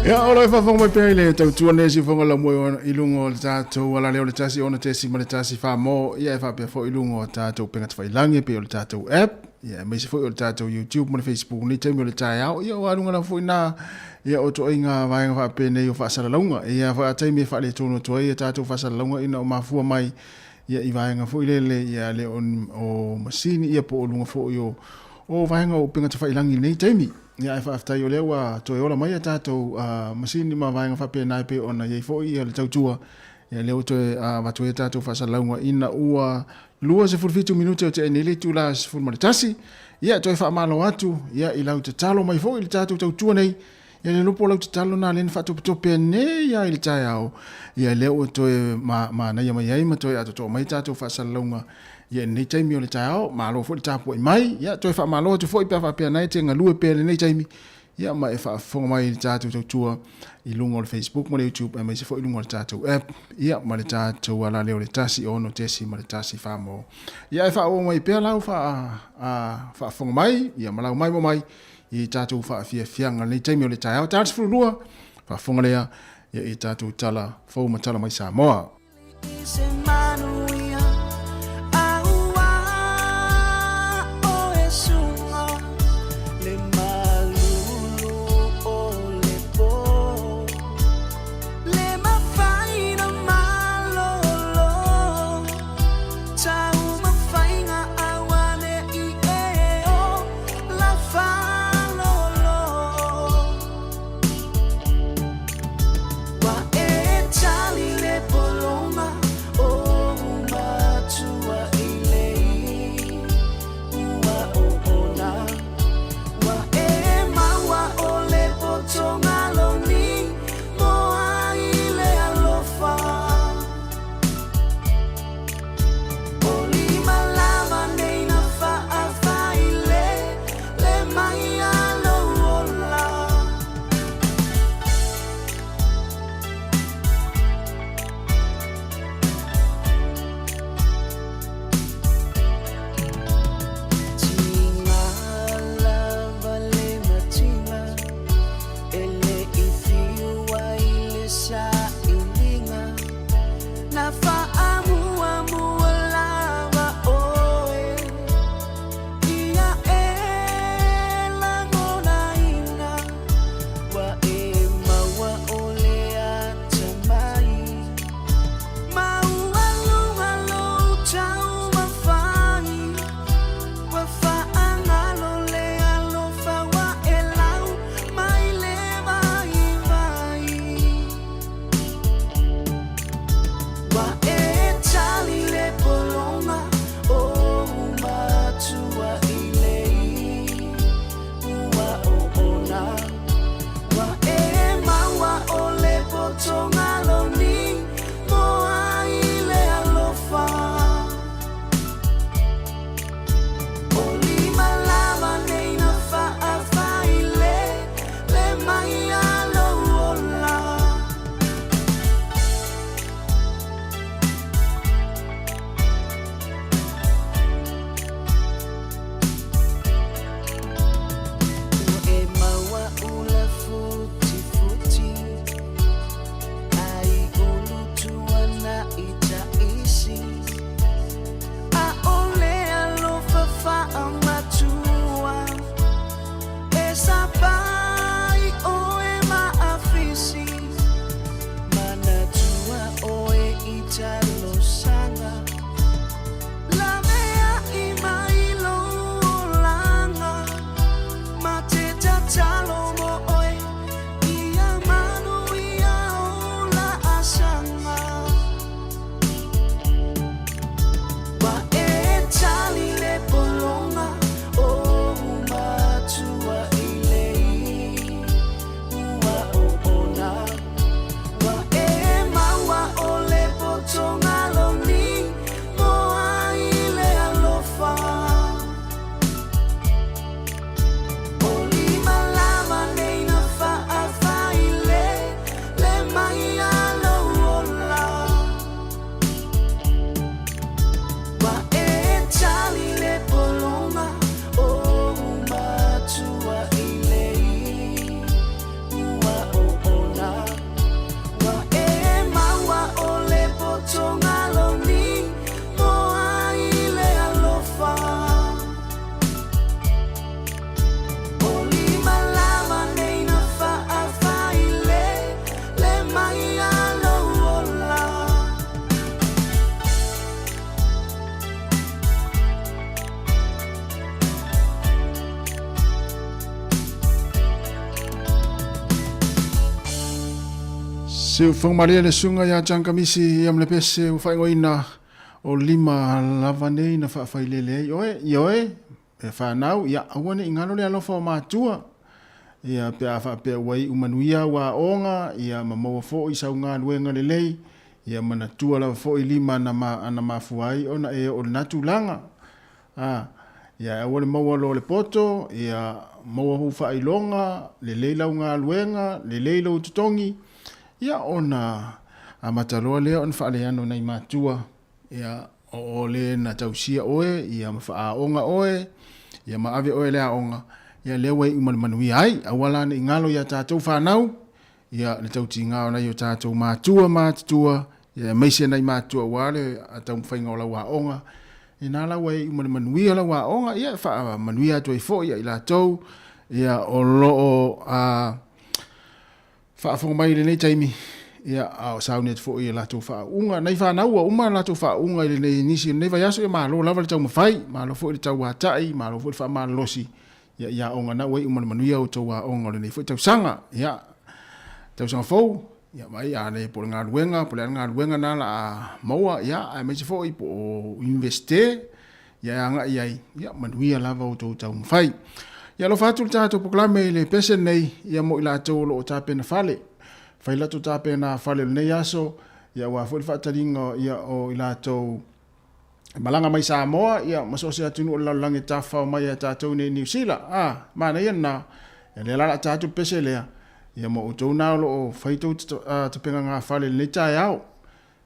Ia, o lo o faafofoga mai pea i le tautua nei siufofoga laumua i luga o le tatou alaleo o le 1 6.1 Samoa, ia e faapea foi i luga o tatou upega tafailagi e pei o le tatou app, ia aemaise foi o le tatou YouTube ma le Facebook nei taimi o le taeao. Ia o aluga lava foi na ia o toaiga vaega faapenei o faasalalauga. Ia foi a taimi e faaletonu atu ai ia tatou faasalalauga ina o mafua mai ia i vaega foi lele ia le o masini ia po o luga foi o vaega o upega tafailagi i lenei taimi. Ia ae faafetai o lea ua toe ola mai a tatou masini ma vaega faapena e pei ona i ai foi ia le tautua. Ia lea ua toe avatu ai a tatou faasalalauga ina ua 27 minute o tea nei le itula 11. Ia toe faamalo atu ia i lau tatalo mai foi i le tatou tautua nei. Ia le iloa po o lau tatalo na lea na faatopetope nei lava i le taeao. Ia lea ua toe manaia mai ai ma toe atoatoa mai tatou faasalalauga ia i lenei taimi o le taeao. Malo foi le tapuai mai. Ia toe faamalo atu foi pe a faapea na e te galue pea i lenei taimi. Ia ma e faafofoga mai i le tatou tautua i luga o le Facebook ma le YouTube aemaise foi i luga o le tatou app ia ma le tatou alaleo le 1 6.1 Samoa. Ia e faaauau mai pea lau faafofoga mai ia ma lau maimoa mai i tatou faafiafiaga lenei taimi o le taeao. Ta 12 faafofoga lea ia i tatou tala fou ma tala mai Samoa. Siufogomalie le susuga ia John Kamisi ia ma le pese ua faaigoaina o lima lava nei na faafailele ai oe. Ioe, e fanau, ia aua ne i galo le alofa o matua. Ia pe a faapea ua iu manuia au aoga, ia ma maua foi sau galuega lelei, ia manatua lava foi lima na, ma, na mafua ai ona e oo i lena tulaga. A, ia aua le maua loa o le poto, ia maua ou faailoga, lelei lau galuega, lelei lou totogi, ia ona amata loa lea ona faaleano i nai matua, ia o le na tausia oe, ia ma faaaoga oe, ia ma ave oe i le aoga, ia lea ua iu ma le manuia ai. Aua la ne i galo ia tatou fanau, ia le tautiga o nai o tatou matua matutua, ia aemaise nai matua aua le taumafaiga o lau aoga, ina la ua iu ma le manuia lau aoga, ia e faamanuia atu ai foi ia i latou, ia o lo o faafofoga mai i lenei taimi, ia a o sauni atu foi i latou faauuga. Nai fanau ua uma latou faauuga i lenei nisi o lenei vaiaso, ia malo lava le taumafai, malo foi le tauatai, malo foi le faamalolosi, ia i aoga na ua iu ma le manuia outou aoga o lenei foi tausaga. Ia, tausaga fou, ia vaai a le po o le galuega, po o le a le galuega na la a maua, ia aemaise foi po o Universite, ia e agai ai, ia manuia lava outou taumafai. Ia alofa atu le tatou polokalame i le pese nei, ia mo i latou o lo o tapena fale. Fai latou tapena fale o lenei aso, ia aua foi le faataliga ia o i latou malaga mai Samoa ia ma so o se atunuu o le lalolagi e tafafao mai ia tatou nei i Niu Sila. A, manaia lena. Ia lea la o le a ta atu le pese lea, ia ma outou na o lo o fai tou tapegagafale i lenei taeao.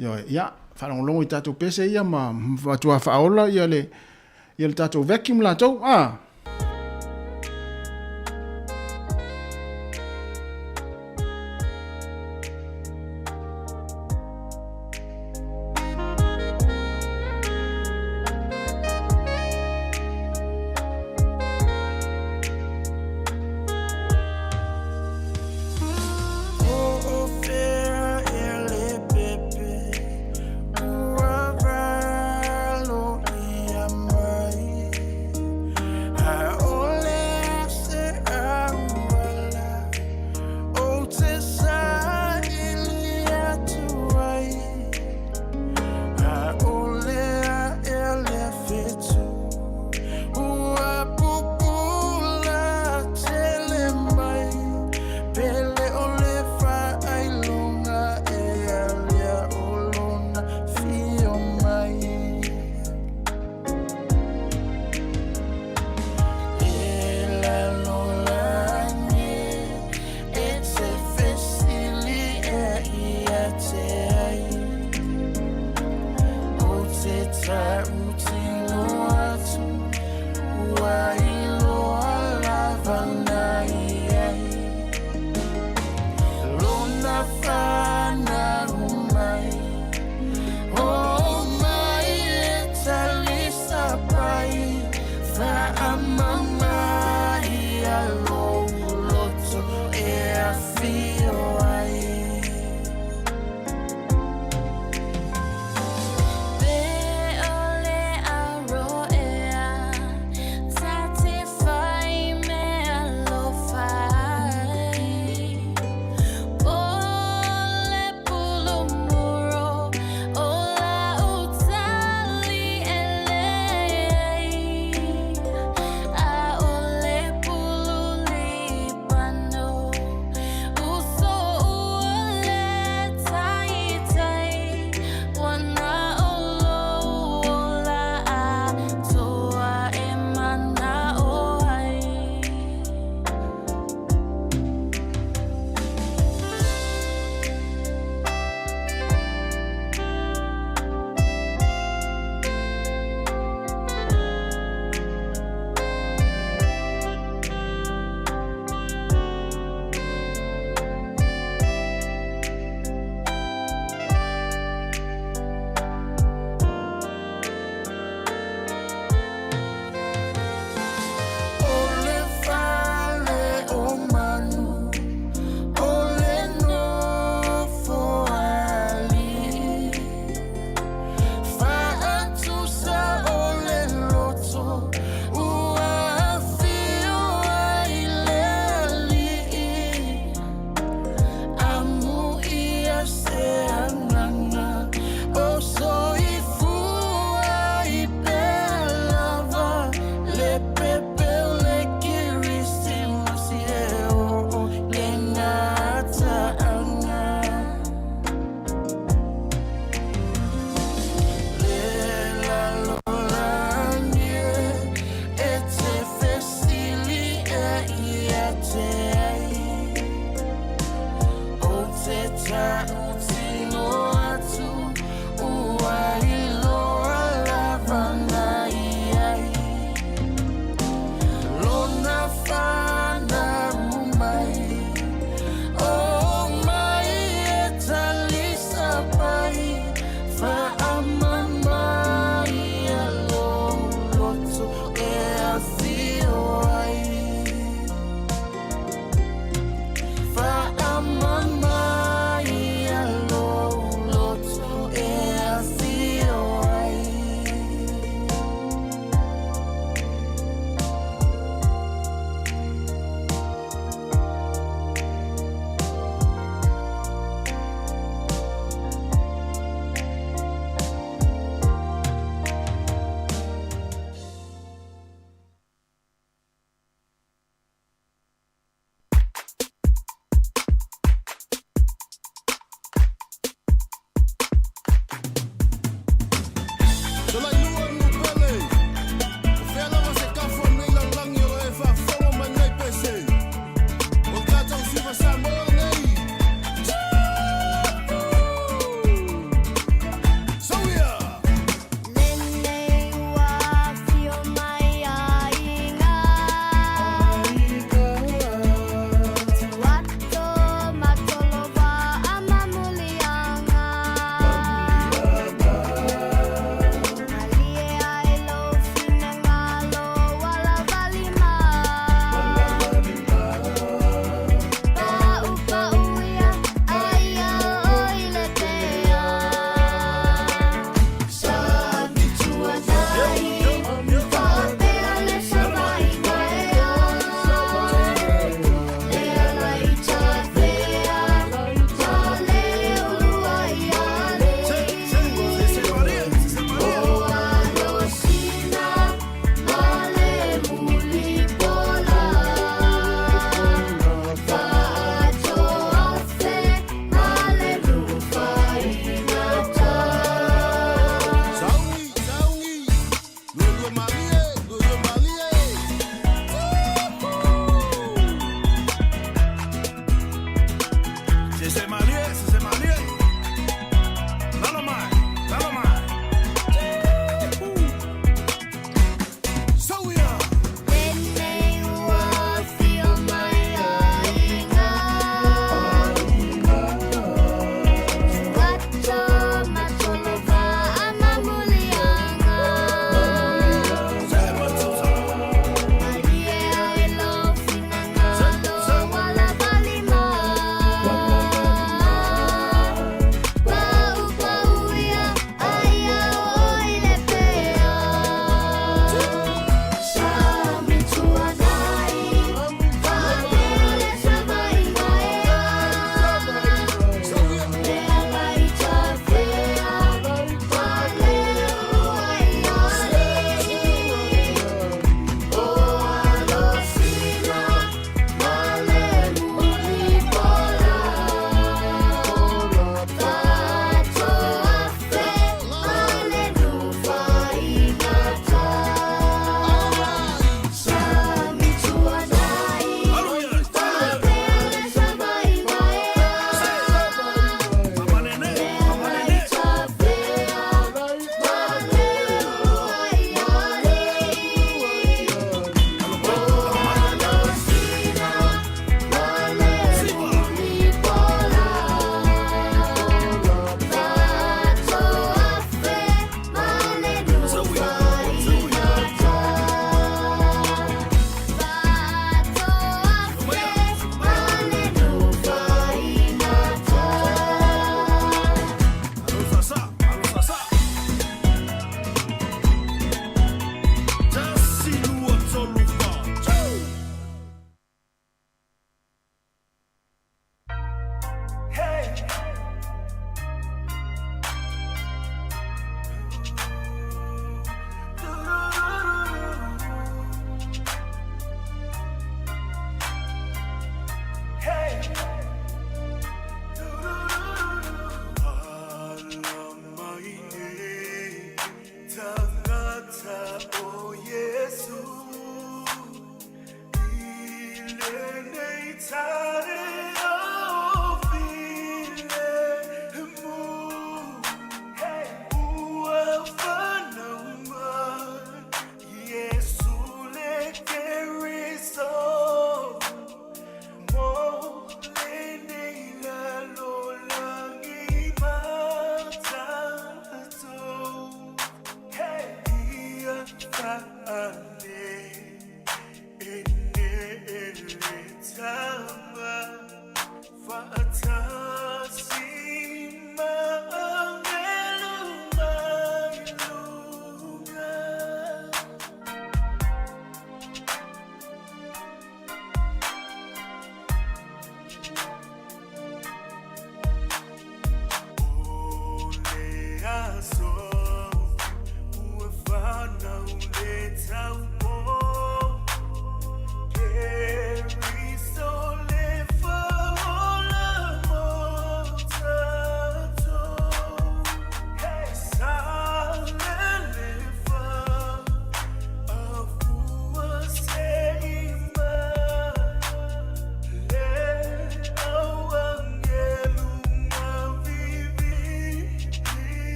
Ioe, ia, faalogologo i tatou pese ia ma matua faaola ia le, ia le tatou vacuum latou. A.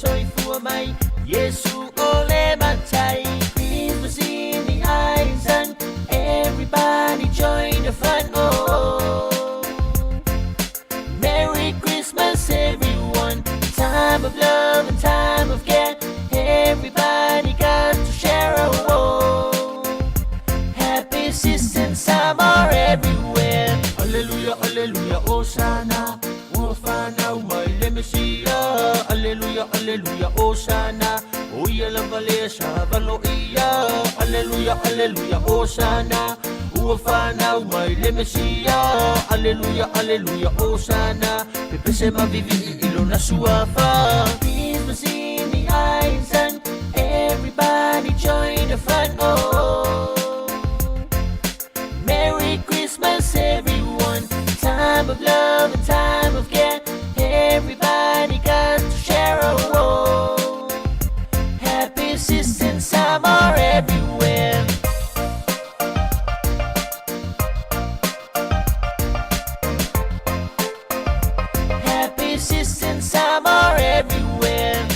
soifua mai Iesu o le matai. Christmas in the high sun, everybody join the fun. Oh, Merry Christmas, everyone. Time of love and time of care. Everybody got to share. Oh, happy season, summer everywhere. Hallelujah, hallelujah, Hosanna. Ua whanau mai le Mesia. Hallelujah, hallelujah, Hosanna. O ia lava le sa valo ia. Hallelujah, hallelujah, Hosanna. Ua whanau mai le Mesia. Hallelujah, hallelujah, Hosanna. Pepese mavivi i lona suafa. Christmas in the high sun. Everybody join the fun. Oh, Merry Christmas, everyone. Time of love and time of care. Everybody got to share. Oh, happy season, summer everywhere. Happy season, summer everywhere.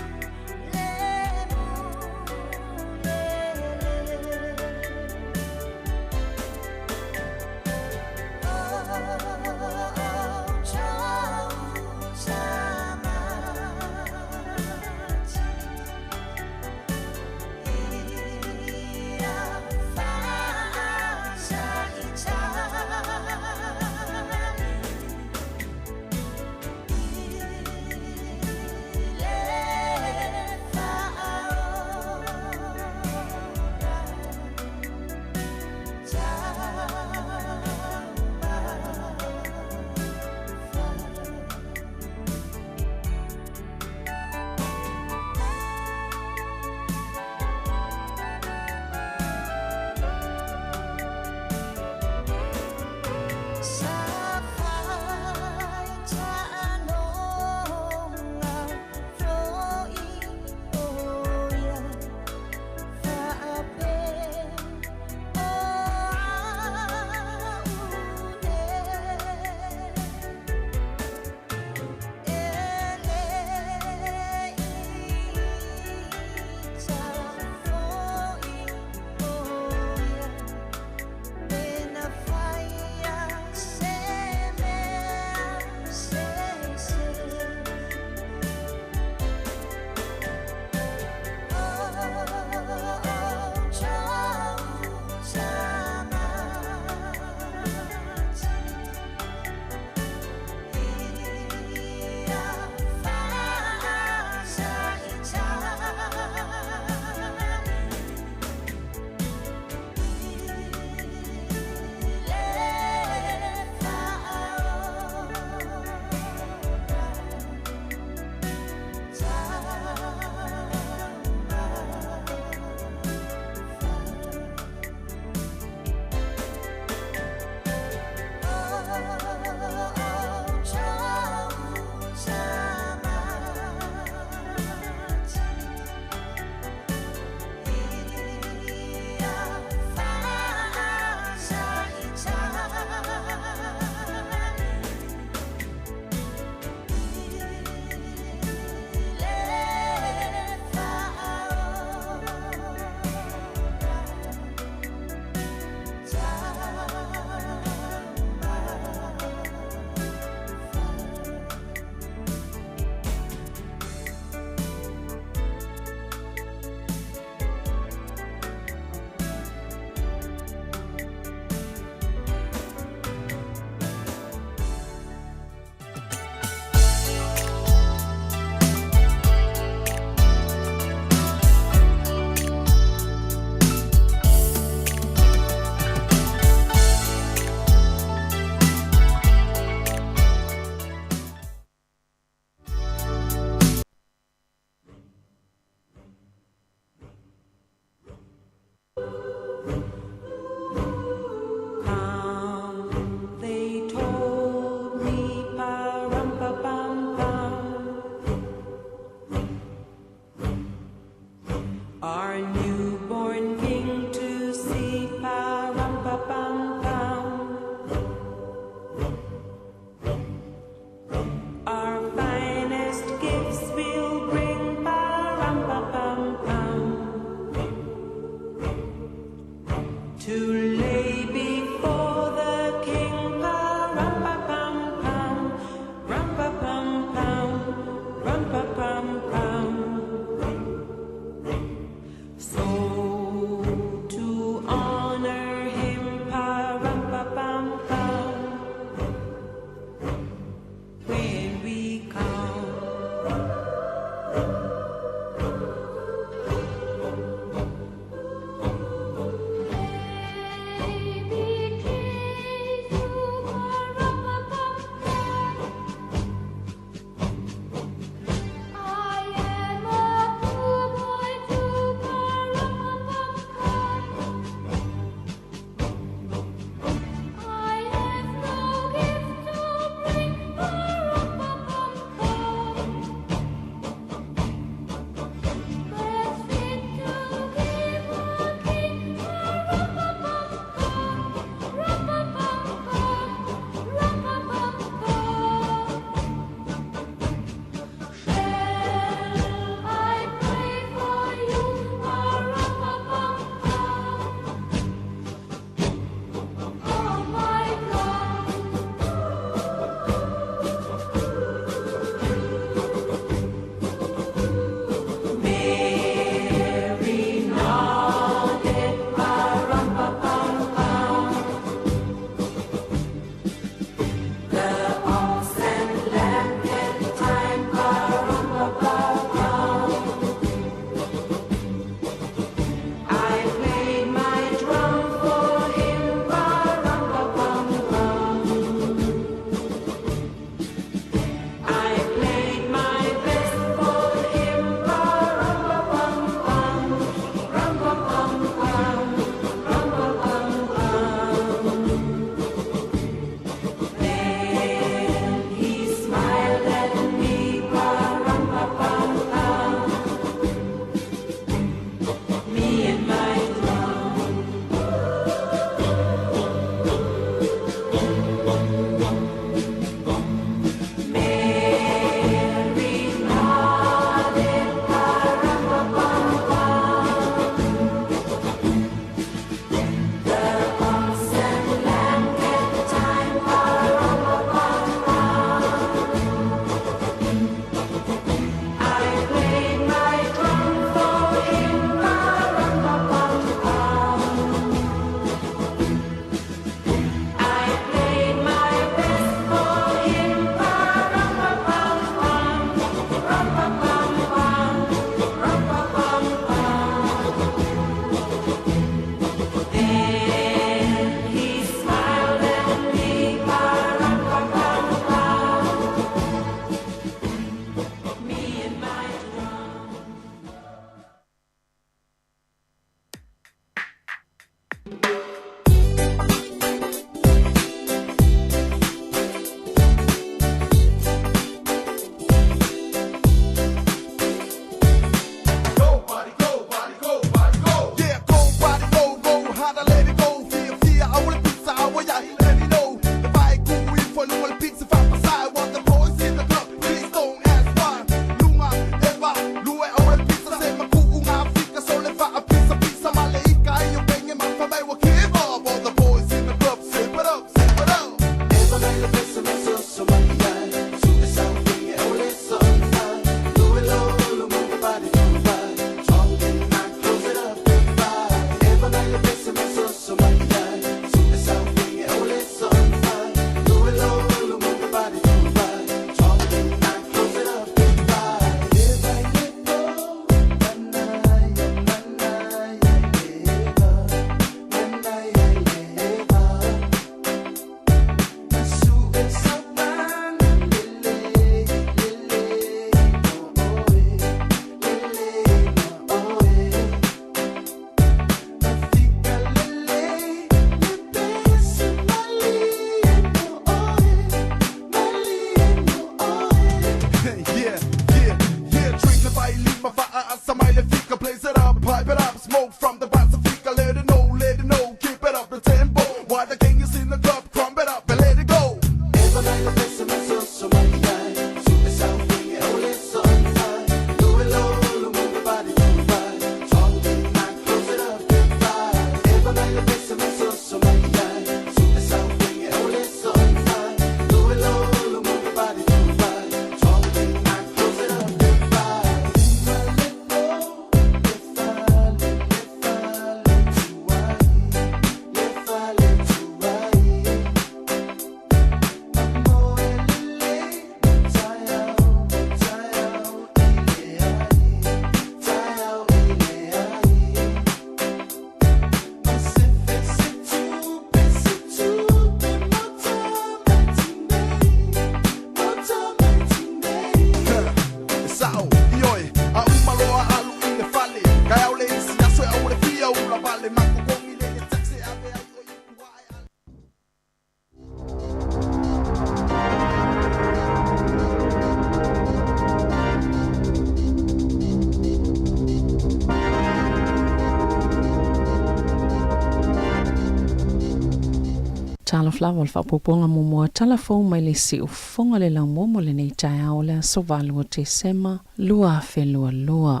Talofa lava o le faaopoopoga muamua tala fou mai le siufofoga le laumua mo lenei taeao o le aso 8 o Tesema 2022.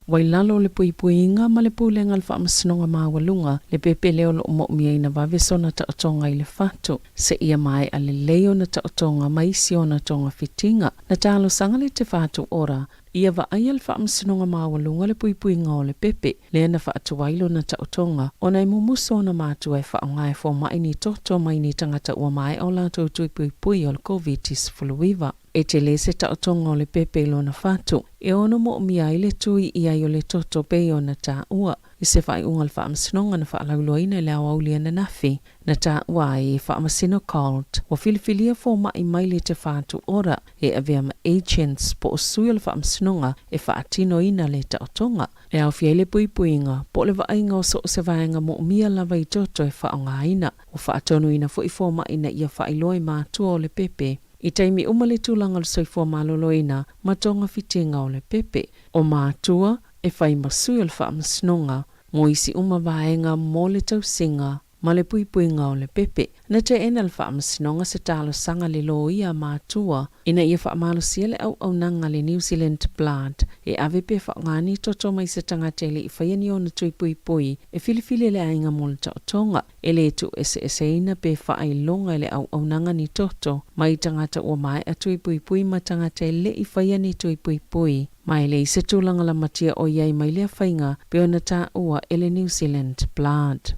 Ua i lalo o le puipuiga ma le pulega a le Faamasinoga Maualuga le pepe lea o lo o moomia vave sona taotoga i le fatu, seia maea lelei ona taotoga ma isi ona togafitiga. Na talosaga le Te Whatu Ora ia vaaia le Faamasinoga Maualuga le puipuiga o le pepe lea na faatuai lona taotoga ona e mumusu ona matua e faaaoga e fomai ni toto mai ni tagata ua maea o latou tui puipui o le Koviti-19. E tele se taotoga o le pepe i lona fatu, e ono moomia ai le tui i ai o le toto pei ona taua. I se faaiuga a le Faamasinoga na faalauiloaina i le aoauli ananafi, na taua ai e Faamasino Colt ua filifilia fomai mai le Te Whatu Ora e avea ma agents po o sui o le Faamasinoga e faatinoina le taotoga. E aofia ai le puipuiga po o le vaaiga o so o se vaega moomia lava i toto e faaaogaina. Ua faatonuina foi fomai ina ia faailoa i matua o le pepe i taimi uma le tulaga o le soifua maloloina ma togafitiga o le pepe. O matua e fai ma sui o le Faamasinoga mo isi uma vaega mo le tausiga ma le puipuiga o le pepe. Na teena e le Faamasinoga se talosaga a le loia a matua ina ia faamalosia le auaunaga a le New Zealand Blood e ave pe faaaoga ni toto mai se tagata e le i faia ni ona tui puipui e filifili e le aiga mo le taotoga. E le tuueseeseina pe faailoga e le auaunaga ni toto mai tagata ua maea tui puipui ma tagata e le i faia ni tui puipui. Ma e leai se tulaga lamatia o i ai mai lea faiga pei ona taua e le New Zealand Blood.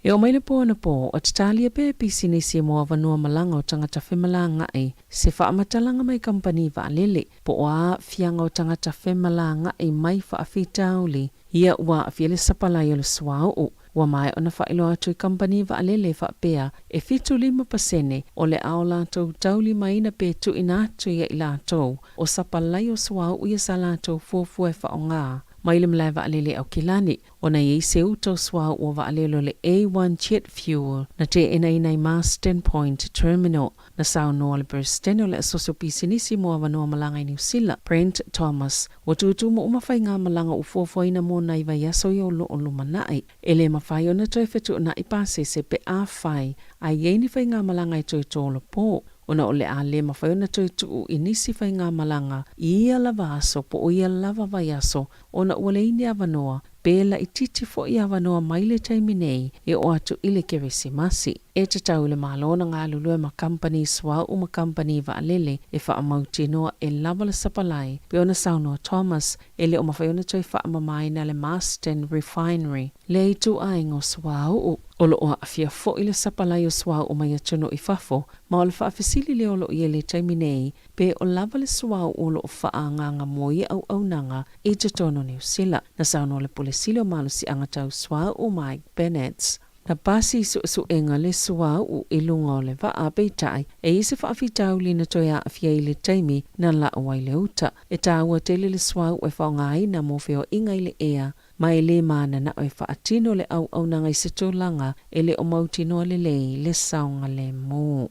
E oo mai le po anapo, o tatalia pea e pisinisi mo avanoa malaga o tagata femalagaai se faamatalaga mai kamupani vaalele, po o a aafiaga o tagata femalagaai mai faafitauli ia ua aafia le sapalai o le suauu. Ua maea ona faailoa atu i kamupani vaalele faapea e 75% o le a o latou taulimaina pe tuuina atu ia i latou o sapalai o suauu ia sa latou fuafua e faaaoga mai le malae vaalele i Aukilani ona e i ai se uta o suauu o vaalele o le A1 Jet Fuel na teenaina i Marsden Point Terminal. Na saunoa le Peresetene o le Asosi o Pisinisi mo Avanoa Malaga i Niu Sila, Brent Thomas, ua tutumu uma faigamalaga ua fuafuaina mo nai vaiaso ia o lo o lumanai. E le mafai ona toe fetuunai pasese pe afai a i ai ni faigamalaga e toe tolopo, ona o le a le mafai ona toe tuu i nisi faigamalaga i ia lava aso po o ia lava vaiaso ona ua leai ni avanoa pe laitiiti foi avanoa mai le taimi nei e oo atu i le Keresimasi. E tatau i le Malo ona galulue ma kamupani suauu ma kamupani vaalele e faamautinoa e lava le sapalai, pei ona saunoa Thomas, e le o mafai ona toe faamamaina le Marsden Refinery, le ituaiga o suauu. O lo o aafia foi le sapalai o suauu mai atunuu i fafo, ma o le faafesili lea o lo o i ai i le taimi nei, pe o lava le suauu o lo o faaagaaga mo ia auaunaga i totonu o Niu Sila. Na saunoa le Pule Sili o Malosiaga Tau Suauu Mike Bennetts, Na pasi i suesuega le suauu i luga o le vaa, peitai, e i ai se faafitauli na toe aafia i le taimi na lau ai le uta. E taua tele le suauu e faaaogaina mo feoaiga i le ea, ma e le mananao e faatino le auaunaga i se tulaga e le o mautinoa lelei le saogalemu.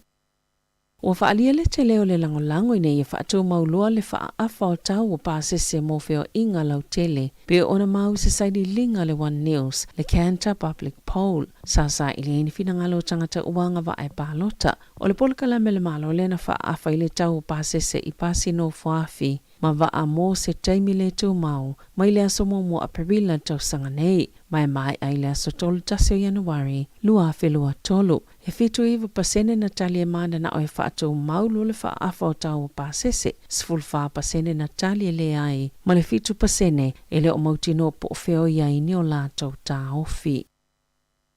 Ua faaalia le tele o le lagolago ina ia faatumau loa le faaafa o tau o pasese mo feoaiga lautele pei ona mau i se sailiiliga a le One News, le Kantar Public Poll, sa saili ai ni finagalo o tagata ua agavaa e palota. O le polokalame a le Malo lea na faaafa ai le tau o pasese i pasi nofoafi ma vaa mo se taimi le tumau mai le aso muamua Aperila tausaga nei, ma e maea i le aso 31 o Ianuari 2023. E 79% na tali e mananao e faatumau loa le faaafa o tau o pasese, 14% na tali e leai, ma le 7% e le o mautinoa po o fea o i ai ni o latou taofi.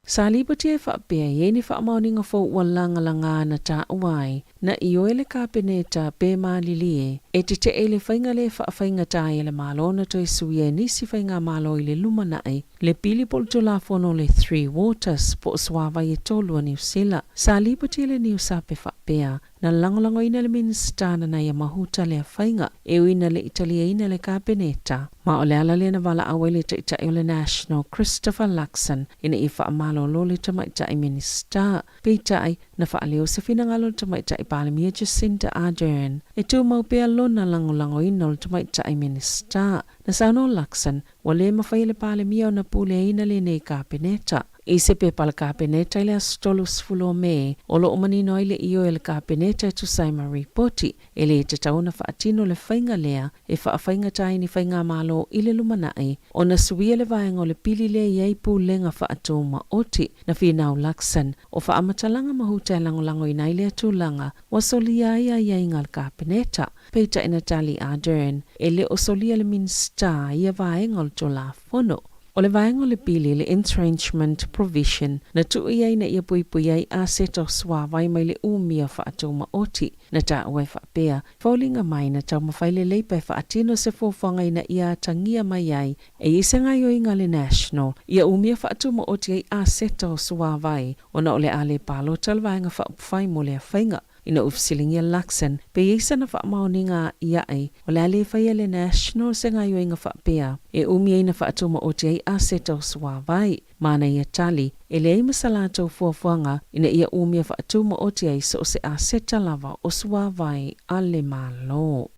Sa lipoti e faapea e i ai ni faamaoniga fou ua lagalaga na taua ai, na ioe le Kapeneta pe malilie e tetee i le faiga le faafaigata ai a le Malo na toe suia e nisi faigamalo i le lumanai le pili po o le Tulafono o le Three Waters po o suavai e tolu a Niu Sila. Sa lipoti e le Niusape faapea, Na lagolagoina e le Minisita Nanaia Mahuta lea faiga, e ui ina le i taliaina e le Kapeneta. Ma o le ala lea na valaau ai le Taitai o le National, Christopher Luxon, ina ia faamalolo le Tamaitai Minisita. Peitai, na faaleo se finagalo o le Tamaitai Palemia Jacinda Ardern e tumau pea lona lagolagoina o le Tamaitai Minisita. Na saunoa Luxon, ua le mafai e le Palemia ona puleaina lenei Kapeneta. I se pepa a le Kapeneta i le aso 30 o Me, o lo o manino ai le ioe a le Kapeneta e tusa ai ma ripoti, e le tatau ona faatino le faiga lea e faafaigata ai ni faigamalo i le lumanai ona suia le vaega o le pili lea e i ai pulega faatumaoti. Na finau Luxon, o faamatalaga ma huta e lagolagoina ai lea tulaga ua solia ai aiaiga a le Kapeneta. Peitai na tali Ardern, e le o solia le Minisita ia vaega o le Tulafono. O le vaega o le pili, le entrenchment provision, na tuu i ai ina ia puipui ai aseta o suavai mai le umia faatumaoti. Na taua e faapea, foliga mai na taumafai le Labour e faatino se fuafuaga ina ia atagia mai ai e i ai se gaoioiga a le National ia umia faatumaoti ai aseta o suavai ona o le a le palota le Vaega Faaupufai mo lea faiga. Ina ua fesiligia Luxon pe i ai sana faamaoniga aʻiaʻi o le a le faia e le National se gaoioiga faapea e umi ai na faatumaoti ai aseta o suavai. Ma ana ia tali, e leai ma sa latou fuafuaga ina ia umia faatumaoti ai so o se aseta lava o suavai a le Malo.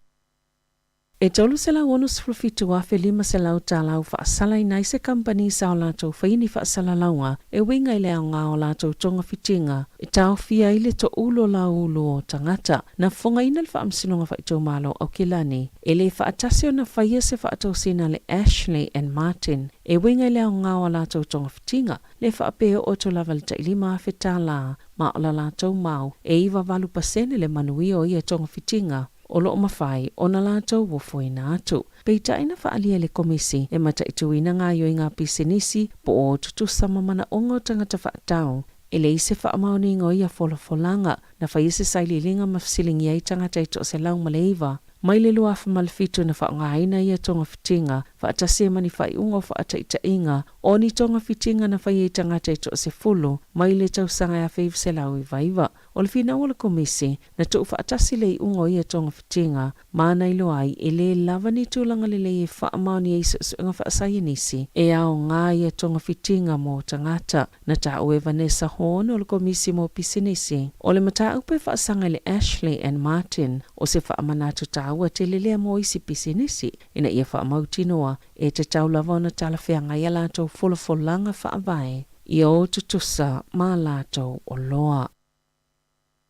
E $367,500 tala ua faasalaina ai se kamupani sa o latou faia ni faasalalauga e uiga i le aoga o latou togafitiga e taofia ai le toulu o lauulu o tagata. Na fofogaina le Faamasinoga Faaitumalo o Aukilani e le faatasi ona faia se faatosina a le Ashley and Martin e uiga i le aoga o a latou togafitiga, le faapea oo atu lava i le tai $5,000 tala ma o la latou mau e 98% le manuia o ia togafitiga. O lo o mafai ona latou ofoina atu. Peitai na faaalia e le Komisi e mataituina gaoioiga a pisinisi po o tutusa ma manaoga o tagata faatau. E leai se faamaoniga o ia folafolaga. Na faia se sailiiliga ma fesiligia ai tagata e 109 mai le 2007 na faaaogaina ia togafitiga faatasi ai ma ni faaiuga o faataitaiga o ni togafitiga na faia i tagata e toasefulu mai le tausaga e 1999. O le finau o le Komisi, na tuufaatasi le iuga o ia togafitiga ma na iloa ai e lē lava ni tulaga lelei e faamaonia ai suesuega faasaienisi e aoga ia togafitiga mo tagata. Na taua e Vanessa Horn o le Komisi mo Pisinisi, o le mataupu e faasaga i le Ashley and Martin o se faamanatu taua tele lea mo isi pisinisi ina ia faamautinoa e tatau lava ona talafeagai a latou folafolaga faavae ia o tutusa ma latou oloa.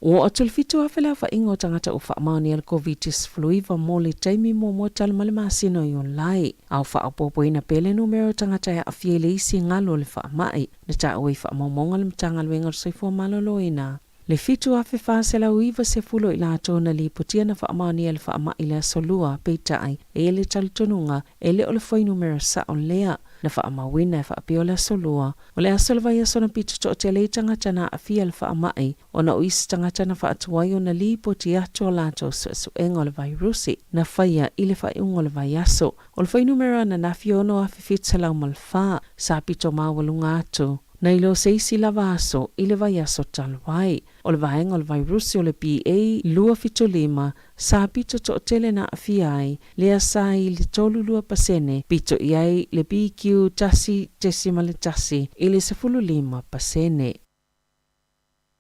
Ua oo atu i le 7,000 le aofaiga o tagata ua faamaonia le Koviti-19 mo le taimi muamua talu mai le masina o Iulai, a o faaopoopoina pea le numera o tagata e aafia i le isi galu o le faamai, na taua i faamaumauga a le Matagaluega o le Soifua Maloloina. Le 7,490 o i latou na lipotia na faamaonia le faamai i le Aso Lua, peitai, e i ai le talitonuga e le o le fuainumera sao lea na faamauina e faapea o le Aso Lua. O le aso o le vaiaso na pito toatele ai tagata na aafia i le faamai ona o isi tagata na faatuai ona lipoti atu o latou suesuega o le vairusi na faia i le faaiuga o le vaiaso. O le fuainumera ananafi e 6,704 sa pito maualuga atu nai lo se isi lava aso i le vaiaso talu ai. O le vaega o le vairusi o le BA.2.75 sa pito toatele na aafia ai, lea sa i le 32%, pito i ai le BQ.1.1 i le 15%.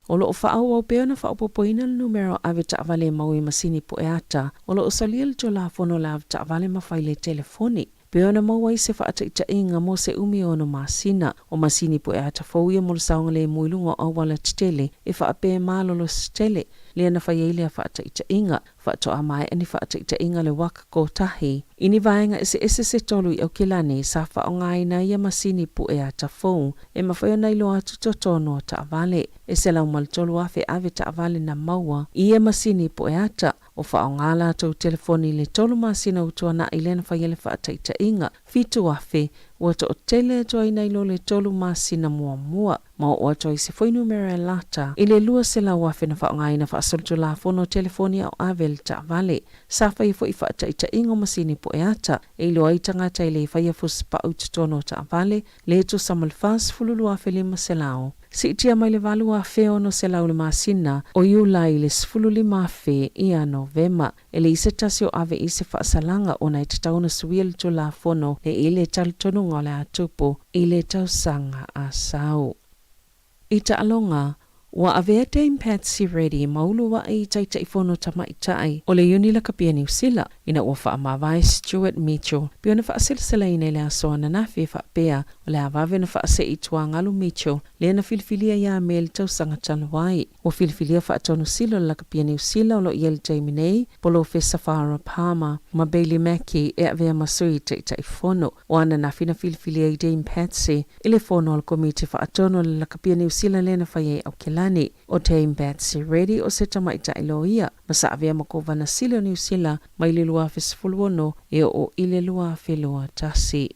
O lo o faaauau pea ona faaopoopoina le numera o ave taavale e maua i masini pueata, o lo o salia le Tulafono o le Ave Taavale ma Faile Telefoni. Pei ona maua ai se faataitaiga mo se umi e ono masina, o masini pueata fou ia mo le saogalemu i luga o auala tetele e faapea e malolosi tele, lea na fai ai lea faataitaiga. Faatoa maea ni faataitaiga le waka kotahi i ni vaega eseese se tolu i Aukilani sa faaaogaina ia masini pueata fou e mafai ona iloa atu totonu o taavale. E 103,000 ave taavale na maua i ia masini pueata. O faaaoga latou telefoni i le tolu masina ua tuanai lea na fai ai le faataitaiga, 7,000, ua toatele atu ai nai lo le tolu masina muamua, ma oo atu ai se fuainumera e lata i le 200,000 na faaaogaina faasolitulafono telefoni a o ave le taavale. Sa faia foi faataitaiga o masini pueata e iloa ai tagata e le faia fusipau i totonu o taavale, le tusa ma le 42,500. Siitia mai le 8,600 i le masina o Iulai i le 15,000 ia Novema. E leai se tasi o ave i se faasalaga ona e tatau ona suia le Tulafono e i le talitonuga o le a tupu i le tausaga a sau. I taaloga. Ua avea Dame Patsy Reddy ma uluaʻi Taitaifono Tamaitai o le Iuni Lakapi a Niu Sila ina ua faamavae Stuart Mitchell pei ona faaselaselaina i le aso ananafi e faapea o le a vave ona faasee i tuagalu Mitchell lea na filifilia iā Me i le tausaga talu ai. Ua filifilia faatonu sila o le Lakapi a Niu Sila o lo o i ai i le taimi nei, Polofesa Farah Palmer ma Bailey Mackey e avea ma Sui Taitaifono. O ananafi na filifilia ai Dame Patsy i le fono a le Komiti Faatonu o le Lakapi a Niu Sila lea na fai ai Aokelani. ʻO Dame Patsy Reddy o se tamaitai loia ma sa avea ma Kovana Sili o Niu Sila mai le 2016 e oo i le 2021.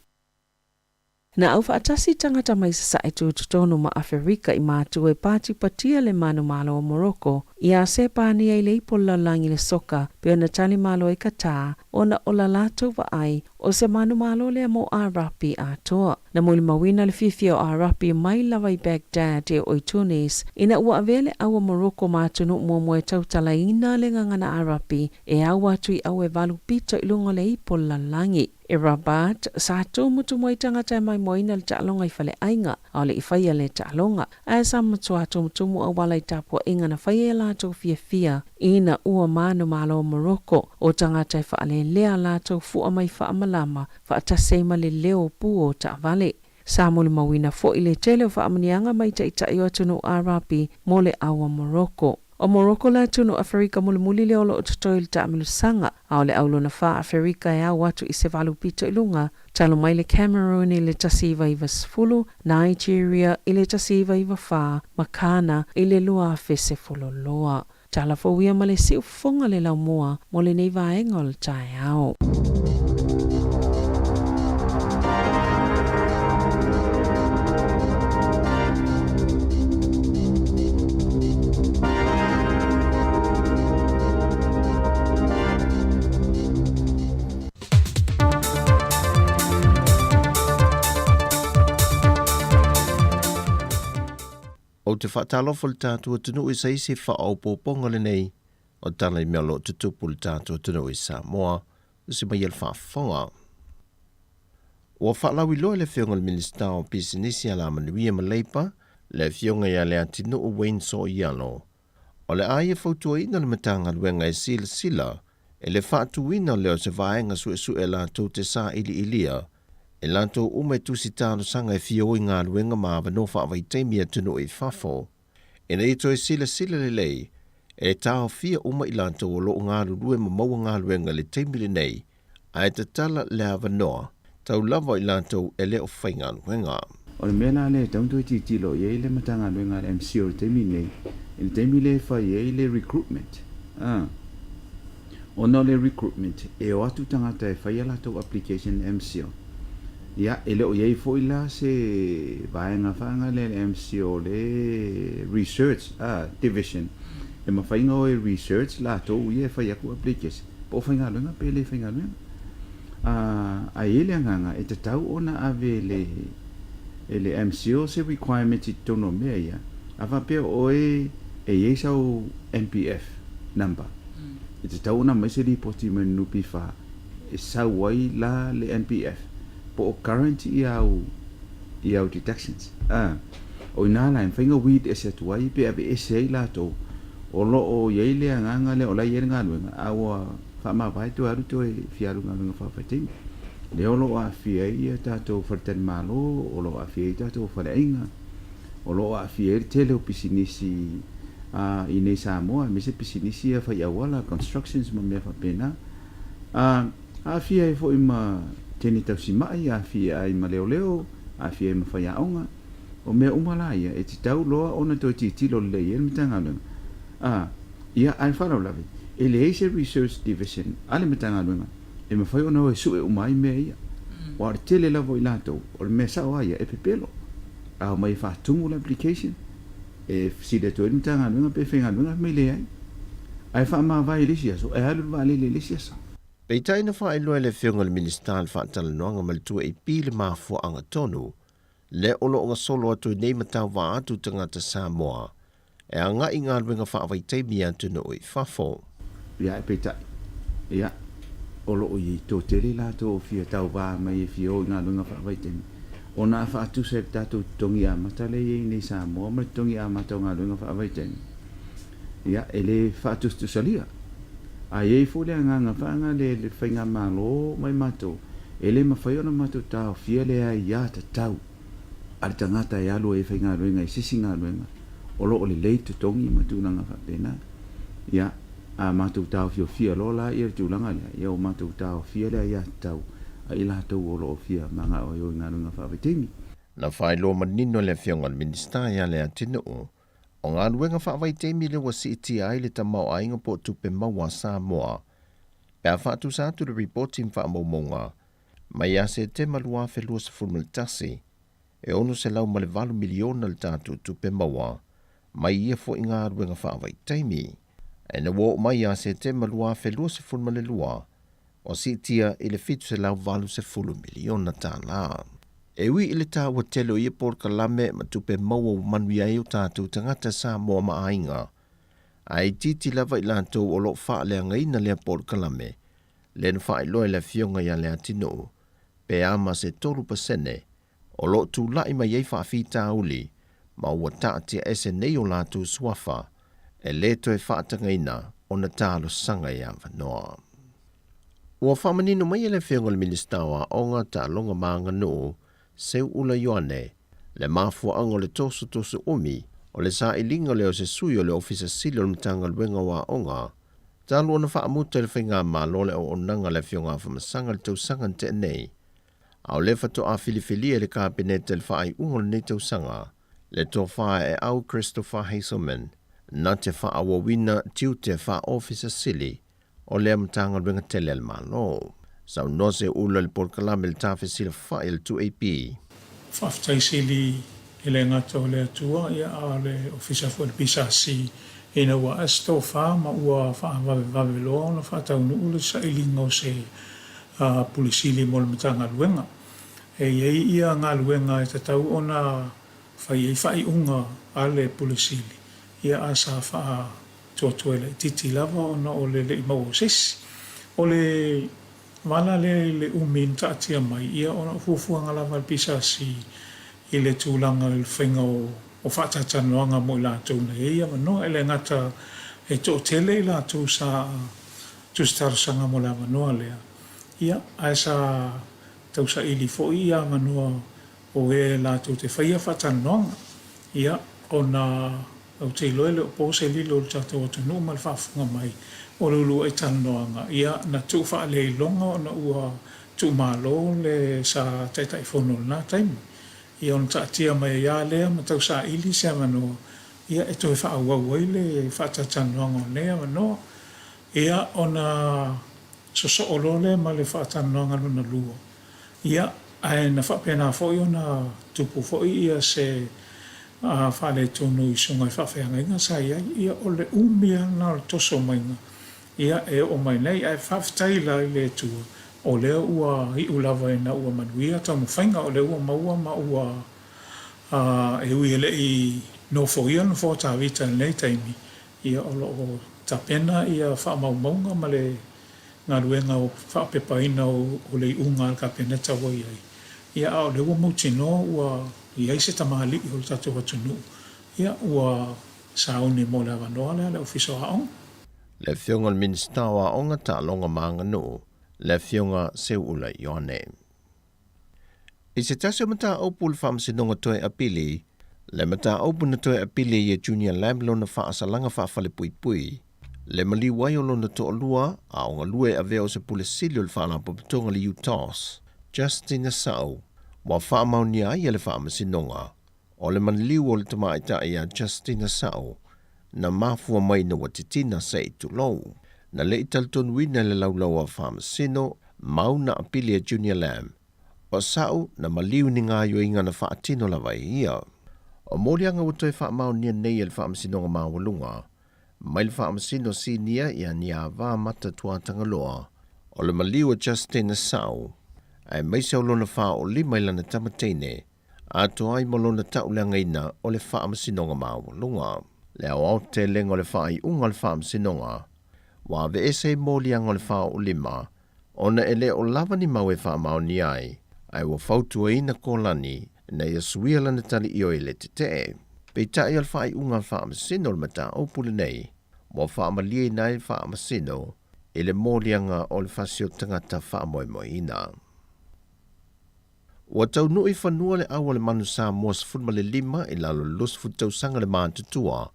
Na aufaatasi tagata mai Sasae tutotonu ma Aferika i matua e patipatia le manumalo o Moroko iā Sepania i le ipo lalolagi le soka pei ona tali malo ai Qatar ona o la latou vaai o se manumalo lea mo Arapi atoa. Na molimauina le fiafia o Arapi mai lava i Baghdad e oo i Tunis ina ua avea le au a Moroko ma atunuu muamua e tautalaina le gagana Arapi e au atu i au e 8 pito i luga o le ipo lalolagi. I Rabat, sa tumutumu ai tagata e maimoaina le taaloga i faleaiga, a o le i faia lea taaloga, ae sa matua tumutumu auala i tapuaiga na faia e latou fiafia ina ua manumalo o Morocco o tagata e faalelea a latou fua mai faamalama faatasi ai ma le leo pū o taavale. Sa molimauina foi le tele o faamuniaga mai taitai o atunuu Arapi mo le au a Morocco. ʻO Morocco le atunuu Aferika mulimuli lea o lo o totoe i le taamilosaga, a o le au lona fa Aferika e ao atu i se 8 pito i luga, talu mai le Cameroon i le 1990, Nigeria i le 1994 ma Ghana i le 2012. Tala fou ia ma le siufofoga le laumua mo lenei vaega o le taeao. Ou te faatalofa i le tatou atunuu i se isi faaopoopoga lenei o tala i mea o lo o tutupu i le tatou atunuu i Samoa, usi mai e le faafofoga. Ua faalauiloa e le Afioga i le Minisita o Pisinisi, Alamanuia ma Leipa, le Afioga ia Leatinuu Wayne Soialo, o le a ia fautuaina le Matagaluega e silasila i le faatuina lea o se vaega suesue latou te sailiilia e latou uma e tusi talosaga e fia o i galuega ma avanoa faavaitaimi i atunuu i fafo, ina ia toe silasila lelei e taofia uma i latou o lo o galulue ma maua galuega i le taimi lenei, ae tatala le avanoa tau lava i latou e le o faigaluega. O le mea la lea e tatau ona toe tilotilo i ai le Matagaluega a le MCIL i le taimi lenei, i le taimi lea e fai ai le recruitment, a. Ona o le recruitment, e o atu tagata e fai a latou application i le MCIL. Ia, e le o i ai foi la se vaega faga lea i le MCIL o le research a, division, e mafai ona o e research latou ia e fai atu application, po o faigaluega pe le faigaluega. A, ae i ai le agaga e tatau ona ave e le, e le MCIL se requirement i totonu o mea ia, a faapea o oe e i ai sau NPF number, e tatau ona aumai se lipoti mai le NPF e sau ai la le NPF po o current ia au i au deductions. A, o ina la e mafai ona weed ese atu ai pe aveese ai latou o lo o i ai le agaga lea o la e i ai le galuega a ua faamavae toe alu toe fia alu i galuega faavaitaimi. Lea o lo o aafia ai ia tatou faletalimalo, o lo o aafia ai tatou faleaiga, o lo o aafia ai le tele o pisinisi i inei Samoa aemaise pisinisi ia fai auala, constructions ma mea faapena. Aafia ai foi ma teine tausimai, aafia ai ma leoleo, aafia ai ma faiaoga. O mea uma la ia e tatau loa ona toe tilotilo lelei i ai le Matagaluega. Ia, ae faalavelave, e leai se research division a le Matagaluega e mafai ona o e sue uma ai mea ia. Aua o le tele lava o i latou, o le mea sao lava ia, e pepelo. A omai e faatumu le application, e fesili atu ai le Matagaluega pe faigaluega, fai mai leai. Ae faamavae i le isi aso, ae alu le vaalele i le isi aso. Peitai na faailoa e le Afioga i le Minisita le faatalanoaga ma le 2AP le mafuaaga tonu lea o lo o gasolo atu ai nei ma tauva atu tagata Samoa e agai i galuega faavaitaimi i atunuu i fafo. Ia, peitai, ia, o lo o i ai toatele latou o fia tauva mai e fia o i galuega faavaitaimi. Ona a faatusa i le tatou totogi amata lea e i ai nei i Samoa ma le totogi amata o galuega faavaitaimi, ia, e le faatusatusalia. A i ai foi le agaga faagale i le faigamalo ma i matou, e le mafai ona matou taofia le aiatatau a le tagata e alu ai e faigaluega i se isi galuega o lo o lelei totogi ma tulaga faapena. Ia, a matou taofiofia loa la ia le tulaga lea, ia ua matou taofia le aiatatau a i latou o lo o fia manao e o i galuega faavaitaimi. Na faailoa manino e le Afioga i le Minisita ia Leatinuu, o galuega faavaitaimi lea ua siitia ai le tamaoaiga po o tupe maua a Samoa pe a faatusa atu le ripoti ma faamaumauga mai ia Setema 2021, e $608 miliona le tatou tupe maua mai ia foi galuega faavaitaimi. Ina ua oo mai ia Setema 2022, ua siitia i le $780 miliona tala. E ui i le taua tele o ia polokalame ma tupe maua ua manuia ai o tatou tagata Samoa ma aiga, ae itiiti lava i latou o lo o faaleagaina lea polokalame, lea na faailoa e le Afioga ia Leatinuu, pe a ma se 3% o lo o tulai mai ai faafitauli ma ua taatiaese nei o latou suafa e lē toe faatagaina ona talosaga i avanoa. Ua faamanino mai e le Afioga i le Minisita o Aoga, Taaloga ma Aganuu, Seuula Ioane, le mafuaaga o le tosotoso umi o le sailiga lea o se sui o le Ofisa Sili o le Matagaluega o Aoga, talu ona faamuta i le Faigamalo le auaunaga a le Afioga Afamasaga i le tausaga na tea nei. A o lea faatoa filifilia e le Kapeneta i le faaiuga o lenei tausaga le Tofa Eau Christopher Hazelman na te faaauauina tiute faa-Ofisa Sili o lea Matagaluega tele a le Malo. Saunoa Seuula i le polokalame le Tafesilafai a le 2AP. Faafetai sili e le gata o le Atua ia a o le Ofisa foi o le PSC ina ua ae se tofa ma ua faavavevave loa ona faataunuu le sailiga o se Pule Sili mo le Matagaluega. E i ai ia galuega e tatau ona fai ai faaiuga a le Pule Sili ia a sa faatuatua laitiiti lava ona o le le i maua o se isi. O le vala lea i le umi na taatia mai, ia ona o fuafuaga lava a le PSC i le tulaga i le faiga o faatalatalanoaga mo i latou na i ai avanoa. E le gata e toatele i latou sa tusi talosaga mo le avanoa lea, ia, ae sa tausaili foi ia avanoa o e latou te faia faatalanoaga. Ia, ona ou te iloa e le o po se lilo i le tatou atunuu ma le faafofoga mai o le uluai talanoaga, ia, na tuu faaleiloga ona ua tuumalo le sa Taitaifono i lena taimi. Ia, ona taatia mai ai lava lea ma tausaili se avanoa, ia, e toe faaauau ai le faatalatalanoaga o lenei avanoa. Ia, ona sosoo loa lea ma le faatalanoaga lona lua. Ia, ae na faapena foi ona tupu foi ia se faaletonu i susuga i faafeagaiga sa i ai. Ia, o le umi lava lena o le toso maiga, ia, e oo mai nei. Ae faafetai la i le Atua, o lea ua iu lava ina ua manuia taumafaiga, o lea ua maua ma ua, e ui e le i nofoia le nofoa o Tavita i lenei taimi, ia, o lo o tapena ia faamaumauga ma le galuega o faapepaina o le iuga a le Kapeneta ua i ai, ia a o lea ua mautinoa ua i ai se tamalii o le tatou atunuu, ia ua sauni mo le avanoa lea le Ofisa o Aoga. Le Afioga i le Minisita o Aoga, Taaloga ma Aganuu, le Afioga Seuula Ioane. I se tasi o mataupu o le Faamasinoga Toe Apili, le mataupu na toe apili ai e Junior Lamb lona faasalaga faafalepuipui, le maliu ai o lona toalua a o galue e avea o se Pule Sili o le Faalapotopotoga le UTOS, Justin Asau, ua faamaonia ai e le Faamasinoga o le maliu o le tamaitai ia Justin Asau na mafua mai ina ua titina se i tulou. Na le i talitonuina e le laulau a Faamasino mau na apili e Junior Lamb, o Asau na maliu ni gaoioiga na faatino lava e ia. O moliaga ua toe faamaonia nei e le Faamasinoga Maualuga mai le Faamasino Sinia ia Niava Mata Tuatagaloa, o le maliu o Justin Asau, aemaise o lona faaolima i lana tama teine, atoa ai ma lona tauleagaina o le Faamasinoga Maualuga. Le aoaotelega o le faaiuga o le Faamasinoga, ua aveese ai moliaga o le faaoolima, ona e le o lava ni mau e faamaonia ai, Ae ua fautuaina Kolani ina ia suia lana tali ioe i le tetee. Peitai o le faaiuga a le Faamasino o le mataupu lenei, ua faamalieina ai le Faamasino i le moliaga o le fasi o tagata faamoemoeina. Ua taunuu i fanua le au a le Manu Samoa 15 i lalo o le 20 tausaga le matutua,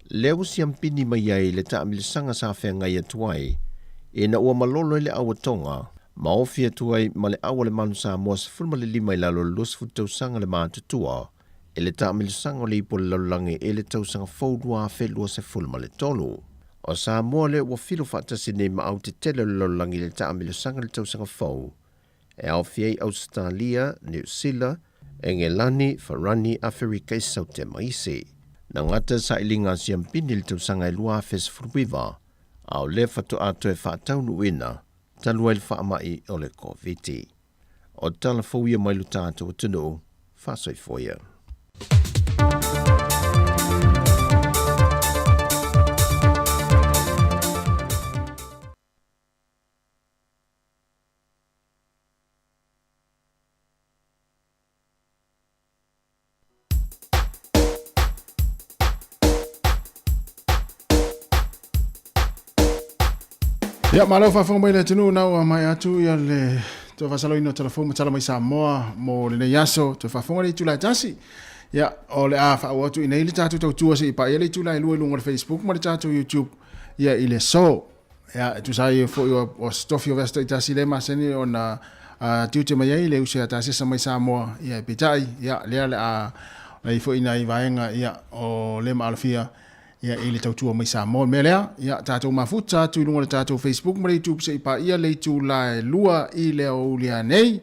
lea ua siampini mai ai le taamilosaga sa feagai atu ai ina ua malolo ai le au a Tonga ma ofi atu ai ma le au a le Manu Samoa 15 i lalo o le 20 tausaga le matutua i le taamilosaga o le Ipu o le Lalolagi i le tausaga fou 2023. O Samoa lea ua filo faatasi nei ma au tetele o le lalolagi i le taamilosaga i le tausaga fou e aofia ai Ausetalia, Niu Sila, Engelani, Farani, Aferika i Saute ma isi. Na gata sailiga a Siampini i le tausaga e 2019, a o lea faatoa toe faataunuuina talu ai le faamai o le Koviti. O tala fou ia mai lo tatou atunuu, faasoifua ia. Ia, malo faafofoga mai le atunuu na ua mai atu ia le toe faasaloina o telefoni ma tala mai Samoa mo lenei aso. Toe faafofoga le itula e tasi. Ia, o le a faaauau atu i nei le tatou tautua se i paia le itula e lua i luga o le Facebook ma le tatou YouTube ia i le aso. Ia, e tusa ai foi o, o se tofi o vesa taitasi le masani ona uh, tiute mai ai le uso ia Tasesa mai Samoa, ia e peitai, ia, lea le a nei foi nai vaega, ia, o le maalofia, ia, i le tautua mai Samoa. Mea lea, ia, tatou mafuta atu i luga o le tatou Facebook ma le YouTube se i paia le itula e lua i le aoauli nei.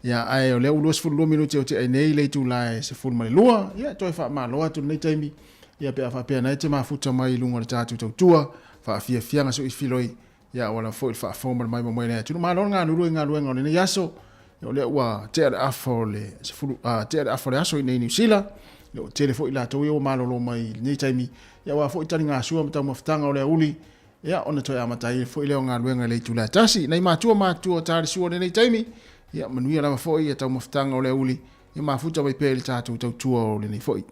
Ia, ae o lea ua 22 minute o te ai nei le itula e 12, ia, toe faamalo atu lenei taimi, ia, pe a faapea na e te mafuta mai i luga o le tatou tautua, faafiafiaga soʻi filoi ia auala foi le faafofoga ma le maimoa mai le atunuu. Malo le galulue i galuega o lenei aso. O lea ua tea le afa o le sefulu, a, tea le afa o le aso i nei Niu Sila. Ia ua tele foi latou ia ua malolo mai i lenei taimi. Ia aua foi taligasua ma taumafataga o le aoauli. Ia ona toe amata ai foi lea o galuega i le itula e tasi. Nai matua matua talisua o lenei taimi. Ia manuia lava foi ia taumafataga o le aoauli. Ia mafuta mai pea i le tatou tautua o lenei foi.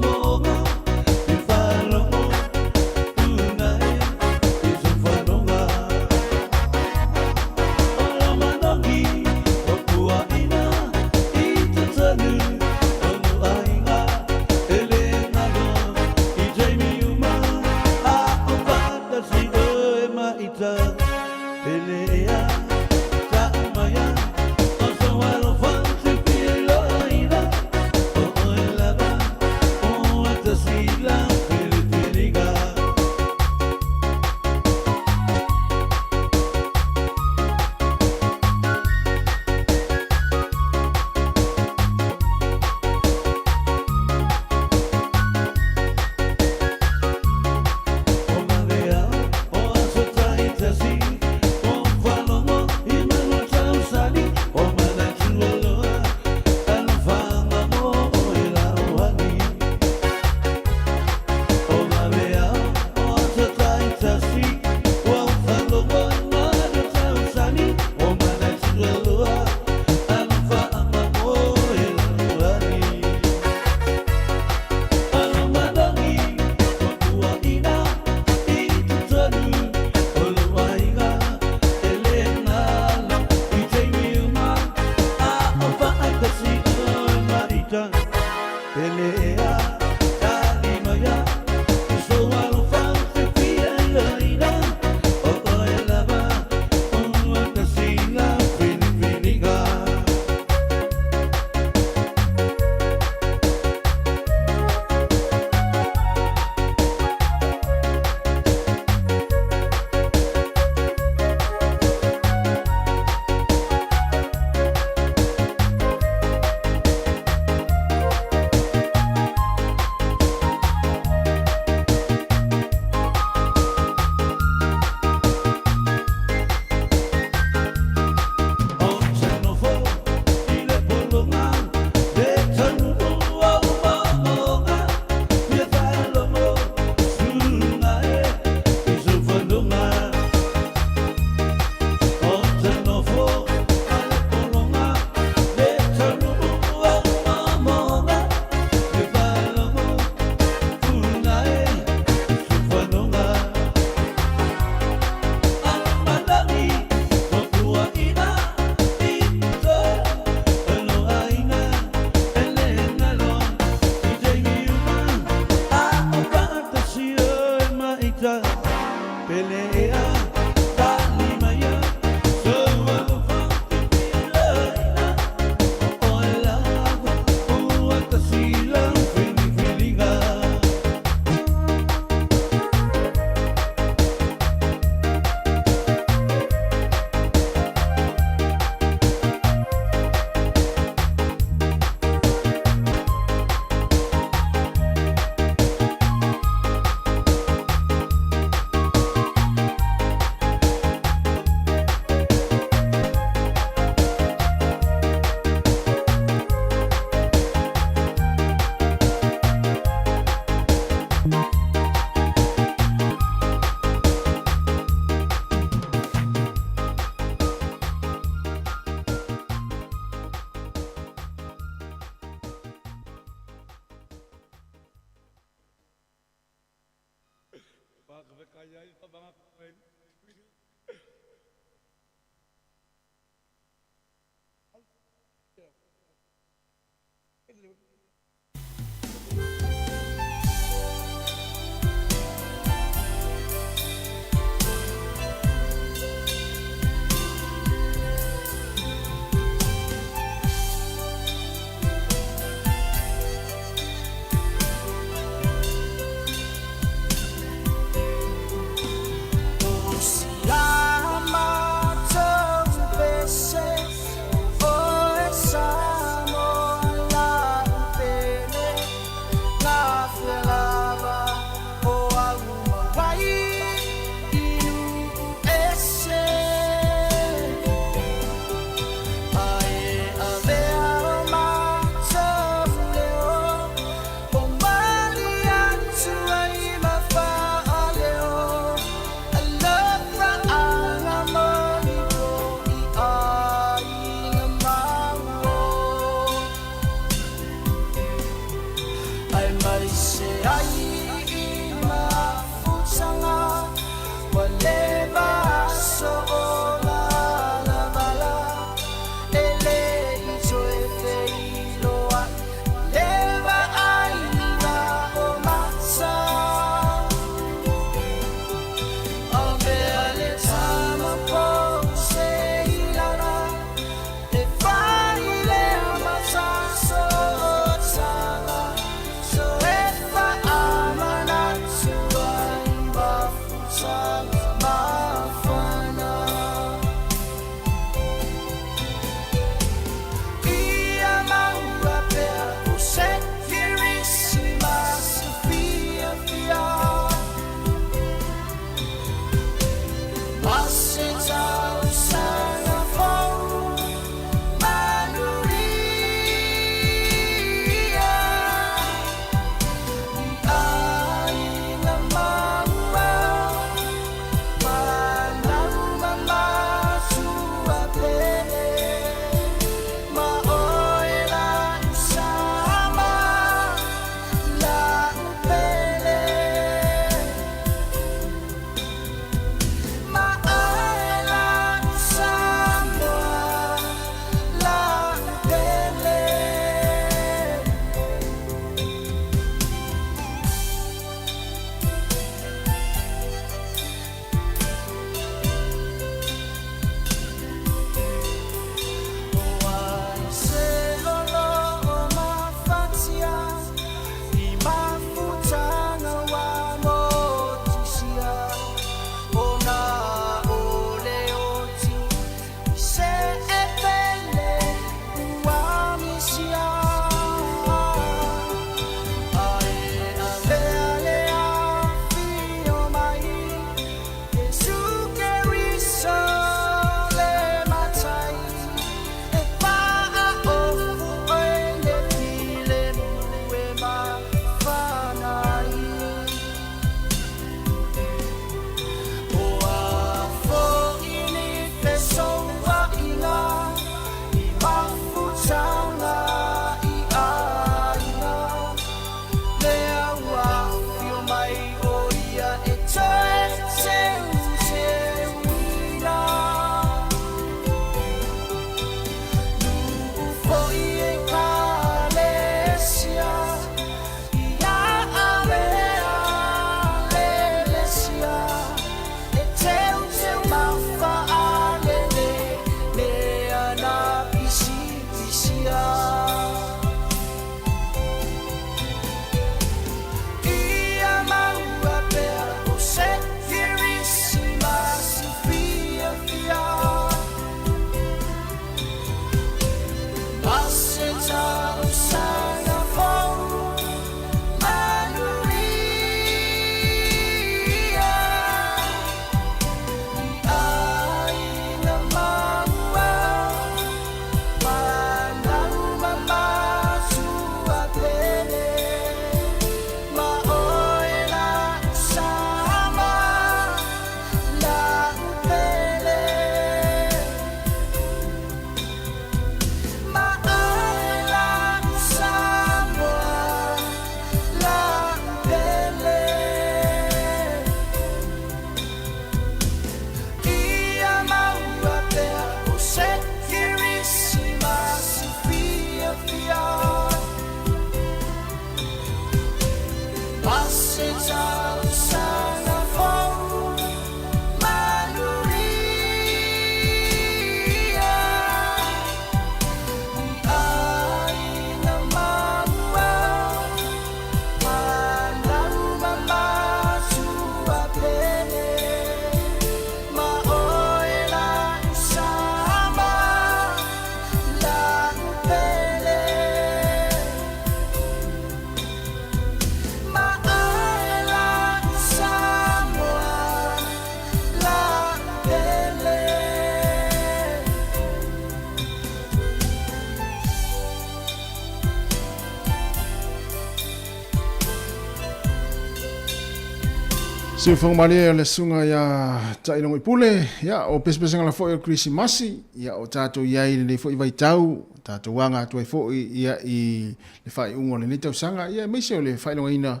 Siufoga malie o le susuga ia Taailogoipule, ia o pesepesega la foi o le Kerisimasi, ia o tatou i ai i lenei foi vaitau, tatou aga atu ai foi ia i le faaiuga o lenei tausaga, ia aemaise o le faailogaina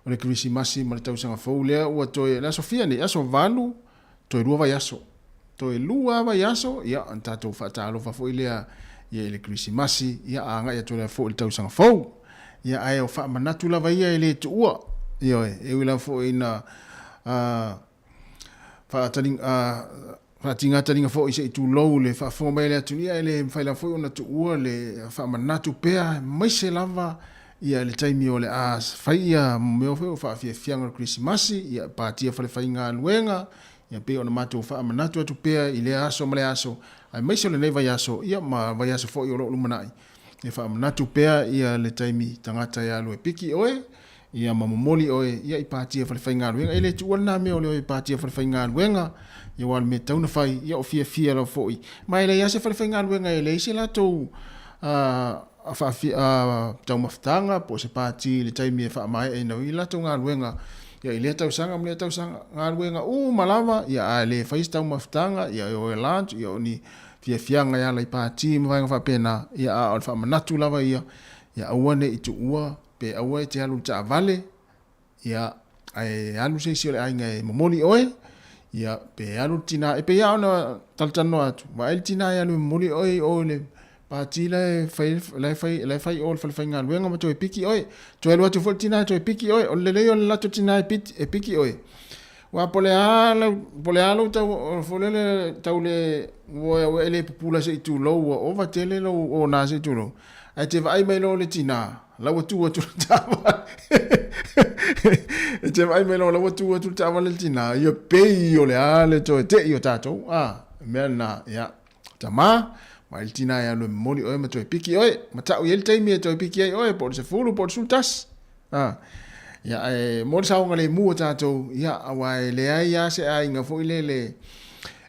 o le Kerisimasi ma le tausaga fou lea ua toe, le aso fia nei, aso 8, toe 2 vaiaso. Toe 2 vaiaso, ia ona tatou faatalofa foi lea ia i le Kerisimasi, ia agai atu lea foi i le tausaga fou. Ia ae o faamanatu lava ia e le tuua. Ioe, e ui lava foi ina faatiga taliga foi se i tulou le faafofoga mai a le atunuu, ia e le mafai lava foi ona tuua le faamanatu pea aemaise lava ia le taimi o le a fai ia mea foi o faafiafiaga o le Kerisimasi, ia patia falefaigaluega, ia pei ona matou faamanatu atu pea i lea aso ma lea aso, aemaise o lenei vaiaso, ia ma vaiaso foi o lo o lumanai. E faamanatu pea ia le taimi tagata e alu e piki oe, ia ma momoli oe ia i patia falefaigaluega. E le tuua lena mea o le o e patia falefaigaluega, ia aua o le mea e tatau ona fai, ia o fiafia lava foi. Ma e leai lava se falefaigaluega e leai se latou taumafataga po o se pati i le taimi e faamaeaina ai latou galuega ia i lea tausaga ma lea tausaga. Galuega uma lava, ia a le fai se taumafataga, ia e o e lunch, ia o ni fiafiaga e ala i pati ma vaega faapena, ia a o le faamanatu lava ia, ia aua ne i tuua pe aua e te alu i le taavale, ia ae alu se isi o le aiga e momoli oe, ia pe alu le tina, e pei lava ona talatalanoa atu, vaai le tina e alu e momoli oe i o i le pati la e fai, la e fai, la e fai i o i le falefaigaluega ma toe piki oe. Toe alu atu foi le tina e toe piki oe. O le lelei o le latou tina e piki oe. Aua po o le a lau, po o le a lou tau, foi lele, tau le, ua, ua e le pupula se i tulou, ua ova tele lou ona se i tulou. Ae te vaai mai loa le tina, la ua tu atu le taavale. E te vaai mai loa la ua tu atu le taavale le tina, ia pei o le a le toe tei o tatou. Ah, mea lena, ia, tama, vaai le tina e alu e momoli oe ma toe piki oe. Ma tau i ai le taimi e toe piki ai oe, po o le 10, po o le 11. Ah, ia, ae mo le saogalemu o tatou, ia, aua e leai lava se aiga foi lele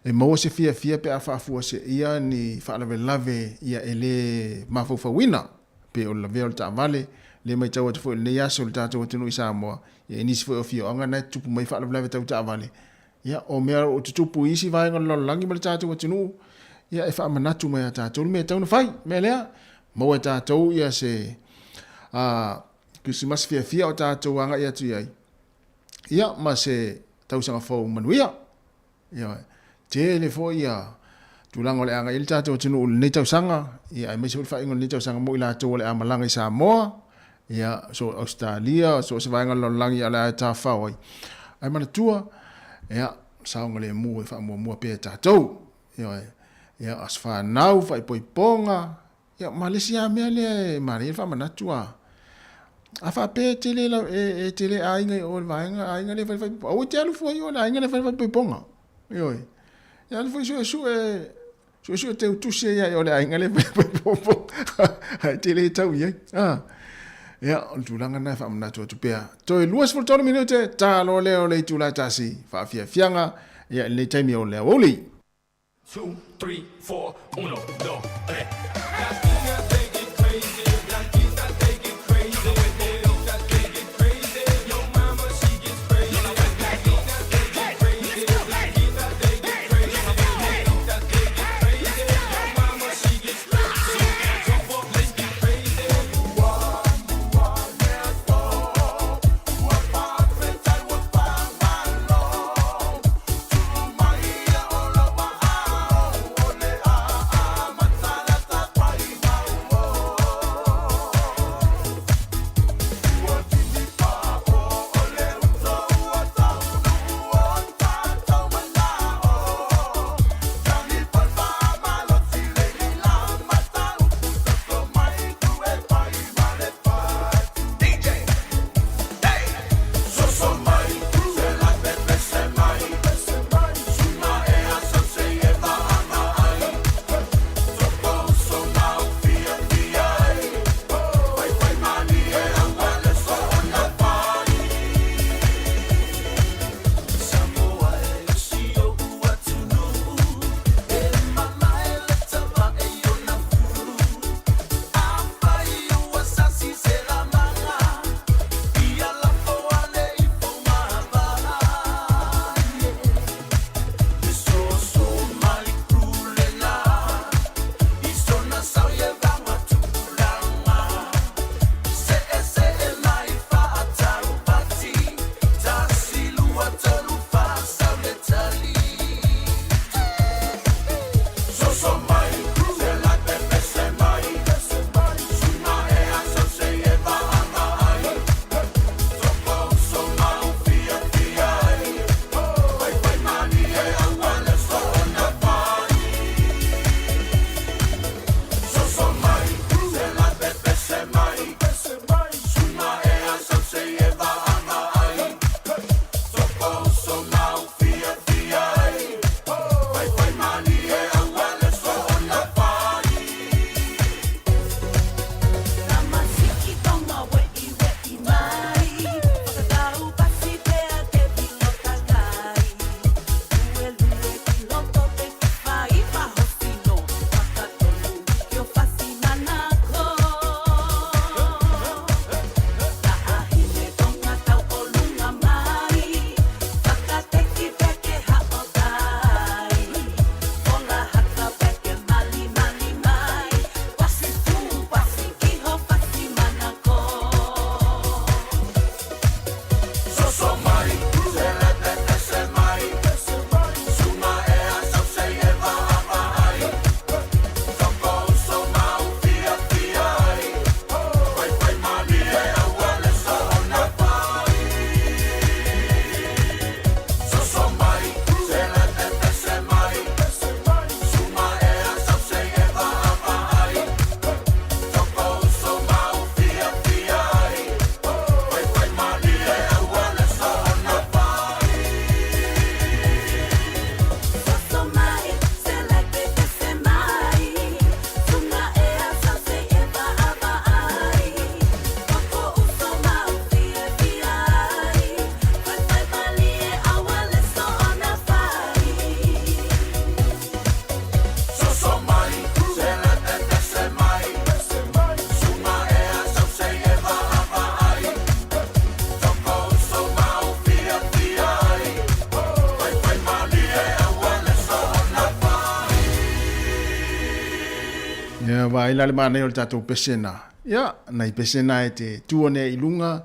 e maua se fiafia pe a faafuaseia ni faalavelave ia e le mafaufauina, pe o le lavea o le taavale, le matau atu foi i lenei aso i le tatou atunuu i Samoa, ia i nisi foi o afioaga na e tutupu mai faalavelave tau taavale, ia o mea o tutupu i isi vaega o le lalolagi ma le tatou atunuu, ia e faamanatu mai ia tatou le mea e tatau ona fai. O le mea lea, maua e tatou ia se Kerisimasi fiafia o tatou agai atu i ai, ia ma se tausaga fou manuia. Ia, tele foi ia tulaga o le a agai ai le tatou atunuu i lenei tausaga, ia aemaise foi le faaiuga o lenei tausaga mo i latou o le a malaga i Samoa, ia so Ausetalia, so o se vaega o le lalolagi o le a e tafafao ai. Ae manatua, ia, saogalemu e faamuamua pea e tatou. Ioe, ia, aso fanau, faaipoipoga, ia, ma le isi lava mea lea e manaia le faamanatu a, a faapea e tele lau, e, e tele aiga i o i le vaega, aiga lea e fai le faaipoipoga, aua e te alu fua i o i le aiga lea e fai le faaipoipoga. Ioe, e alu foi suesue, suesue teutusi ai ia o le aiga lea e fai le faaipoipoga, ae te le tau i ai. Ah. Ia, o le tulaga lena e faamanatu atu pea. Toe 23 minute, ta loa lea o le itula e tasi, faafiafiaga, ia i lenei taimi o le aoauli. Two, three, four, uno, dos, tres. Vaai la le manaia o le tatou pese na. Ia, nai pese na e te tu ane i luga,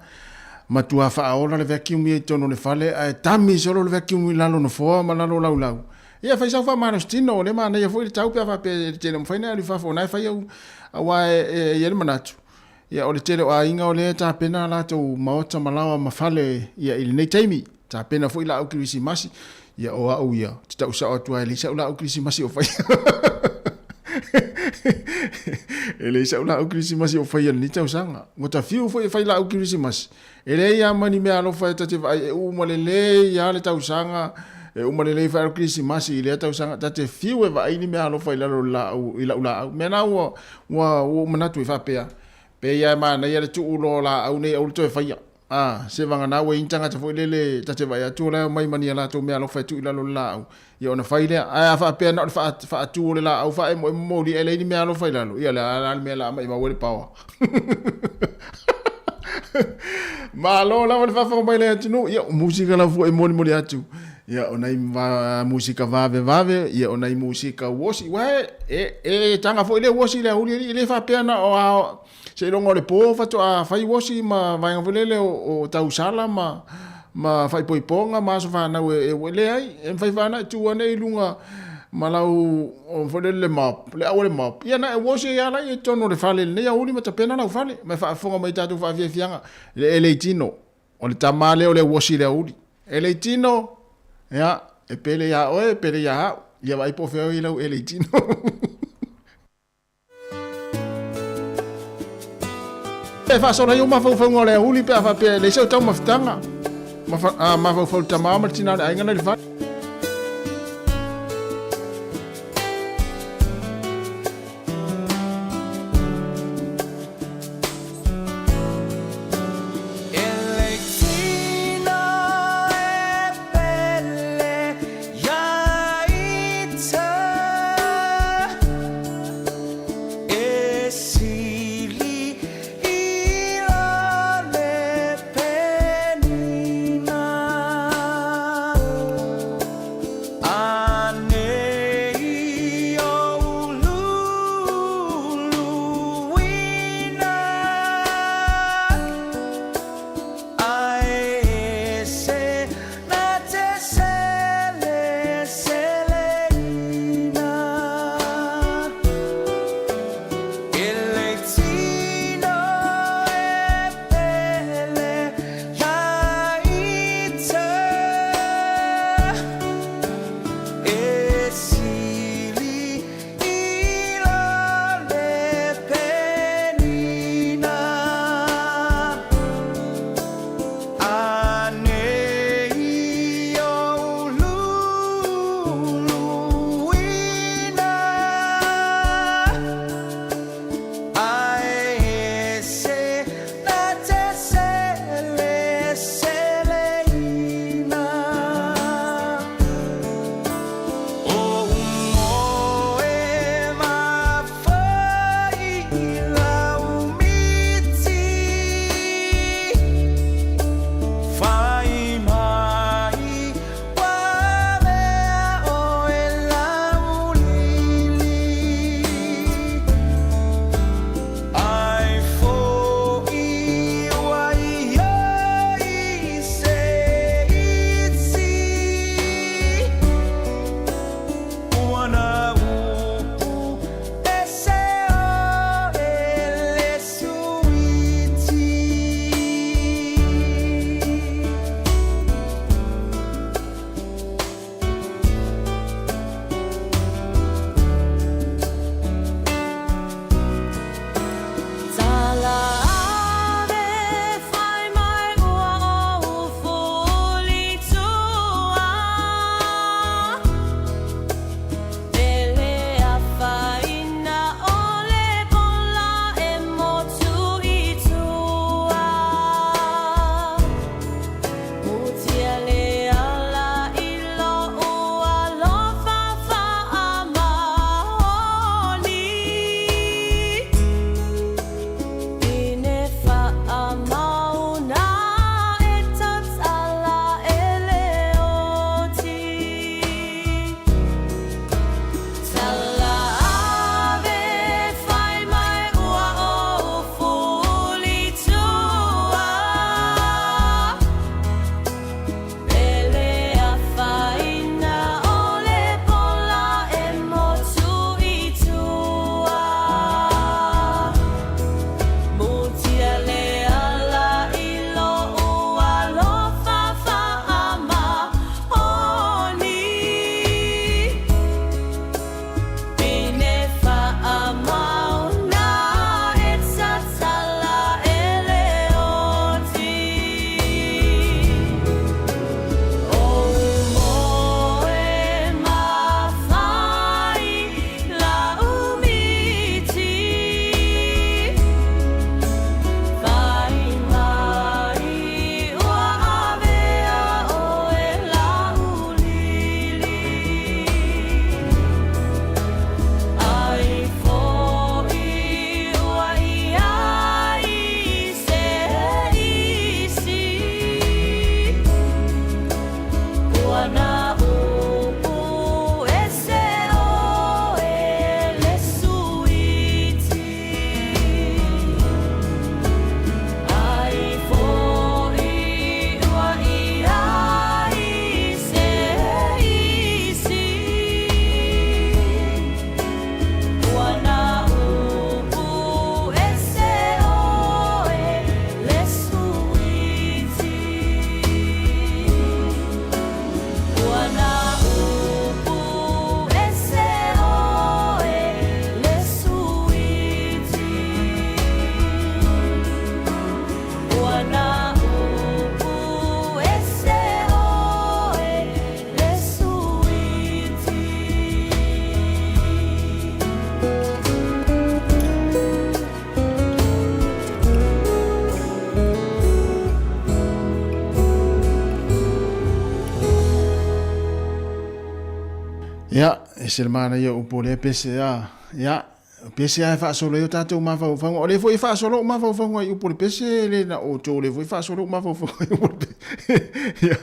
matua faaola le vacuum ia i totonu o le fale, ae tami solo le vacuum i lalo o nofoa ma lalo o laulau. Ia, fai sau faamalositino, o lea e manaia foi le tau pe a faapea e te le mafai ona e alu i fafo, o lena e fai au, aua e i ai le manatu, ia, o le tele o aiga o lea e tapena a latou maota ma laoa ma fale ia, i lenei taimi. Tapena foi laau kerisimasi, ia o au ia, ou te tau sao atu lava e leai sau laau kerisimasi o faia. E leai sau laau kerisimasi o faia i lenei tausaga. Ua ta fiu foi e fai laau kerisimasi, e leai lava ma ni meaalofa e ta te vaai e uma lelei lava le tausaga, e uma lelei foi le kerisimasi i lea tausaga, ta te fiu e vaai ni meaalofa i lalo o le laau, i lau laau. O mea na ua, ua ou manatu ai faapea, pei lava e manaia le tuu loa o laau nei aua le toe faia. A, se vagana ua i ai ni tagata foi lele ta te vaai atu o la e omai ma ni a latou meaalofa e tuu i lalo o le laau, ia ona fai lea. Ae a faapea na o le faatu o le laau faaemoemo moli ae leai ni meaalofa i lalo, ia o le a la le mea o le a maimau ai le paoa. Malo lava le faafofoga mai le atunuu. Ia, o musika lava foi e molimoli atu. Ia, o nai musika vavevave, ia, o nai musika uosi. Uae, e, e taga foi le uosi i le auli alii, e le faapea na o a, Seiloga o le po faatoa fai uosi ma vaega foi lele o tausala ma ma faaipoipoga ma aso fanau e leai, e mafai lava ona e tu ane i luga ma lau foi lele le mop, le au o le mop, ia ona e uosi ai lava laia i totonu o le fale i lenei aoauli ma tapena lau fale ma e faafofoga mai i tatou faafiafiaga. E le i tino, o le tama lea o le uosi i le aoauli. E le i tino, ia, e pele iā oe, e pele iā au. Ia vaai po o fea oe i lau e le i tino. E faasolo ai ou mafaufauga o le auli pe a faapea e leai sau taumafataga. Mafaufau le tama ma le tina o le aiga na i le fale. Ia, e se le manaia o upu o lea pese a. Ia, o pese lava e faasolo ai o tatou mafaufauga. O lea foi e faasolo ou mafaufauga i upu o le pese, e le na o outou, o lea foi e faasolo ou mafaufauga i upu o le pese. Ia,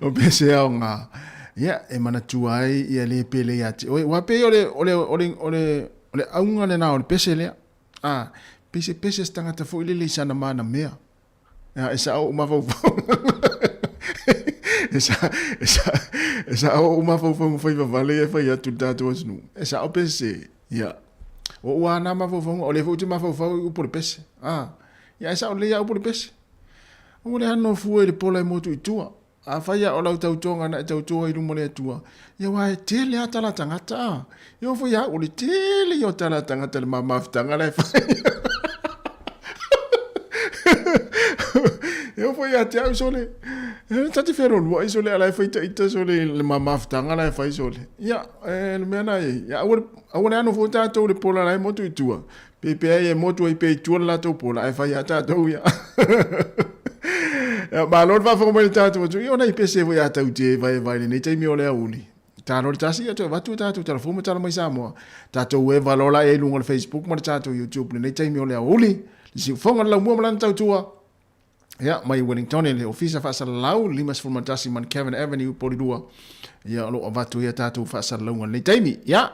o pese aoga. Ia, e manatua ai ia le pele ia te oe. Aua pei o le, o le, o le, o le, o le auga lena o le pese lea. A, pei se pese se tagata foi lele i sana manamea. Ia, e sao ou mafaufauga. E sa, e sa, e sao ou mafaufauga fai vavale ia e fai atu i le tatou atunuu. E sao pe sese? Ia. O ou lava na mafaufauga, o lea foi ou te mafaufau i upu o le pese. A, ia, e sao lelei lava upu o le pese. Aua le ano fua i le pola e motu i tua. Afai a o lau tautoga na e tautoa i luma o le Atua, ia aua e tele lava tala tagata a. E oo foi ia au, o le tele ia o tala tagata i le ma mafutaga la e fai. E oo foi ia te au sole, e ta te feloaloai sole a la e fai ita sole i le ma mafutaga la e fai sole. Ia, e le mea na e, ia aua le, aua le ano fua tatou i le pola la e motu i tua. Pe pea e motu ai pea i tua le latou pola, ae fai a tatou ia. Ia, malo le faafofoga mai le tatou atu. Ia, o nai pese foi a tau te vai vai lenei taimi o le aoauli. Talo le tasi, ia toe avatu tatou telefoni ma tala mai Samoa. Tatou e valola ai i luga o le Facebook ma le tatou YouTube lenei taimi o le aoauli. Le siufofoga le laumua ma lana tautua. Ia, mai Wellington le ofisa faasalalau 51 Mount Avenue, Porirua. Ia, o lo o avatu ia tatou faasalalauga lenei taimi. Ia,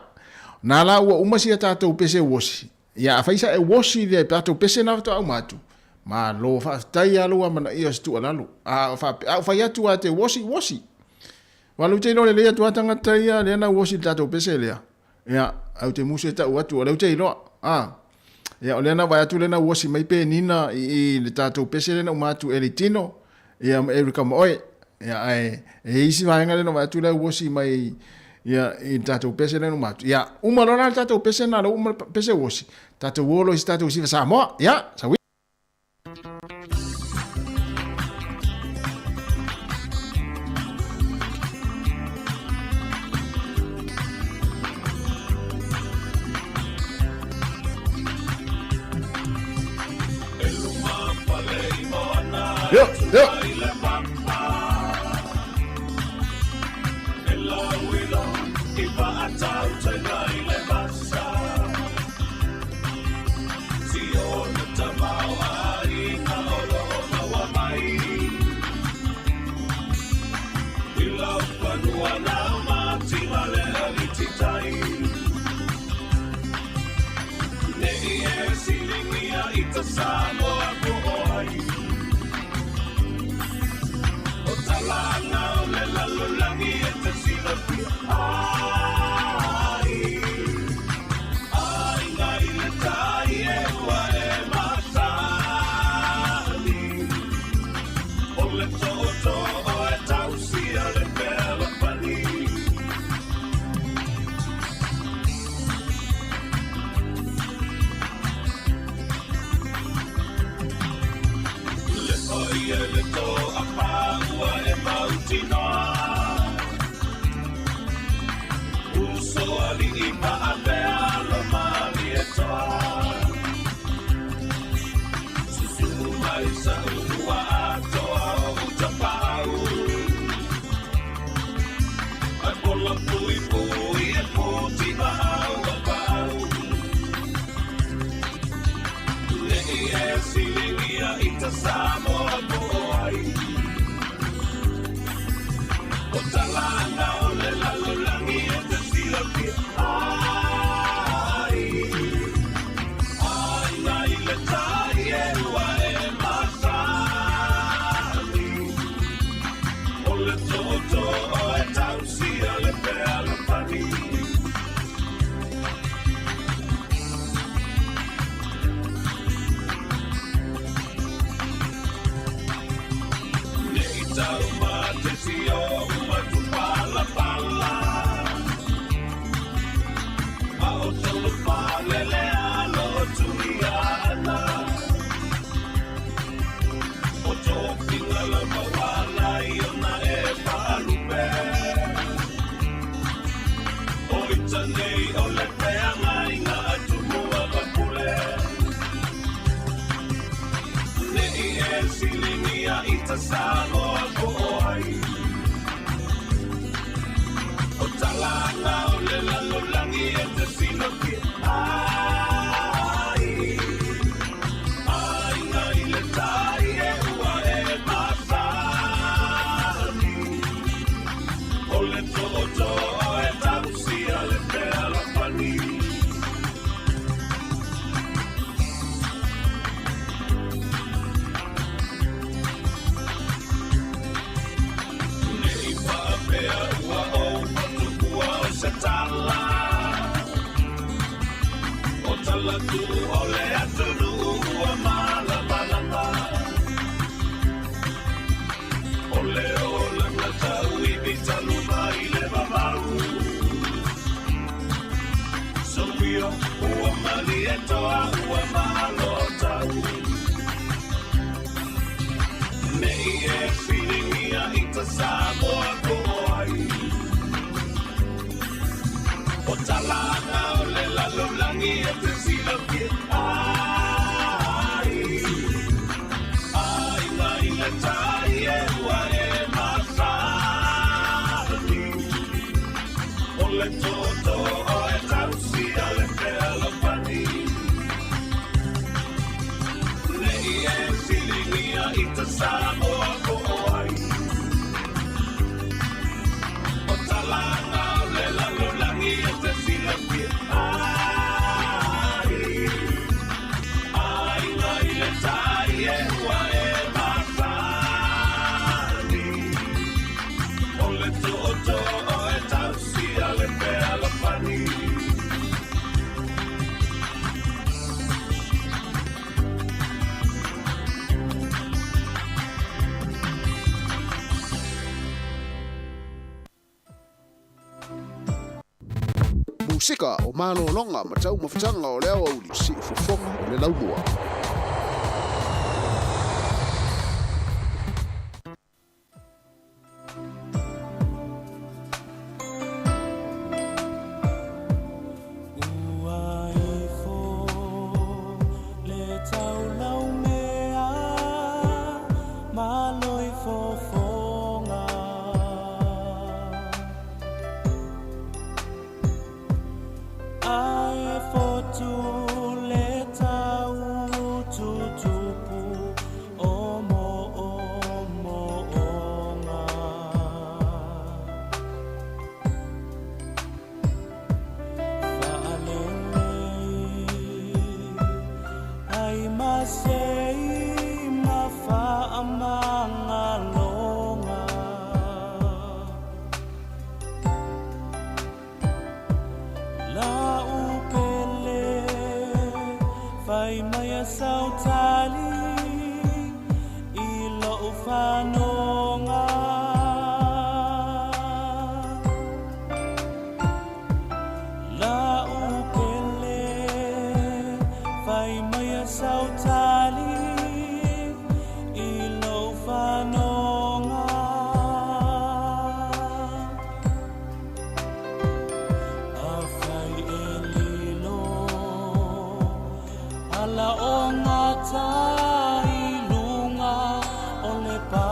na la ua uma sia tatou pese uosi. Ia, afai sa e uosi le tatou pese na faatoa uma atu, malo faafetai lava lou amanaia o se tuualalo. A, faapea, a ou fai atu lava e te uosi, uosi. Aua lea ou te iloa lelei atu lava tagata ia lea na uosi i le tatou pese lea. Ia, ae ou te musu e tau atu, o lea ou te iloa. A, ia, o lea na vaai atu lea na uosi mai Penina i, i le tatou pese lea na uma atu e Litino, ia, ma Erica ma oe. Ia, ae, e isi vaega lea na vaai atu lea uosi mai, ia, i le tatou pese lea na uma atu. Ia, uma loa la le tatou pese na, lea ua uma le pese uosi, tatou o loa i se tatou siva Samoa. Ia, sau Yo, yo. Musika o malologa ma taumafataga o le aoauli siufofoga o le laumua. Ua ifo le taulaumea malo i fofoga. Ae fotu le taututupu o moomooga. Faalelei ai masei ma faamagaloga. Lau pele fai mai a sautali i lou fanoga. Lau pele fai mai a sautali i lou fanoga. Afai e lilo ala o ngata i lunga o le pā.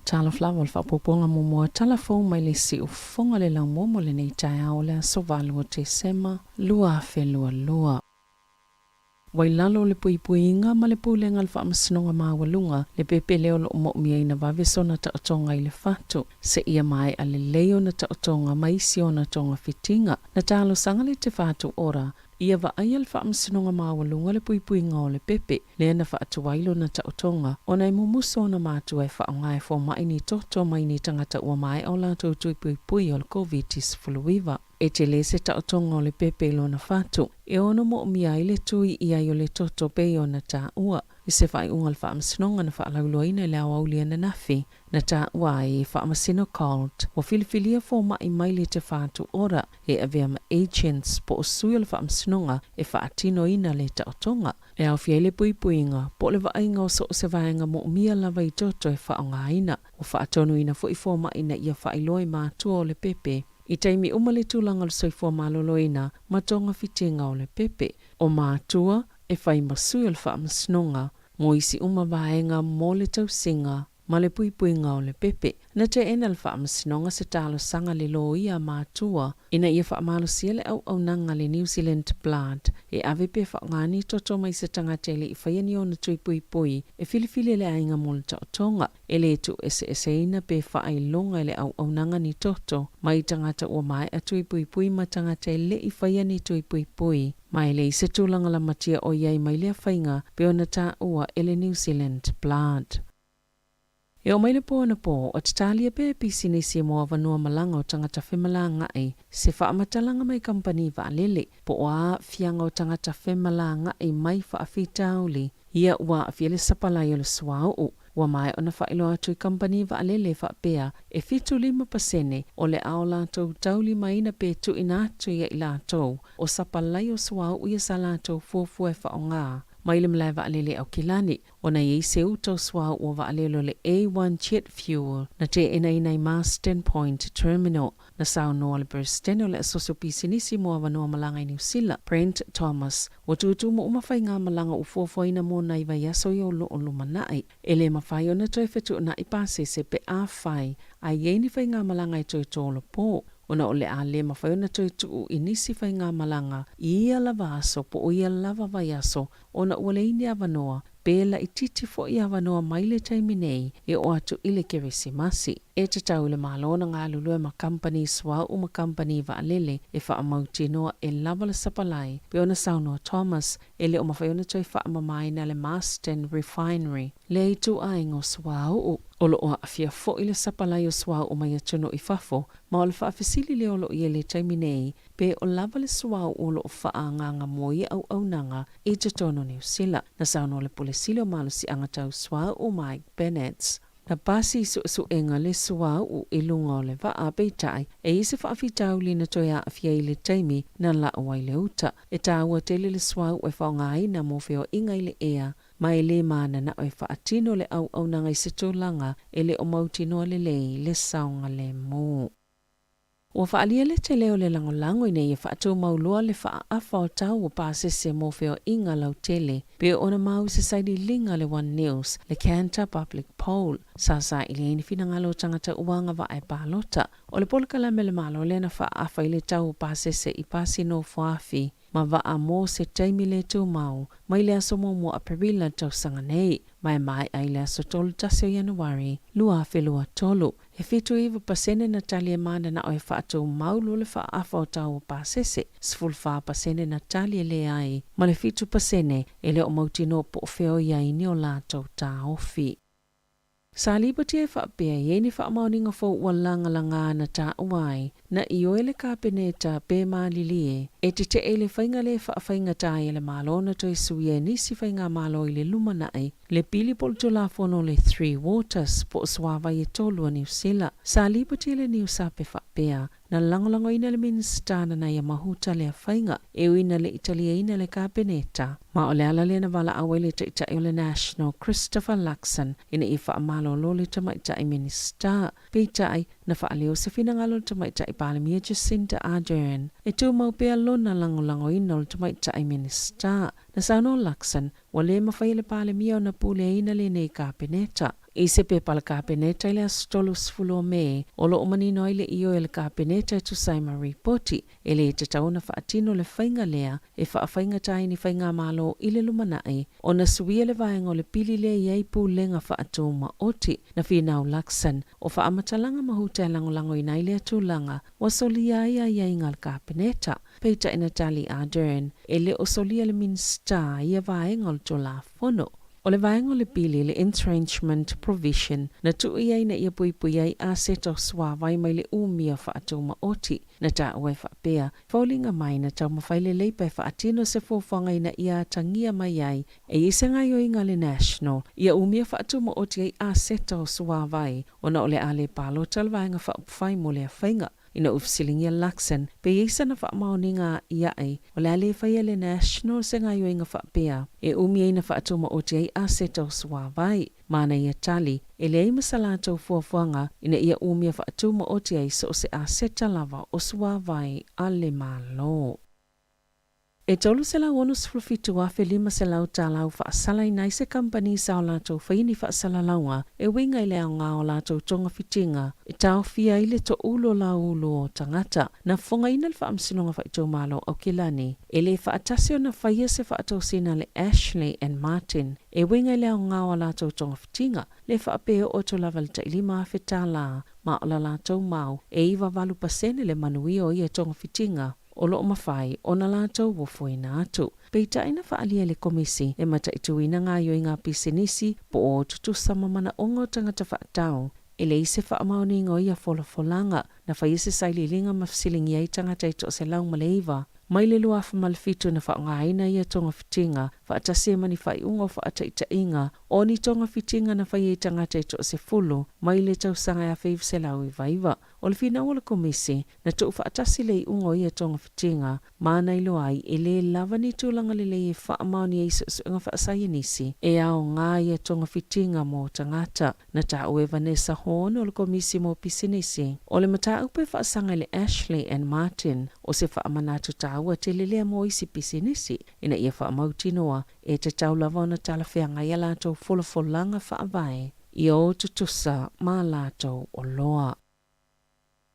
Talofa lava o le faaopoopoga muamua tala fou mai le siufofoga le laumua mo lenei taeao o le aso 8 o Tesema 2022. Ua i lalo o le puipuiga ma le Pulega a le Faamasinoga Maualuga le pepe lea o lo o mo'omiaina vave sona taotoga i le fatu, seia maea lelei ona taotoga ma isi ona togafitiga. Na talosaga le Te Whatu Ora ia vaaia le Faamasinoga Maualuga le puipuiga o le pepe lea na faatuai lona taotoga ona e mumusu ona matua e faaaoga e fomai ni toto mai ni tagata ua maea o latou tui puipui o le Koviti-19. E tele se taotoga o le pepe i lona fatu, e ono moomia ai le tui i ai o le toto pei ona taua. I se faaiuga a le Faamasinoga na faalauiloaina i le aoauli ananafi, na taua ai e Faamasino Colt ua filifilia fomai mai le Te Whatu Ora e avea ma agents po o sui o le Faamasinoga e faatinoina le taotoga. E aofia ai le puipuiga po o le vaaiga o so o se vaega moomia lava i toto e faaaogaina. Ua faatonuina foi fomai ina ia faailoa i matua o le pepe I taimi uma le tulaga o le soifua maloloina ma togafitiga o le pepe, o matua e fai ma sui o le faamasinoga mo isi uma vaega mo le tausiga ma le puipuiga o le pepe. Na teena le faamasinoga se talosaga le loia a matua ina ia faamalosia le auaunaga a le New Zealand Blood e ave pe faaaoga ni toto mai se tagata e le i faia ni ona tui puipui e filifili e le aiga mo le taotoga. E le tuueseeseina pe faailoga e le auaunaga ni toto mai tagata ua maea tui puipui ma tagata e le i faia ni tui puipui, ma e leai se tulaga lamatia o i ai mai lea faiga pei ona taua e le New Zealand Blood. E oo mai le po anapo, o tatalia pea e pisinisi mo avanoa malaga o tagata femalagaai se faamatalaga mai kamupani vaalele, po o a aafiaga o tagata femalagaai mai faafitauli ia ua aafia le sapalai o le suauu. Ua maea ona faailoa atu i kamupani vaalele faapea e 75% o le a o latou taulimaina pe tuuina atu ia i latou o sapalai o suauu ia sa latou fuafua e faaaoga mai le malae vaalele i Aukilani ona e i ai se uta o suauu o vaalele o le A1 Jet Fuel na teenaina i Marsden Point Terminal. Na saunoa le Peresetene o le Asosi o Pisinisi mo Avanoa Malaga i Niu Sila, Brent Thomas, ua tutumu uma faigamalaga ua fuafuaina mo nai vaiaso ia o lo o lumanai. E le mafai ona toe fetuunai pasese pe afai a i ai ni faigamalaga e toe tolopo, ona o le a le mafai ona toe tuu i nisi faigamalaga i ia lava aso po o ia lava vaiaso ona ua leai ni avanoa pe laitiiti foi avanoa mai le taimi nei e oo atu i le Keresimasi. E tatau i le Malo ona galulue ma kamupani suauu ma kamupani vaalele e faamautinoa e lava le sapalai, pei ona saunoa Thomas, e le o mafai ona toe faamamaina le Marsden Refinery, le ituaiga o suauu. O lo o aafia foi le sapalai o suauu mai atunuu i fafo, ma o le faafesili lea o lo o i ai i le taimi nei, pe o lava le suauu o lo o faaagaaga mo ia auaunaga i totonu o Niu Sila. Na saunoa le Pule Sili o Malosiaga Tau Suauu Mike Bennetts, Na pasi i suesuega le suauu i luga o le vaa, peitai, e i ai se faafitauli na toe aafia i le taimi na lau ai le uta. E taua tele le suauu e faaaogaina mo feoaiga i le ea, ma e le mananao e faatino le auaunaga i se tulaga e le o mautinoa lelei le saogalemu. Ua faaalia le tele o le lagolago ina ia faatumau loa le faaafa o tau o pasese mo feoaiga lautele pei ona mau i se sailiiliga a le One News, le Kantar Public Poll, sa saili ai ni finagalo o tagata ua agavaa e palota. O le polokalame a le Malo lea na faaafa i le tau o pasese i pasi nofoafi ma vaa mo se taimi le tumau mai le aso muamua Aperila tausaga nei, ma e maea i le aso 31 o Ianuari 2023. E 79% na tali e mananao e faatumau loa le faaafa o tau o pasese, 14% na tali e leai, ma le 7% e le o mautinoa po o fea o i ai ni o latou taofi. Sa lipoti ai faapea, e i ai ni faamaoniga fou ua lagalaga na taua ai, na ioe le Kapeneta pe malilie e tete'e i le faiga lea e faafaigata ai e le Malo ona toe suia e nisi faigamalo i le lumanai le pili po o le Tulafono o le Three Waters po o suavai e tolu a Niu Sila. Sa lipoti e le Niusape faapea, Na lagolagoina e le Minisita Nanaia Mahuta lea faiga, e ui ina le i taliaina e le Kapeneta. Ma o le ala lea na valaau ai le Taitai o le National, Christopher Luxon, ina ia faamalolo le Tamaitai Minisita. Peitai, na faaleo se finagalo o le Tamaitai Palemia Jacinda Ardern e tumau pea lona lagolagoina o le Tamaitai Minisita. Na saunoa Luxon, ua le mafai e le Palemia ona puleaina lenei Kapeneta. I se pepa a le Kapeneta i le aso 30 o Me, o lo o manino ai le ioe a le Kapeneta e tusa ai ma ripoti, e le tatau ona faatino le faiga lea e faafaigata ai ni faigamalo i le lumanai ona suia le vaega o le pili lea i ai pulega faatumaoti. Na finau Luxon, o faamatalaga mahuta e lagolagoina ai lea tulaga ua solia ai aiaiga a le Kapeneta. Peitai na tali Ardern, e le o solia le Minisita ia vaega o le Tulafono. O le vaega o le pili, le entrenchment provision, na tuu i ai ina ia puipui ai aseta o suavai mai le umia faatumaoti. Na taua e faapea, foliga mai na taumafai le Labour e faatino se fuafuaga ina ia atagia mai ai e i ai se gaoioiga a le National ia umia faatumaoti ai aseta o suavai ona o le a le palota le Vaega Faaupufai mo lea faiga. Ina ua fesiligia Luxon pe i ai sana faamaoniga iaʻe o le a le faia e le National se gaoioiga faapea e umi ai na faatumaoti ai aseta o suavai. Ma ana ia tali, e leai ma sa latou fuafuaga ina ia umia faatumaoti ai so o se aseta lava o suavai a le Malo. E $367,500 tala ua faasalaina ai se kamupani sa o latou faia ni faasalalauga e uiga i le aoga o latou togafitiga e taofia ai le toulu o lauulu o tagata. Na fofogaina le Faamasinoga Faaitumalo o Aukilani e le faatasi ona faia se faatosina a le Ashley and Martin e uiga i le aoga o a latou togafitiga le faapea e oo atu lava i le tai $5,000 tala ma o la latou mau e 98% le manuia o ia togafitiga o lo o mafai ona latou ofoina atu. Peitai na faaalia e le Komisi e mataituina gaoioiga pisinisi po o tutusa ma manaoga o tagata faatau e leai se faamaoniga o ia folafolaga. Na faia se sailiiliga ma fesiligia ai tagata e 109 mai le 2007 na faaaogaina ia togafitiga faatasi ai ma ni faaiuga o faataitaiga o ni togafitiga na faia i tagata e toasefulu mai le tausaga e 1999. O le finau o le Komisi, Na tuufaatasi le iuga o ia togafitiga ma na iloa ai e lē lava ni tulaga lelei e faamaonia ai suesuega faasaienisi e aoga ia togafitiga mo tagata. Na taua e Vanessa Horn o le Komisi mo Pisinisi o le mataupu e faasaga i le Ashley and Martin o se faamanatu taua tele lea mo isi pisinisi ina ia faamautinoa e tatau lava ona talafeagai a latou folafolaga faavae ia o tutusa ma latou oloa.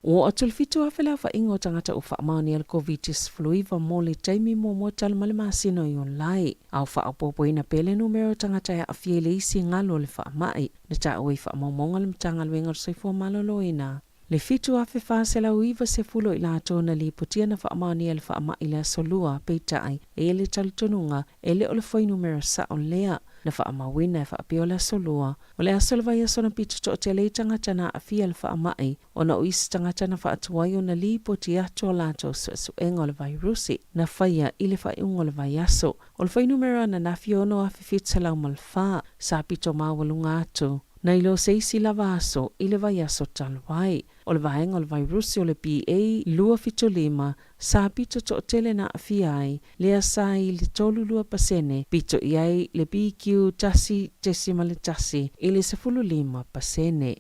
Ua oo atu le 7,000 le aofaiga o tagata ua faamaonia le Koviti-19 mo le taimi muamua talu mai le masina o Iulai, a o faaopoopoina pea le numera o tagata e aafia i le isi galu o le faamai, na taua i faamaumauga a le Matagaluega o le Soifua Maloloina. Le 7,490 o i latou na lipotia na faamaonia le faamai i le Aso Lua, peitai, e i ai le talitonuga e le o le fuainumera sao lea na faamauina e faapea o le Aso Lua. O le aso o le vaiaso na pito toatele ai tagata na aafia i le faamai ona o isi tagata na faatuai ona lipoti atu o latou suesuega o le vairusi na faia i le faaiuga o le vaiaso. O le fuainumera ananafi e 6,704 sa pito maualuga atu nai lo se isi lava aso i le vaiaso talu ai. O le vaega o le vairusi o le BA.2.75 sa pito toatele na aafia ai, lea sa i le 32%, pito i ai le BQ.1.1 i le 15%.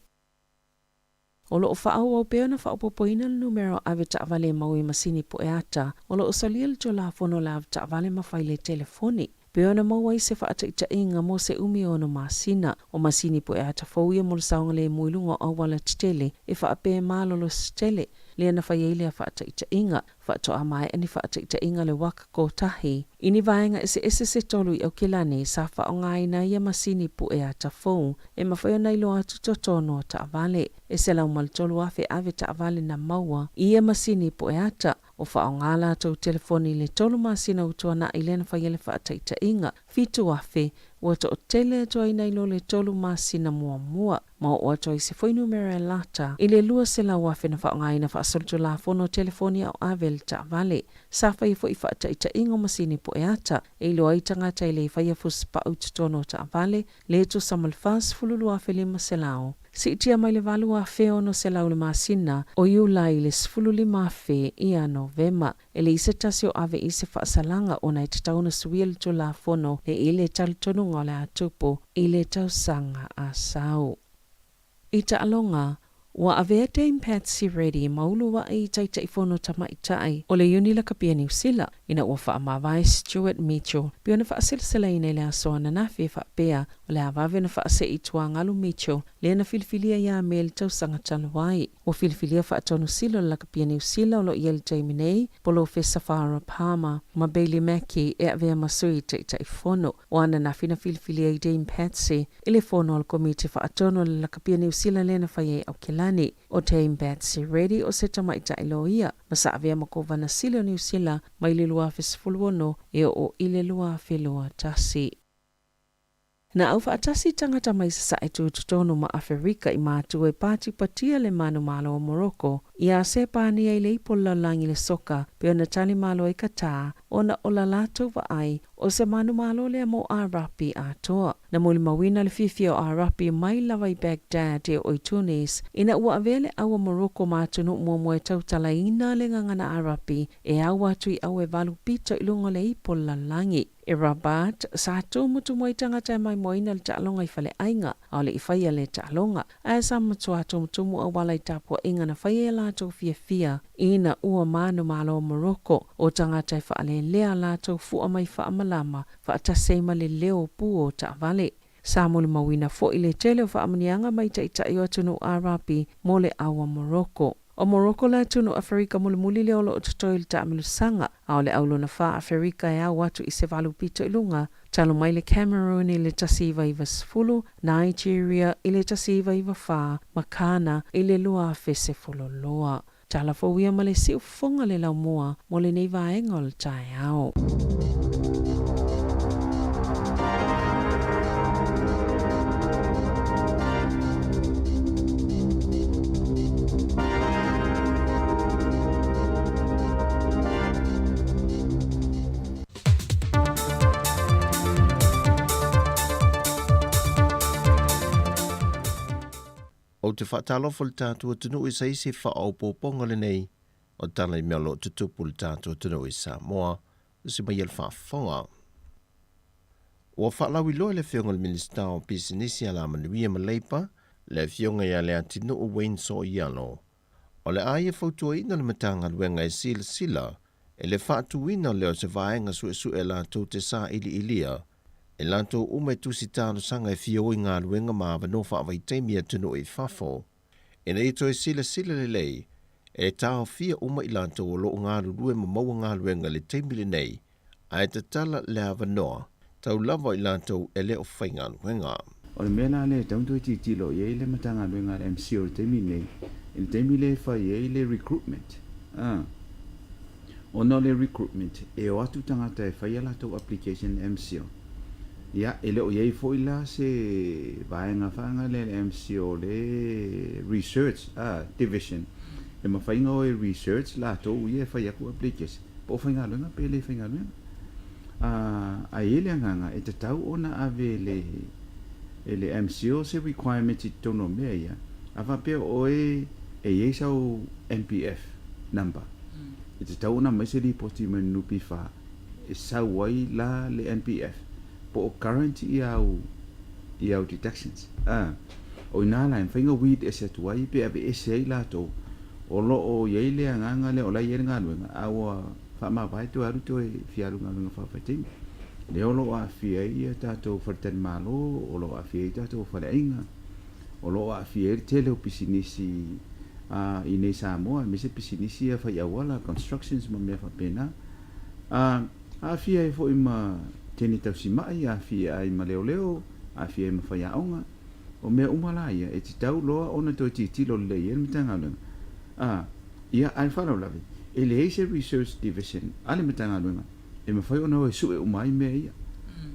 O lo o faaauau pea ona faaopoopoina le numera o avetaavale e maua i masini pueata o lo o solia le Tulafono o le Avetaavale ma Faile Telefoni. Pei ona maua ai se faataitaiga mo se umi e ono masina, o masini pueata fou ia mo le saogalemu i luga o auala tetele e faapea malolosi tele, lea na fai ai lea faataitaiga. Faatoa maea ni faataitaiga le waka kotahi i ni vaega eseese se tolu i Aukilani sa faaaogaina ai ia masini pueata fou e mafai ona iloa atu totonu o taavale. E 103,000 ave taavale na maua i ia masini pueata. o faaaoga latou telefoni i le tolu masina ua tuanai lea na faia le faataitaiga, 7,000 ua toatele atu ai nai lo le tolu masina muamua, ma oo atu ai se fuainumera e lata i le 200,000 na faaaogaina faasolitulafono telefoni a o ave i le taavale. Sa faia foi faataitaiga o masini pueata e iloa ai tagata e le faia fusipau i totonu o taavale, le tusa ma le 42,500. Siitia mai le 8,600 i le masina o Iulai i le 15,000 ia Novema. E leai se tasi o ave i se faasalaga ona e tatau ona suia le Tulafono e i le talitonuga o le a tupu i le tausaga a sau. I taaloga, ua avea Dame Patsy Reddy ma uluai Taitaifono Tamaitai o le Iuni Lakapi a Niu Sila ina ua faamavae Stuart Mitchell pei ona faaselaselaina i le aso ananafi e faapea o le a vave ona faasee i tuagalu Mitchell lea na filifilia ia Me i le tausaga talu ai. Ua filifilia faatonu sila o le Lakapi a Niu Sila o lo o i ai i le taimi nei, Polofesa Farah Palmer ma Bailey Mackey e avea ma Sui Taitaifono. O ananafi na filifilia ai Dame Patsy i le fono a le Komiti Faatonu o le Lakapi a Niu Sila lea na fai ai Aokelani. ʻO Dame Patsy Reddy o se tamaitai loia ma sa avea ma Kovana Sili o Niu Sila mai le 2016 e oo i le 2021. Na aufaatasi tagata mai Sasae Tutotonu ma Aferika i matua e patipatia le manumalo o Moroko iā Sepania i le ipo lalolagi le soka pei ona tali malo ai Qatar ona o la latou vaai o se manumalo lea mo Arapi atoa. Na molimauina le fiafia o Arapi mai lava i Baghdad e oo i Tunis ina ua avea le au a Moroko ma atunuu muamua e tautalaina le gagana Arapi e au atu i au e valu pito i luga o le ipo lalolagi. I Rabat, sa tumutumu ai tagata e maimoaina le taaloga i faleaiga, a o le i faia lea taaloga, ae sa matua tumutumu auala i tapuaiga na faia e latou fiafia ina ua manumalo o Morocco o tagata e faalelea a latou fua mai faamalama faatasi ai ma le leo pū o taavale. Sa molimauina foi le tele o faamanuiaga mai taitai o atunuu Arapi mo le au a Morocco. O Morocco le atunuu Aferika mulimuli lea o lo o totoe i le taamilosaga, a o le au lona fa Aferika e ao atu i se valu pito i luga, talu mai le Cameroon i le 1990, Nigeria i le 1994 ma Ghana i le 2012. Tala fou ia ma le siufofoga le laumua mo lenei vaega o le taeao. Ou te faatalofa i le tatou atunuu i se isi faaopoopoga lenei o tala i mea o lo o tutupu i le tatou atunuu i Samoa, usi mai e le faafofoga. Ua faalauiloa e le Afioga i le Minisita o Pisinisi, Alamanuia ma Leipa, le Afioga ia Leatinuu Wayne Sooialo, o le a ia fautuaina le Matagaluega e silasila i le faatuina lea o se vaega suesue latou te sailiilia e latou uma e tusi talosaga e fia o i galuega ma avanoa faavaitaimi i atunuu i fafo, ina ia toe silasila lelei e taofia uma i latou o lo o galulue ma maua galuega i le taimi lenei, ae tatala le avanoa tau lava i latou e le o faigaluega. O le mea la lea e tatau ona toe tilotilo i ai le Matagaluega a le MCIL i le taimi lenei, i le taimi lea e fai ai le recruitment, a. Ona o le recruitment, e o atu tagata e fai a latou application MCIL. Ia, e le o i ai foi la se vaega faga lea a le MCIL o le research a, division, e mafai ona o e research latou ia e fai atu application, po o faigaluega pe le faigaluega. A, ae i ai le agaga e tatau ona ave e le, e le MCIL se requirement i totonu o mea ia, a faapea o oe e i ai sau NPF number, e tatau ona aumai se lipoti mai le NPF e sau ai la le NPF po o current ia au i au deductions. A, o ina la e mafai ona weed ese atu ai pe aveese ai latou o lo o i ai le agaga lea o la e i ai le galuega a ua faamavae toe alu toe fia alu i galuega faavaitaimi. Lea o lo o aafia ai ia tatou faletalimalo, o lo o aafia ai tatou faleaiga, o lo o aafia ai le tele o pisinisi i inei Samoa, aemaise pisinisi ia fai auala, constructions ma mea faapena. Aafia ai foi ma teine tausimai, aafia ai ma leoleo, aafia ai ma faiaoga. O mea uma la ia, e tatau loa ona toe tilotilo lelei i ai le Matagaluega. Ia, ae faalavelave, E leai se Research Division a le Matagaluega e mafai ona o e sue uma ai mea ia.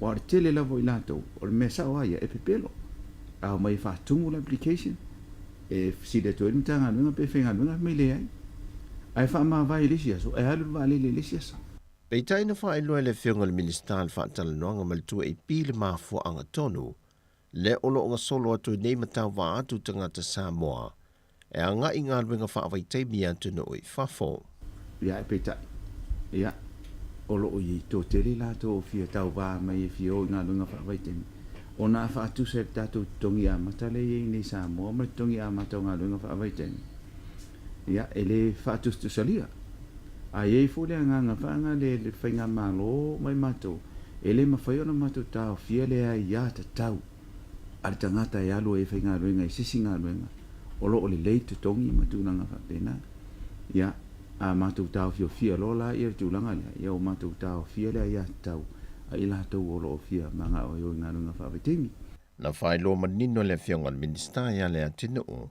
Aua o le tele lava o i latou, o le mea sao lava ia, e pepelo. A omai e faatumu le application, e fesili atu ai le Matagaluega pe faigaluega, fai mai leai. Ae faamavae i le isi aso, ae alu le vaalele i le isi aso. Peitai na faailoa e le Afioga i le Minisita le faatalanoaga ma le 2AP le mafuaaga tonu le o lo o gasolo atu ai nei ma tauvaa atu tagata Samoa e agai i galuega faavaitaimi i atunuu i fafo. Ia, peitai, ia, o lo o i ai toatele i latou o fia tauvā mai e fia o i galuega faavaitaimi, ona a faatusa i le tatou totogi amata lea e i ai nei i Samoa ma le totogi amata o galuega faavaitaimi, ia, e le faatusatusalia. A i ai foi le agaga faaga le le faigamalo mai matou, e le mafai ona matou taofia le aiatatau a le tagata e alu ai e faigaluega i se isi galuega o lo o lelei totogi ma tulaga faapena. Ia, a matou taofiofia loa la ia le tulaga lea, ia ua matou taofia le aiatatau a i latou o lo o fia manao e o i galuega faavaitaimi. Na faailoa manino e le Afioga i le Minisita ia Leatinuu,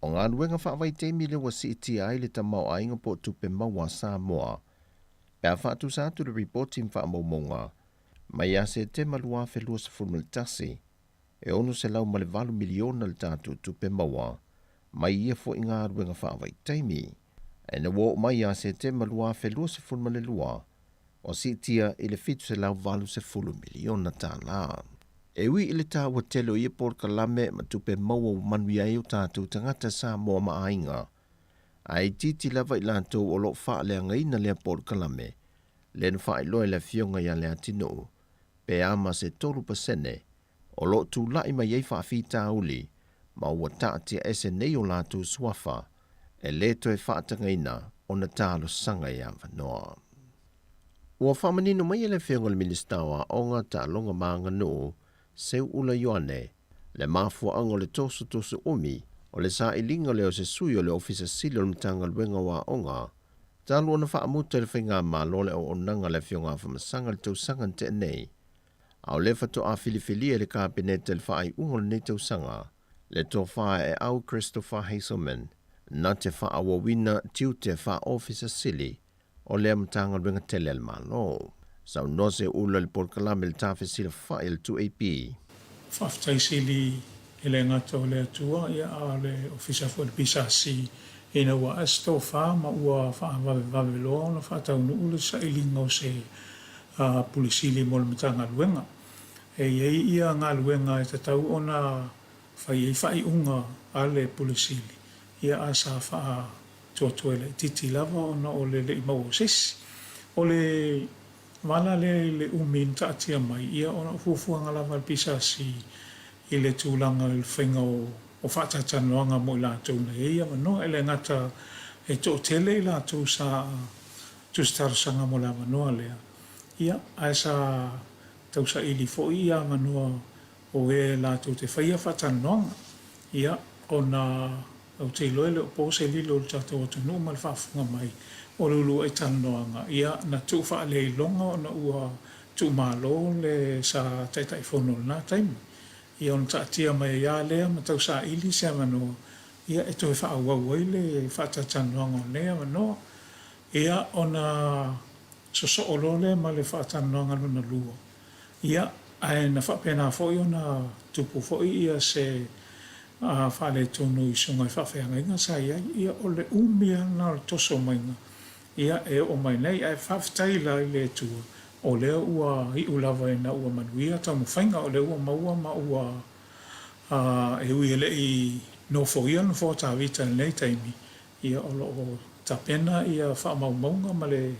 o galuega faavaitaimi lea ua siitia ai le tamaoaiga po o tupe maua a Samoa pe a faatusa atu le ripoti ma faamaumauga mai ia Setema 2021, e $608 miliona le tatou tupe maua mai ia foi galuega faavaitaimi. Ina ua oo mai ia Setema 2022, ua siitia i le $780 miliona tala. E ui i le taua tele o ia polokalame ma tupe maua ua manuia ai o tatou tagata Samoa ma aiga, ae itiiti lava i latou o lo o faaleagaina lea polokalame, lea na faailoa e le Afioga ia Leatinuu, pe a ma se 3% o lo o tulai mai ai faafitauli ma ua taatiaese nei o latou suafa e le toe faatagaina ona talosaga i avanoa. Ua faamanino mai e le Afioga i le Minisita o Aoga, Taaloga ma Aganuu, Seuula Ioane, le mafuaaga o le tosotoso umi o le sailiga lea o se sui o le Ofisa Sili o le Matagaluega o Aoga, talu ona faamuta e le Faigamalo le auaunaga a le Afioga Afamasaga i le tausaga na tea nei. A o lea faatoa filifilia e le Kapeneta i le faaiuga o lenei tausaga le Tofa Eau Christopher Hazelman na te faaauauina tiute faa-Ofisa Sili o lea Matagaluega tele a le Malo. Saunoa Seuula i le polokalame le Tafesilafai a le 2AP. Faafetai sili e le gata o le Atua ia a o le Ofisa foi o le PSC ina ua ae se tofa ma ua faavavevave loa ona faataunuu le sailiga o se Pule Sili mo le Matagaluega. E i ai ia galuega e tatau ona fai ai faaiuga a le Pule Sili ia a sa faatuatua laitiiti lava ona o le le i maua o se isi. O le vala lea i le umi na taatia mai, ia ona o fuafuaga lava a le PSC i le tulaga i le faiga o faatalatalanoaga mo i latou na i ai avanoa. E le gata e toatele i latou sa tusi talosaga mo le avanoa lea, ia, ae sa tausaili foi ia avanoa o e latou te faia faatalanoaga. Ia, ona ou te iloa e le o po se lilo i le tatou atunuu ma le faafofoga mai o le uluai talanoaga, ia, na tuu faaleiloga ona ua tuumalo le sa Taitaifono i lena taimi. Ia, ona taatia mai ai lava lea ma tausaili se avanoa, ia, e toe faaauau ai le faatalatalanoaga o lenei avanoa. Ia, ona sosoo loa lea ma le faatalanoaga lona lua. Ia, ae na faapena foi ona tupu foi ia se faaletonu i susuga i faafeagaiga sa i ai. Ia, o le umi lava lena o le toso maiga, ia, e oo mai nei. Ae faafetai la i le Atua, o lea ua iu lava ina ua manuia taumafaiga, o lea ua maua ma ua, e ui e le i nofoia le nofoa o Tavita i lenei taimi, ia, o lo o tapena ia faamaumauga ma le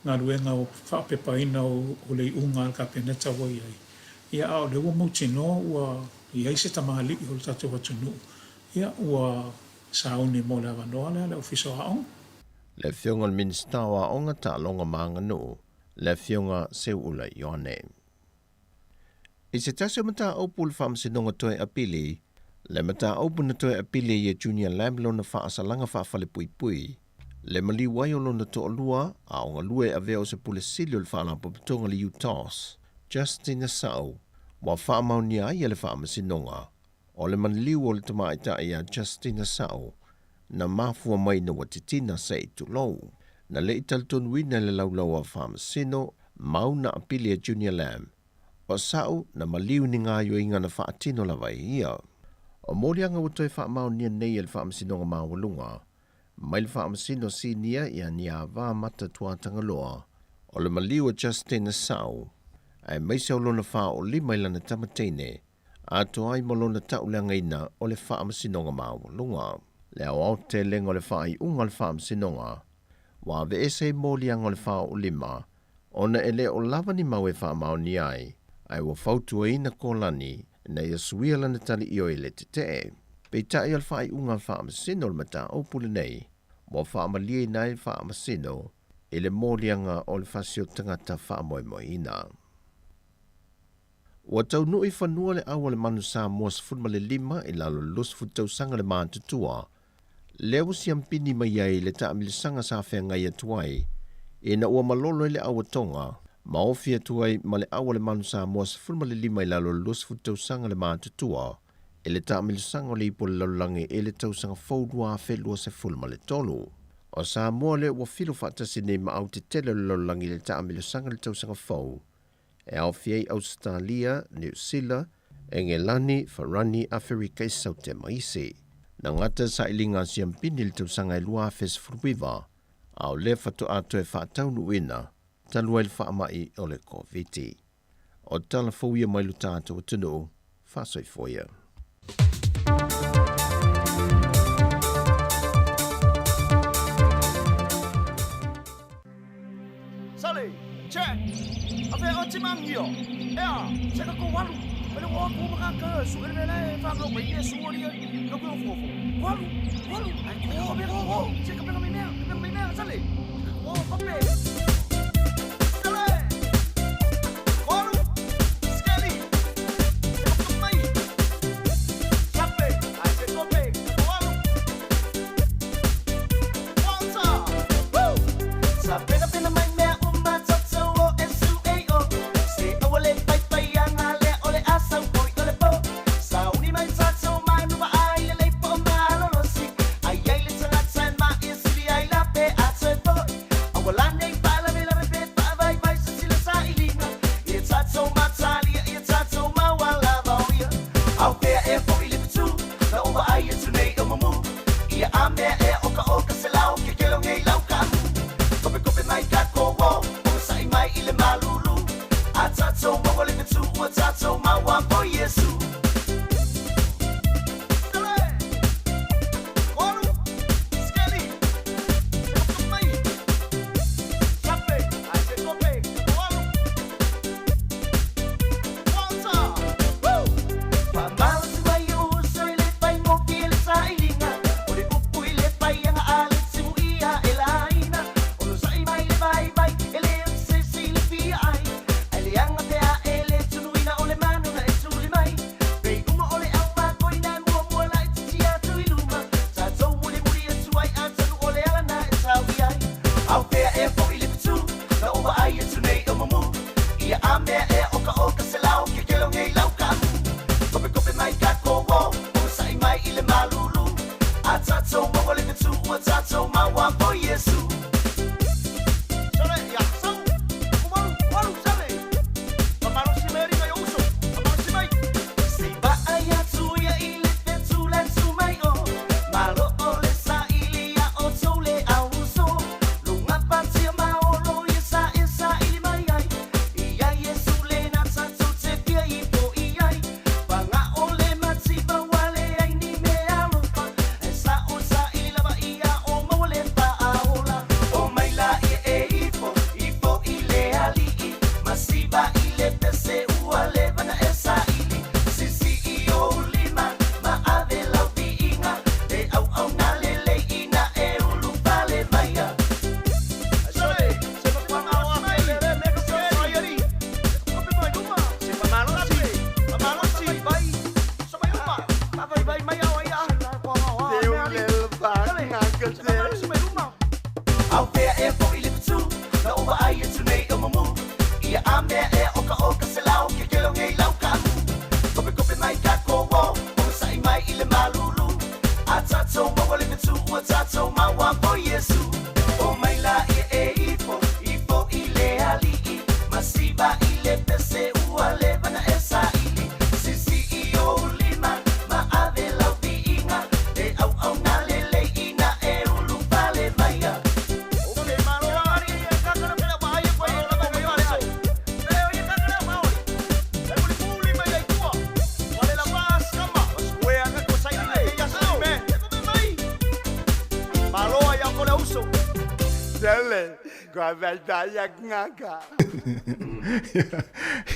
galuega o faapepaina o le iuga a le Kapeneta ua i ai, ia a o lea ua mautinoa ua i ai se tamalii o le tatou atunuu, ia ua sauni mo le avanoa lea le Ofisa o Aoga. Le Afioga i le Minisita o Aoga, Taaloga ma Aganuu, le Afioga Seuula Ioane. I se tasi o mataupu o le Faamasinoga Toe Apili, le mataupu na toe apili ai e Junior Lamb lona faasalaga faafalepuipui, le maliu ai o lona toalua a o galue e avea o se Pule Sili o le Faalapotopotoga le UTOS, Justin Asau, ua faamaonia ai e le Faamasinoga o le maliu o le tamaitai ia Justin Asau na mafua mai ina ua titina se i tulou. Na le i talitonuina i le laulau a Faamasino mau na apili a Junior Lam, o Sa'u na maliu i ni gaoioiga na faatino lava e ia. O moliaga ua toe faamaonia nei e le Faamasinoga Maualuga mai le Faamasino Sinia ia Niava Mata Tuatagaloa, o le maliu a Justin Sa'u, aemaise o lona faaoolima i lana tama teine, atoa ai ma lona tauleagaina o le Faamasinoga Maualuga. Le aoaotelega o le faaiuga o le Faamasinoga, ua aveese ai moliaga o le faaoolima ona e le o lava ni mau e faamaonia ai, ae ua fautuaina Kolani ina ia suia lana tali ioe i le tetee. Peitai o le faaiuga a le Faamasino o le mataupu lenei, ua faamalieina ai le Faamasino i le moliaga o le fasi o tagata faamoemoeina. Ua taunuu i fanua le au a le manu Samoa 15 i lalo o le 20 tausaga le matutua, lea ua siampini mai ai le taamilosaga sa feagai atu ai ina ua malolo ai le au a Tonga ma ofi atu ai ma le au a le manu Samoa 15 i lalo o le 20 tausaga le matutua i le taamilosaga o le Ipu o le Lalolagi i le tausaga fou 2023. O Samoa lea ua filo faatasi nei ma au tetele o le lalolagi i le taamilosaga i le tausaga fou e aofia ai Ausetalia, Niu Sila, Engelani, Farani, Aferika i Saute ma isi. Na gata sailiga a Siampini i le tausaga e 2019, a o lea faatoa toe faataunuuina talu ai le faamai o le Koviti. O tala fou ia mai lo tatou atunuu, faasoifua ia. Sale, check. Afe o timangio. Ea, se ka ko walu. Ele o ko maka ka su ele le fa ko mai ye su ori. No ko fo fo. Walu, walu. Ai ko be ko ko. Se ka pe me mea, pe me mea sale. O ko pe. Sale. Walu. Skelly. Ko mai. Sape. Ai se ko pe. Walu. Walter. Woo. Sa pena pena mai mea uma tatau o e su e o. Se aua le pai pai anga le o le asa poi o le po. Sa uni mai tatau mai nuva ai le leipo o malolosi. Ai ai le tangata e ma ia sili ai la pe a toe foi. Aua la nei pa la me la me pe pa vai vai sa sila sa ilinga. Ia tatau matalia ia tatau maua lava o ia. Au pea e foi le pitu. Na uva ai e tunei o mamu. Ia a mea e oka oka se lau ke kelo ngei lau ka amu. Kope kope mai ka ko wo. O sai mai i le malulu. A tatou maua le fetu ua tatou maua po Iesu. Sele! Koru! Skeli! Kope mai! Sape! Ai se kope! Koru! Walter! Woo! Pamalo si vai o uso i le whai mo ki le sailiga. O le upu i le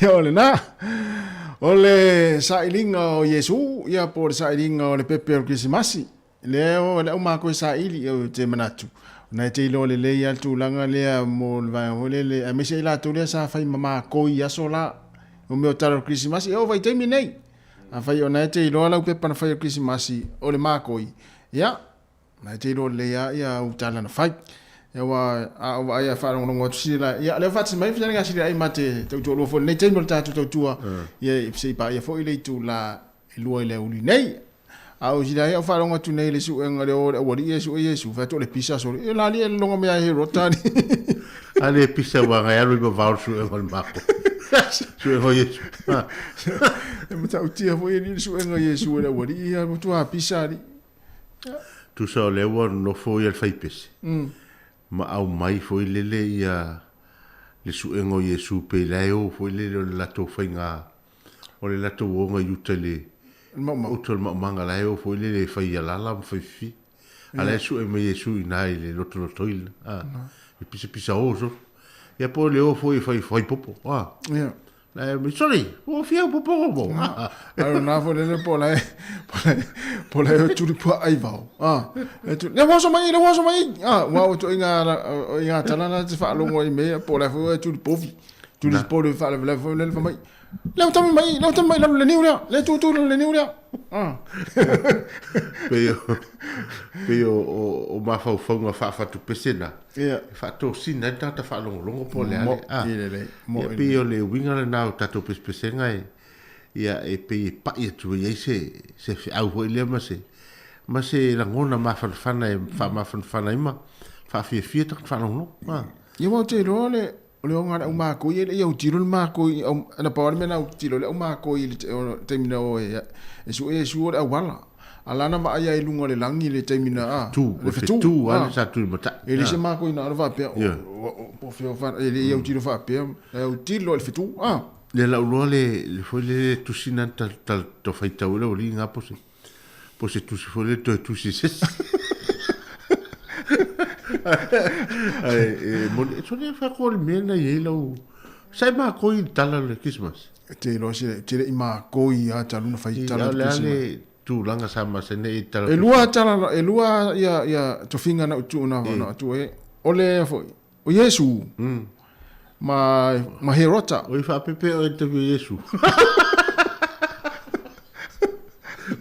Ia o lena. O le sailiga o Iesu, ia po o le sailiga o le pepe o le Kerisimasi. Lea o le au makou e saili, ou te manatu, ona e te iloa lelei lava le tulaga lea mo le vaega foi lele, aemaise ai latou lea sa fai ma makou i aso la, mo mea o tala o le Kerisimasi, e oo foi i taimi nei. Afai o na e te iloa lau pepa na fai o le Kerisimasi o le makoi, ia, na e te iloa lelei lava ia au tala na fai. Ia aua a ou vaai a faalogologo atu sili la, ia lea ua faatasi mai fetalaiga sili ai ma te tautoalua foi i lenei taimi o le tatou tautua, ia se i paia foi le itula e 2 i le aoauli nei. A o sila ai au faalogo atu nei i le suega le o le aualii e sue Iesu, fai atu o le pisa sole. E la alii e lologa mai ia Herota alii. A le pisa ua agai alu i vavao le suega o le mako. Suega o Iesu. E matautia foi alii le suega o Iesu e le aualii ia matua pisa alii. Tusa o lea ua nofo ia le faipese. Ma aumai foi lele ia le suega o Iesu pei la e o foi lele o le latou faiga O le latou oga i uta i le uta o le maumaga la e o foi lele e fai alala ma fai fifi. A la e sue mai Iesu i ina i le lotolotoina, a, e pisapisa o solo. Ia po o le o foi e fai fai popo, a. Ia. La e mai, sorry, ua fia au popo mo. A o na foi lele po la e, po la e, po la e o tuli pua ai vao. A, e tu, le waso mai, le waso mai. A, ua o to inga, o inga tala na te whaalongo i mea, po la foi e tuli povi. Tuli po le whaalavelave foi lele mai. Lea ua tami mai, lea ua tami mai lalo le niu lea. Lea tu tu lalo le niu lea. Ah. Pei o, pei o, o, o mafaufauga faafatupese na. Yeah. E faatosina ai le tagata faalogologo po o le a le. Ah. Lelei. Mo Ia, pei o le uiga lena o tatou pesepesega e, ia, e pei e pai atu ai se, se feau foi lea ma se, ma se lagona mafanafana e faamafanafana ai ma faafiafia tagata faalogologo. Ah. Ia ua ou te iloa le, O le oga le au mākoi e le i autilo le mākoi au na pau le mea na autilo le au mākoi i le taimi na o e e sue e sue o le auala. A lana vaai ai i luga o le lagi i le taimi na a Tu, le fetu fetu a le sa tu i matai. E le se mākoi na alo faapea o po fea fa e le i autilo faapea e autilo i le fetu a. Le lau loa le le foi le tusi na ta ta to faitau le oli ngā po se Po se tusi foi le toe tusi se isi. Ae, e moni, e sone fa ko le mea na i ai lau, sa e mākoi i le tala o le Christmas. E te iloa se, te le i mākoi a talu na fai tala o le Christmas. I, a le tulaga sa masani i tala. E lua tala, e lua ia, ia tofiga na utu na, na atu e, o le foi, o Iesu, ma, ma Herota. Oi whaapepe o e te o Iesu.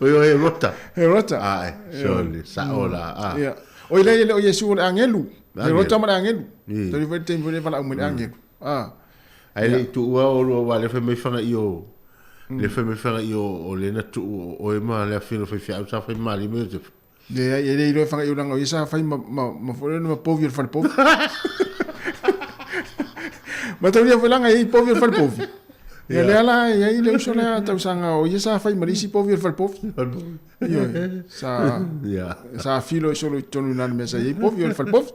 Oi o Herota. Herota. Ae, sole, sa o la. A. Ia. Oi le le o Iesu o le angelu. Herota ma le angelu. Tali foi te foi wala mai le angelu. Ah. Ai le tu ua o lua wa le fai mai whanga i o le fai mai whanga i o o le na tu o e ma le awhina fai whiau sa fai mali me o te Leai, e le iloa e fagaiulaga o ia sa fai ma, ma, ma, ma, ma povi o le fale povi. Mataulia foi laga e i povi o le fale povi. Ia lea la e ai le uso lea tausaga o ia sa fai ma le isi povi o le fale povi. Ioe, sa, sa filo i solo i totonu i nana mea sa i ai povi o le fale povi.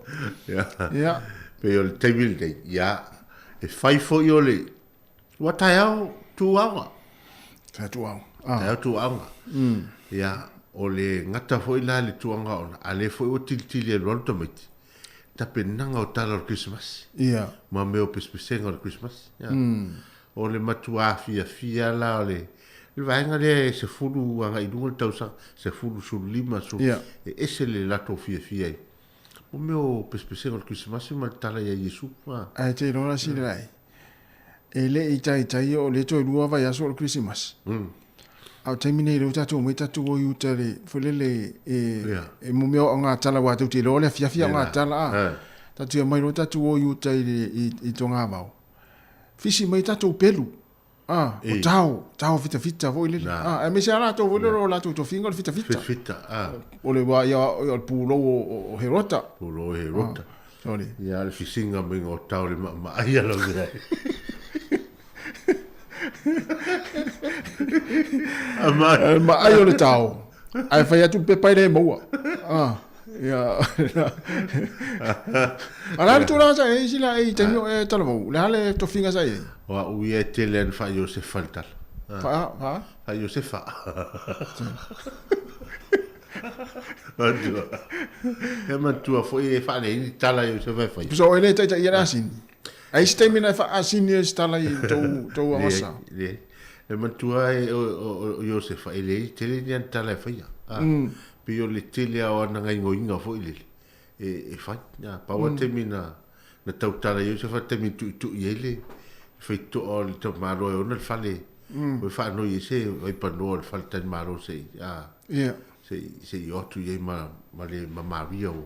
Ia. Pei o le taimi lenei, ia, e fai foi o le, ua taeao tu aoga. Taeao tu aoga. Ah. Taeao tu aoga. Ia, o le gata foi la le tuaga ona, a lea foi ua tilitili alualu tamaiti, tapenaga o tala o le Kerisimasi. Ia. Ma mea o pesepesega o le Kerisimasi. Ia. O le matuā fiafia la o le, le vaega lea e 10 agai i luga le tausaga, 10, 15, 10, Ia. e ese le latou fiafia ai. O mea o pesepesega o le Kerisimasi ma le tala ia Iesu. Ae te iloa la sili lai. E le i taitai o le toe lua vaiaso o le Kerisimasi. A o taimi nei lea ua tatou omai tatou o i uta le foi lele e e mo mea o ngā tala ua tatou te iloa le afiafi o ngā tala a. Tatou omai loa tatou o i uta i le i Togavao. Fisi mai tatou pelu. Ah, o tao, tao fitafita foi lele. Ah, aemaise lava latou foi lele o latou tofiga o le fitafita. Fitafita, ah. O le wā ia o le pulou o Herota. Pulou o Herota. Ah, sorry. Ia le fisinga mai o tao le maamaai ala o mea. Ai. Maai o le tao. Ae fai atu le pepa e le maua. Ah. Ia. A le a le tulaga sa i ai sila i taimi o e talavou? Le a le tofiga sa i ai? O au ia e tele ana faa Iosefa le tala. Faa, faa? Faa Iosefa. Matua. E matua foi e whaale ni tala i o se vai whai. So, e le taitai ia le asini. Ai se taimi na e faasini ai se tala i tou tou agasa. Le, le matua e o, o, o Iosefa e le tele ni ana tala e whaia. Ah, Pe o le tele ao ana ngai ngoinga foi lele. E, e whai. Ah, paua taimi na, na tautala Iosefa taimi tui tui e le whai toa o le tau malo e ona le fale. Mm. O whaanoi e se vai panoa le fale tani malo se ah, Ia. se se i otu i ma ma le ma Maria o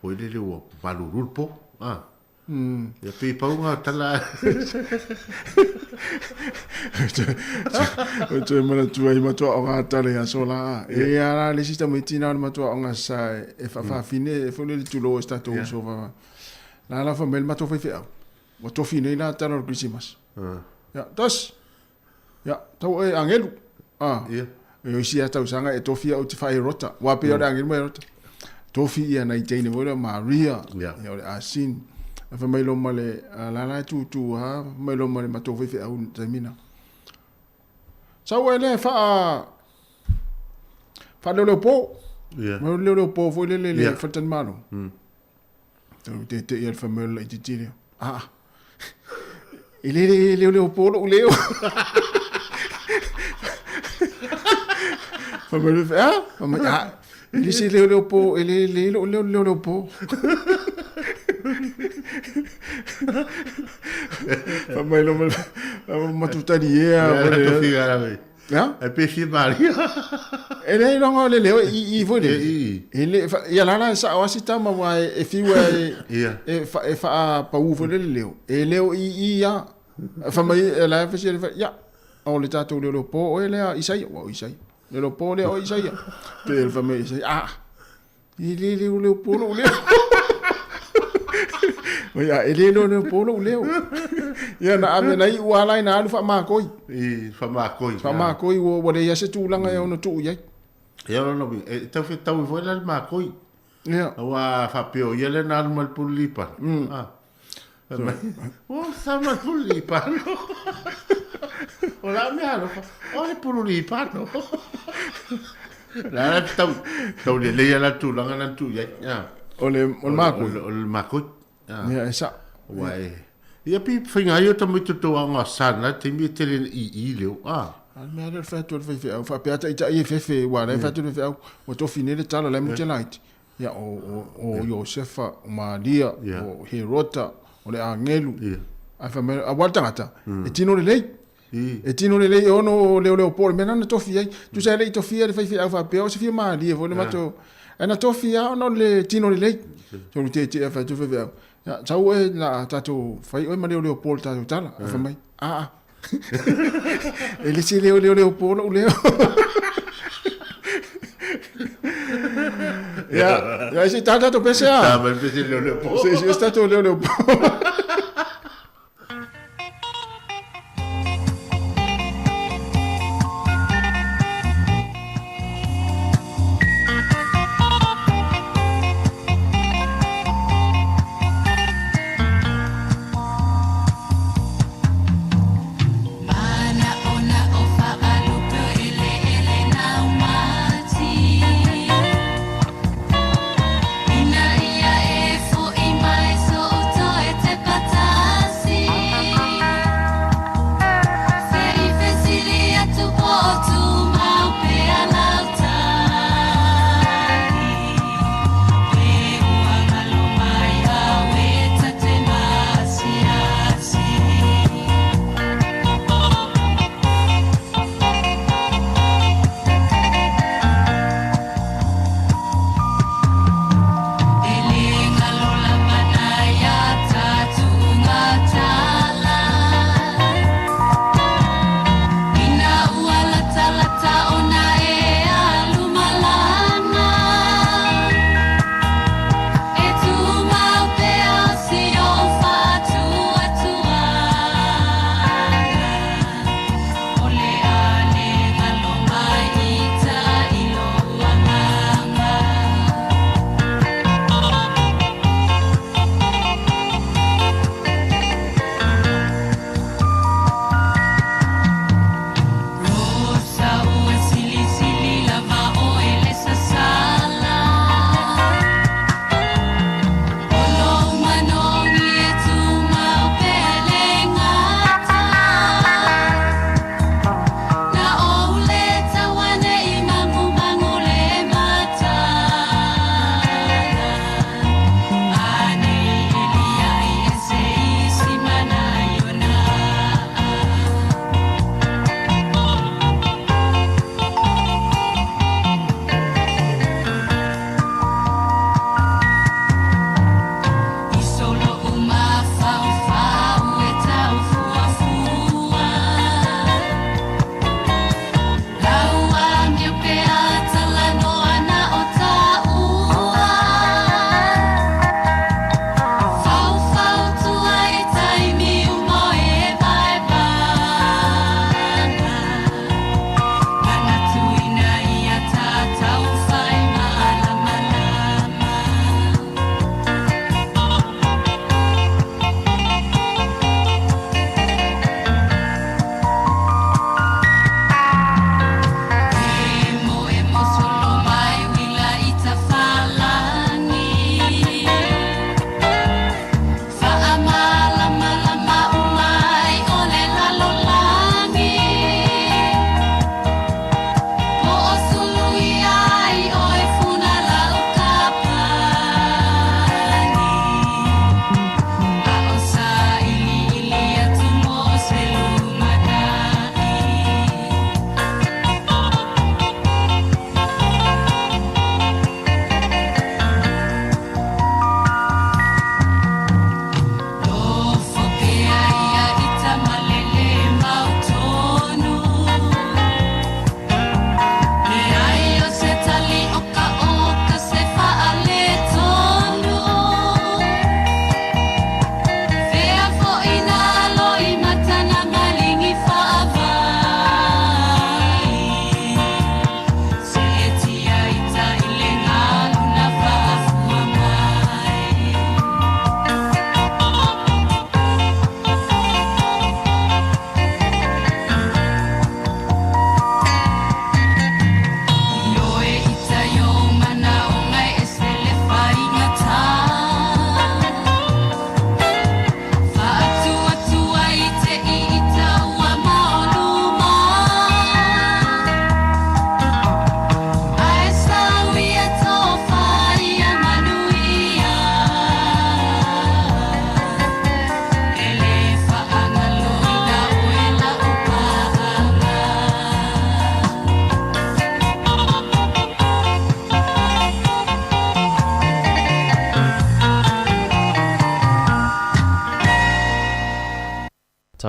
o ile le ua malulu le po. Ah. Ia pe paunga tala. O toe manatua i matua o ngā tala i aso la. E ia la le sista mai tina o le matua o ngā sa e whaafine e fole le tulo o stato uso fa. La la fa mel matua fai wheau. Ua tofi nei la tala o le Christmas. Ia, tas. Ia, tau e angelu. Ah. Ia. E oisi a tausaga e tofi au te whae rota. Wa pe o le angelu mai rota. Tofi ia nei teine voi le Maria. Ia. Ia o le Asin. A fa mai lo ma le a la la tu tu ha mai lo ma le matou fai au taimina. Sau e le fa fa leo leo po. Ia. Mai leo leo po foi le le le Ia. faltan malo. Tau te te ia le fa mai le titi le. Ah. E le le leo leo po lo leo. Fa mai le ah, fa mai ah. E le se leo leo po e le le lo leo leo leo po. Fa mai lo ma matutani ia. Ia la tofi gara me. Ya? E pe fia Maria. E le longo le leo i i foi le. E i. E le ia la la sa o asita ma wa e fiu e Ia. e fa e fa pa u foi le leo. E leo i i ya. Fa mai e la fa se ya. O le tatou leo leo po o le Isaia. Wa o Isaia. Le leo po le o Isaia. Pe le fa mai Isaia. Ah. E le leo leo po lo leo. O ia e le leo leo po lo leo. Ia na ave nei ua lai na alu fa makoi. I fa makoi. Fa makoi ua ua le ia se tūlanga e ono tuu iai. Ia no no e tau fe tau foi la makoi. Ia. Aua fa peo ia le na alu mal puli pa. Ah. O sa mal puli pa. O la me alo. O le puli pa no. La la tau tau le le ia la tūlanga na tu ia. Ah. O le o le makoi. O le makoi. Ah. Ia e sa. Ua e. Ia pi whainga ia tamai toto a ngā sana, te mi tele i i leo. Ah. Al mea le whatu le whai au, wha pea tai e fefe, wa le whatu le whai au, o tofi ne le tala le mute lait. Ia o o o Iosefa, o Maria, Ia. o Herota, o le angelu. Ia. Ai wha mea, a wal tangata, e tino le lei. I. E tino le lei e ono leo leo po, le mea nana tofi ai. Tu sa le i tofi le whai au wha pea, o se fia Maria, fo le mato. E na tofi a ono le tino le lei. So le te te whai tu whai au. Ia, tau e la tātou whai oe ma leo leo po le tātou tala. Ai wha mai, a a. E le se leo leo leo po lou leo. Ia, ia se tā tātou pese a. Tā mai pese leo leo po. Se se tātou leo leo po. Mana ona o whaalupe ele ele nau mati. Ina ia e fo i mai so uto e te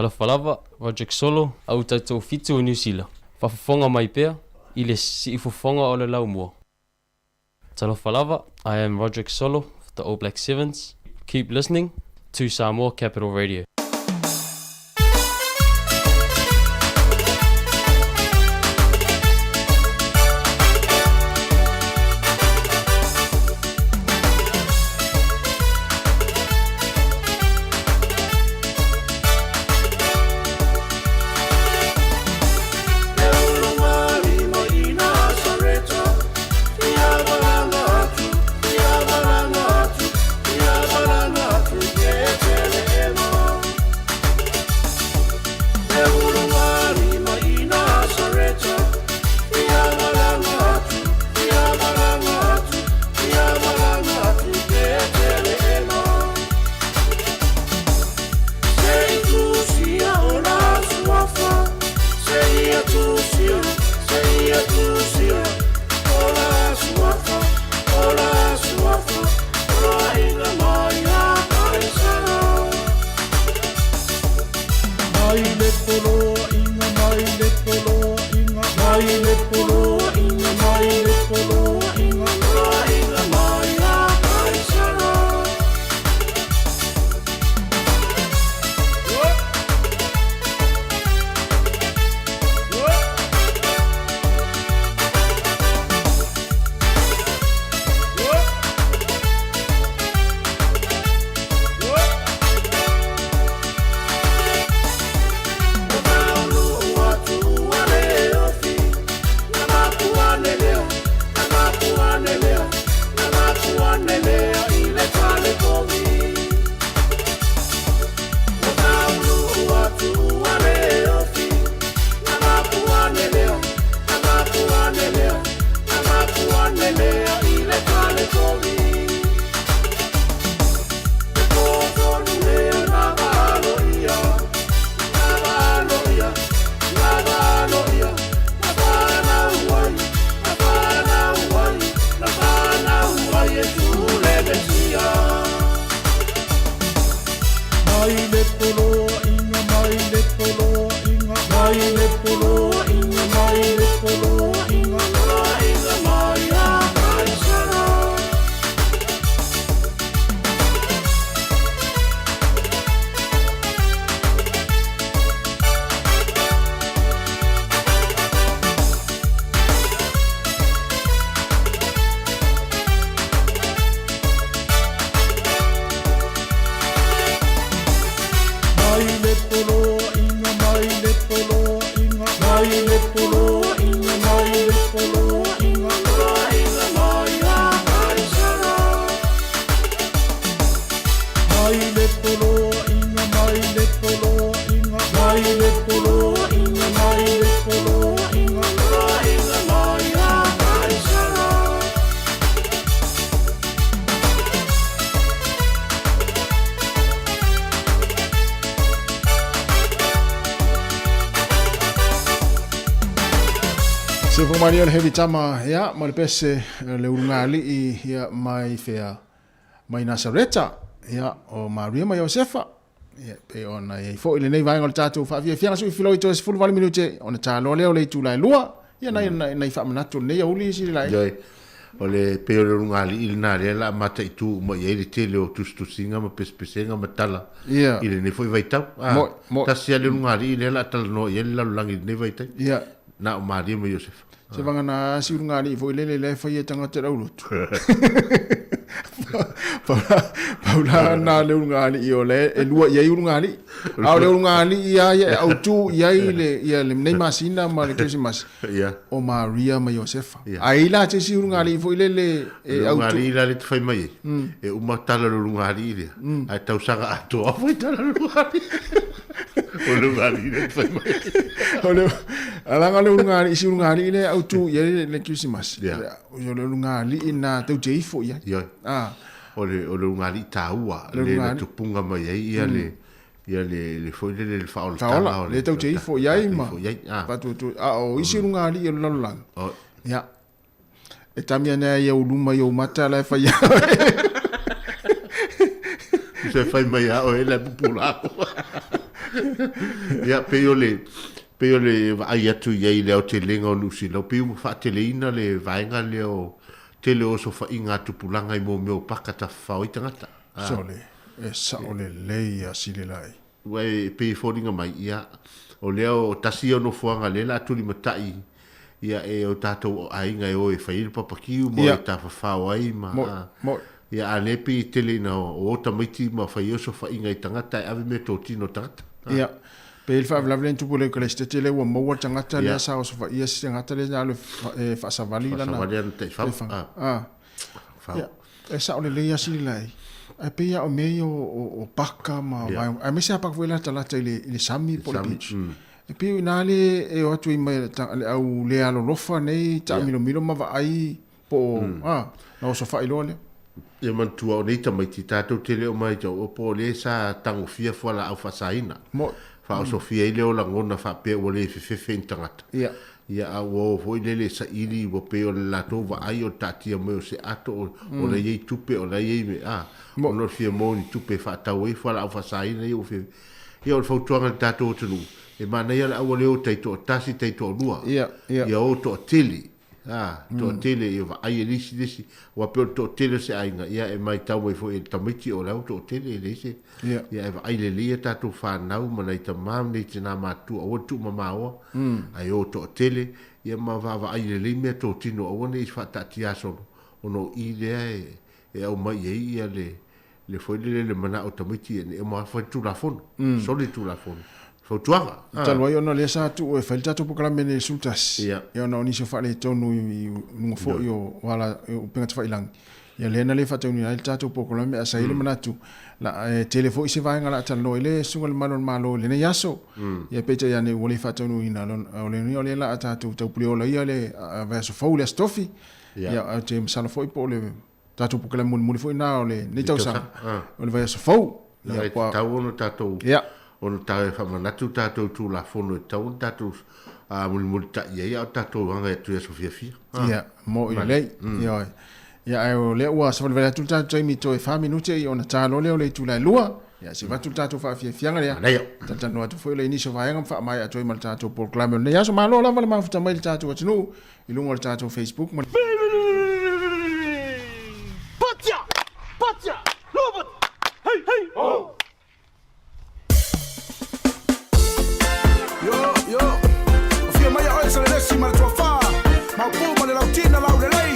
Talofa lava, Roderick Solo, au taitoafitu o Niu Sila. Faafofoga mai pea i le siufofoga o le laumua. Talofa lava, I am Roderick Solo of the All Black Sevens. Keep listening to Samoa Capital Radio. Se fo mai le heavy tama ia ma le pese le ulugalii ia mai fea mai Nasareta ia o Maria ma Iosefa ia pei ona i ai foi lenei vaega o le tatou faafiafiaga sui filoi toe 18 minute ona taloa lea o le itula e lua ia nai mm. nai faamanatu lenei auli isi le lai o le pei o le ulugalii lena lea la mataitu uma i ai le tele o tusitusiga ma pesepesega ma tala yeah. i lenei foi vaitau. Ah, mo, mo, tasi lava le ulugalii lea la talanoa i ai le lalolagi i lenei vaitau. Yeah. Na o Maria ma Iosefa. Se vagana si ulugalii foi lele lea e fai e tagata le aulotu. Paula na le ulugalii o le e lua i ai ulugalii. A o le ulugalii ia ia e autu i ai le ia le nei masina ma le Kerisimasi. Yeah. O Maria ma Iosefa. Yeah. Ai la te si ulugalii foi lele e autu. Ulugalii la le te fai mai ai. Mm. E uma tala le ulugalii lea. Mm. Ae tausaga atoa foi tala le ulugalii. O le ulugalii lea te fai mai ai. O le alaga le ulugalii si ulugalii lea autu i ai le Kerisimasi. Yeah. O le ulugalii na tau te ifo i ai. Yeah. Ah. O le o le ulugalii taua Le le na ulugalii. tupunga mai ai ia le ia le le foi lele le faaolataga Faaola, o le le tau te ifo i ai ma ifo i ai. Ah. faatuatu. A o isi ulugalii o le lalolagi. O Ia. E tami ana ia uluma i ou mata la e fai ai. Se fai mai a oe la pupula. Ia, pei o le, pei o le vaai atu i ai i le aotelega o Niu Sila, pei ua faateleina le vaega lea o tele o osofaiga a tupulaga i mea o paka tafafao ai tagata. Sole, e sao lelei a Silelai. Ua e pei e foliga mai, ia, o lea o tasi ia o nofoaga lea o le a tulimatai ia e o tatou aiga e o e fai ai le papakiu ma e tafafao ai ma Mo, ia a lea pei e tele ina o tamaiti ma fai ai osofaiga i tagata e ave meatotino a tagata. Ia, pei le faalavelave lea na tupu i le Eukalesitete lea ua maua le tagata lea sa osofaia si tagata lea na alu e faasavali lana Faasavali ana taifau. Ah. Ia, e sao lelei lava Sililai. Ae pei lava o mea ia o paka ma vaega, aemaise lava paka foi latalata i le sami po o le beach. E pei o i ina lea e o atu ai ma le au le alolofa nei taamilomilo ma vaai po o a, ona osofai loa lea. Ia manatua o nei tamaiti tatou te le o matau po o le sa tagofia fualaau faasaina. Faaosofia ai lea o lagona faapea ua le fefefe i ni tagata. Ia a ua o foi lele e saili ua pei o le latou vaai o le taatia mai o se ato o, o la e i ai tupe o la e i ai mea, a, ona o le fia maua ni tupe e faatau ai fualaau faasaina ia ua fia. Ia o le fautuaga i le tatou atunuu, e manaia le aua le o taitoatasi taitoalua. Ia o toatele. A, toatele ia vaai e le isi le isi, aua pei o le toatele o se aiga, ia e matau mai foi e le tamaiti o la ua toatele, e leai se, ia e vaai lelei a tatou fanau ma nai tama ma nai tina matutua, aua le tuumamaoa, ae o toatele, ia ma vaavaai lelei meatotino, aua ne i faataatia solo, ona o i lea e aumai ai ia le, le foi lele le manao o tamaiti e uma fai le Tulafono, soli le Tulafono. Fautuaga. Talu ai ona o lea sa tuu e fai le tatou polokalame nei i le 11, ia ona o nisi o faaletonu i luga foi o ala upega tafailagi, ia lea na le faataunuuina ai le tatou polokalame, ae sa i ai le manatu, e tele foi se vaega o le a talanoa ai le Susuga i le Malu o le Malo i lenei aso. Ia peitai ane ua le faataunuuina, o le o lea o le a tatou taupuleola ia le vaiaso fou i le Aso Tofi. Ia ou te masalo foi po o le tatou polokalame mulimuli foi lena o lenei tausaga, o le vaiaso fou. Ia, e tatau ona tatou ona ta faamanatu tatou Tulafono e tatau ona tatou mulimulitai ai a o tatou agai atu i aso fiafia. Ia, mo'i lelei. Ioe. Ia, ae o lea ua savalivali atu le tatou taimi toe 4 minute ia ona ta loa lea o le itula e 2. Ia, se i avatu le tatou faafiafiaga lea. Talatalanoa atu foi lea i nisi o vaega ma faamaea atu ai ma le tatou polokalame o lenei aso. Malo lava le mafuta mai i le tatou atunuu i luga o le tatou Facebook ma Patia! Patia! Robert! Hey, hey! Oh! Yo, yo. Afio mai oe Salelesi ma le tuafa. Maopu ma le lautina laulelei.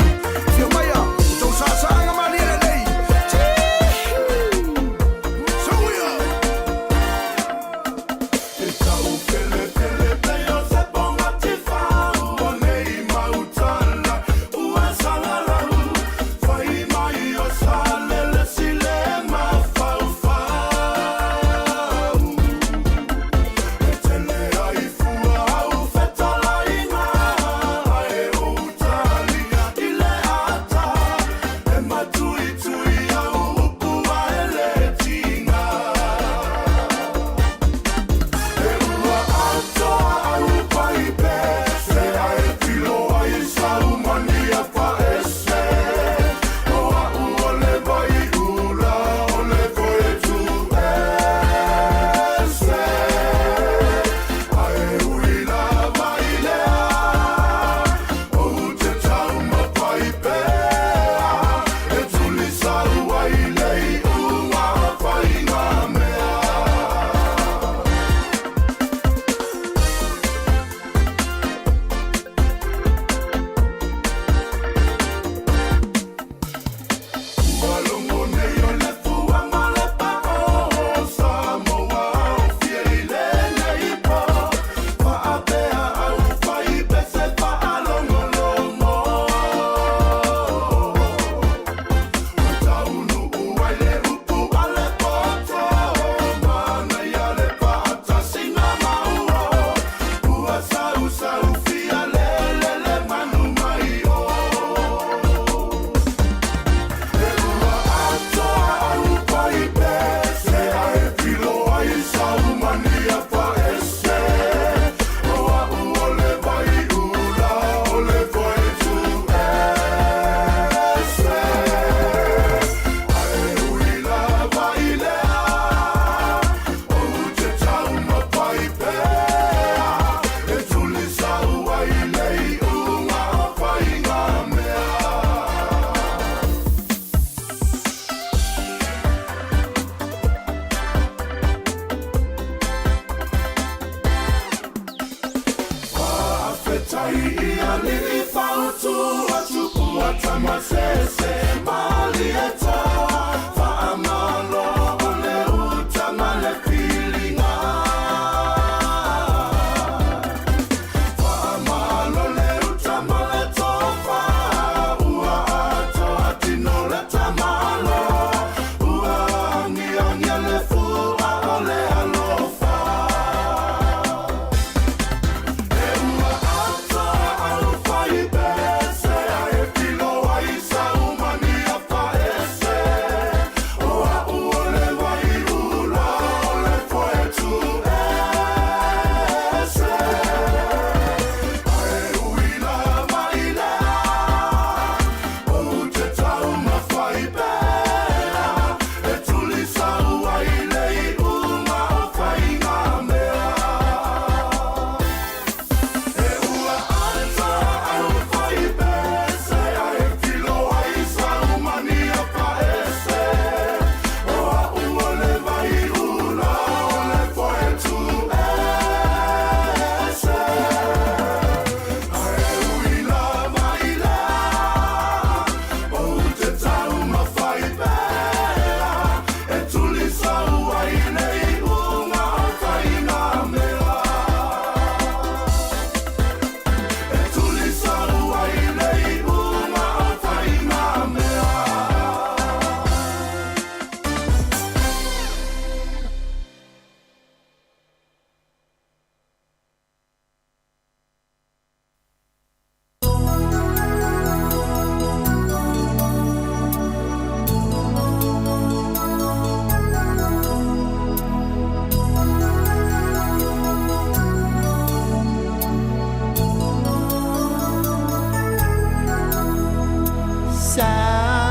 Afio mai o tou saasaaga malie lelei. Suia!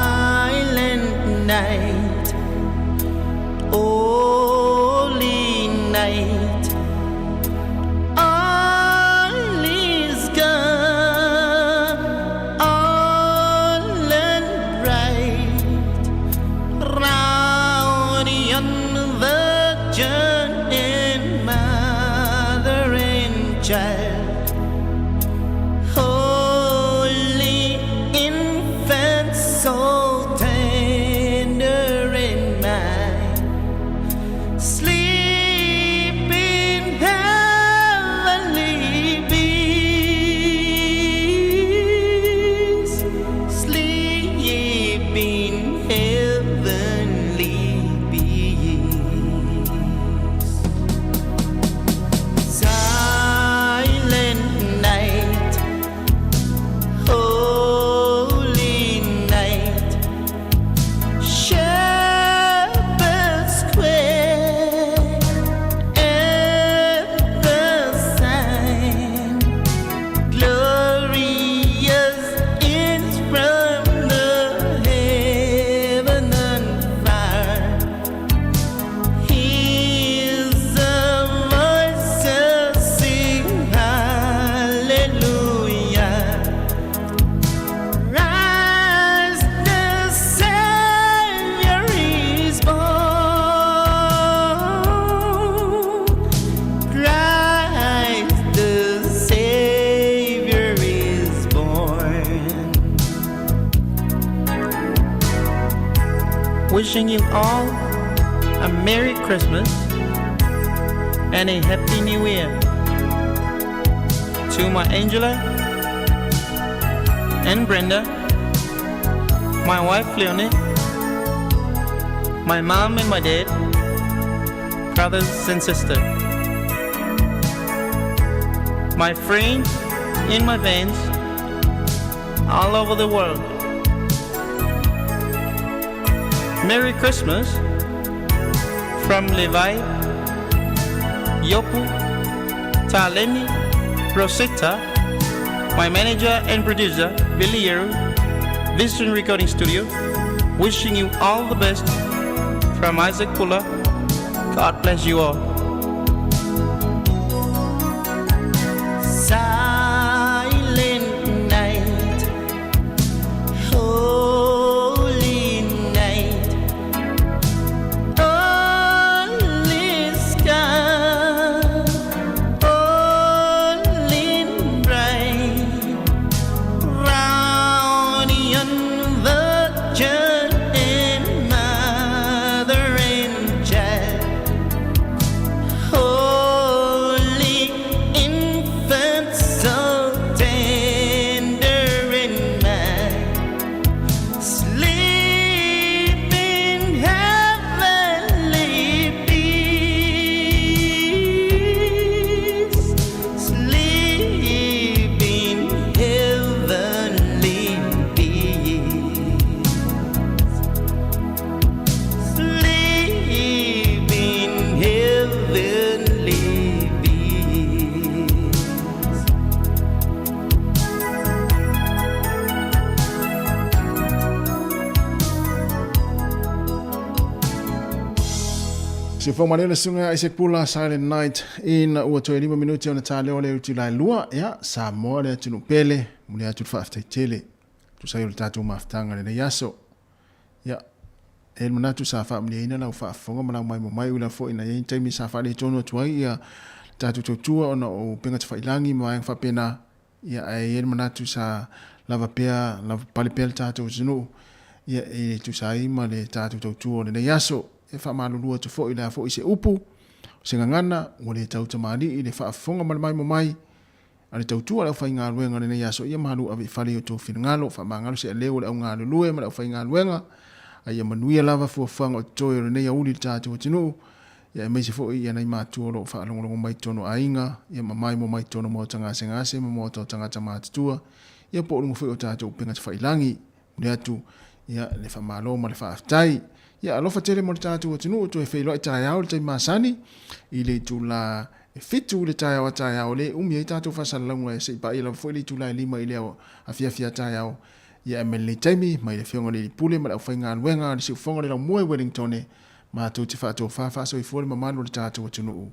Silent night, holy night, all is gone, all and bright, round yon virgin and mother and child. Holy infant, so tender and mild, sleep in heavenly peace, sleep in heavenly peace. Silent night, holy night, shepherds quake at the sign, glorious is from the heaven and fire. Hears the voices sing hallelujah. Rise, the Savior is born. Christ the Savior is born. Wishing you all a Merry Christmas and a Happy New Year. To my Angela and Brenda, my wife Leonie, my mom and my dad, brothers and sisters, my friends and my fans all over the world. Merry Christmas from Levi, Yopu, Taleni, Rosetta, my manager and producer, Billy Yeru, Vision Recording Studio, wishing you all the best from Isaac Pula. God bless you all. Silent night, holy night, all is gone, all in bright, round Siufoga malie le susuga ia Isaac Pula, Silent Night ina ua toe 5 minute ona ta lea o le itula e 2, ia, Samoa le atunuu pele, momoli atu le faafetai tele. Tusa ai o le tatou mafutaga i lenei aso. Ia, e i ai le manatu sa faamaliaina lau faafofoga ma lau maimoa mai, ui lava foi ina i ai ni taimi sa faaletonu atu ai ia le tatou tautua ona o upega tafailangi ma vaega faapena, ia, ae i ai le manatu sa lava pea, lava pale pea le tatou atunuu, ia, e tusa ai ma le tatou tautua o lenei aso. E faamalulu atu foi o le a foi se upu, o se gagana, ua le tau tamalii i le faafofoga ma le maimoa mai a le tautua a le aufaigaluega o lenei aso. Ia malu ave i fale i outou finagalo, faamagalo se aleu o le augalulue ma le aufaigaluega, a ia manuia lava fuafuaga o totoe o lenei auli i le tatou atunuu, ia aemaise foi ia nai matua o lo o faalogologo mai i totonu o aiga, ia ma maimoa mai i totonu o maota gasegase ma maota o tagata matutua, ia po o luga foi o tatou upega tafailangi. Momoli atu ia le faamalo ma le faafetai. Ia alofa tele mo le tatou atunuu, toe feiloai taeao i le taimi masani i le itula e 7 i le taeao a taeao, le umi ai tatou faasalalauga se i paia lava foi le itula e 5 i le afiafi a taeao. Ia ae mai lenei taimi, mai le Afioga i le Alii Pule ma le aufaigaluega a le Siufofoga o le Laumua i Wellingtone, matou te faatofa faasoifua le mamalu o le tatou atunuu.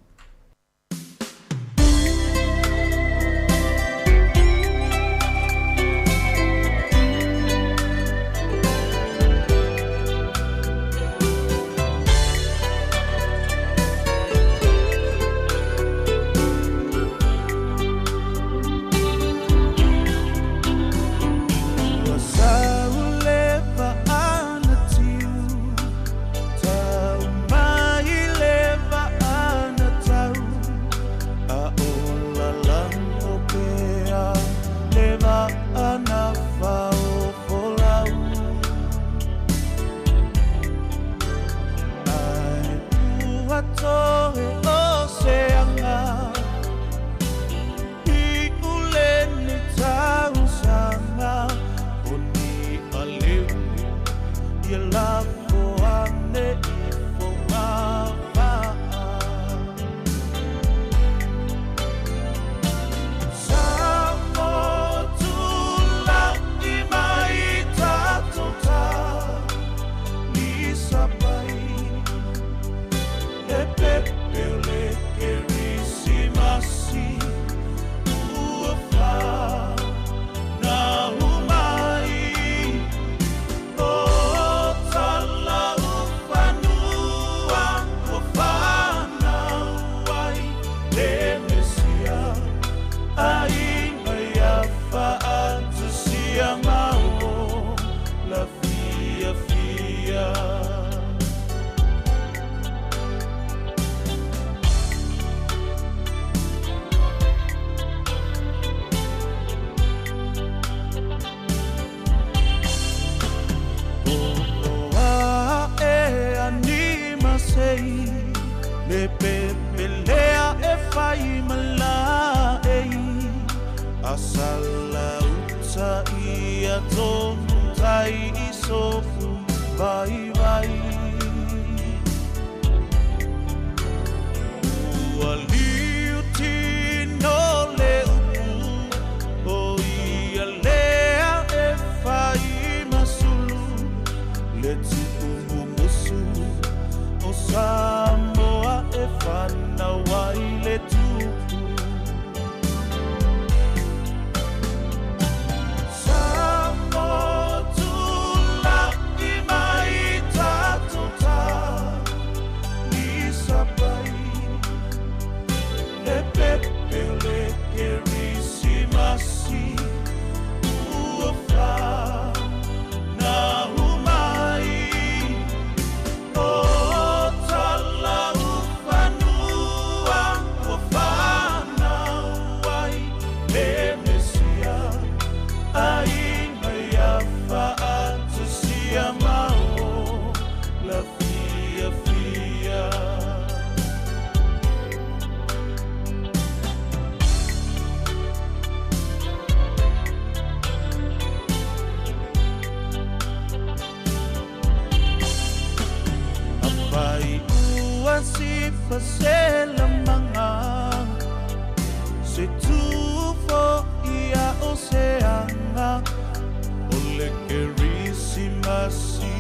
Kerisimasi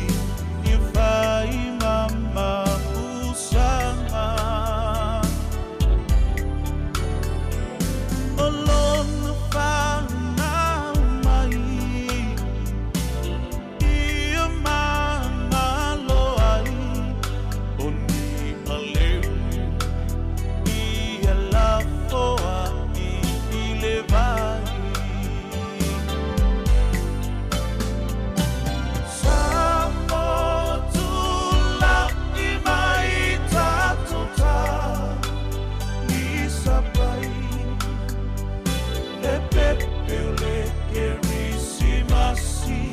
i fai mama usanga. pei o le Kerisimasi.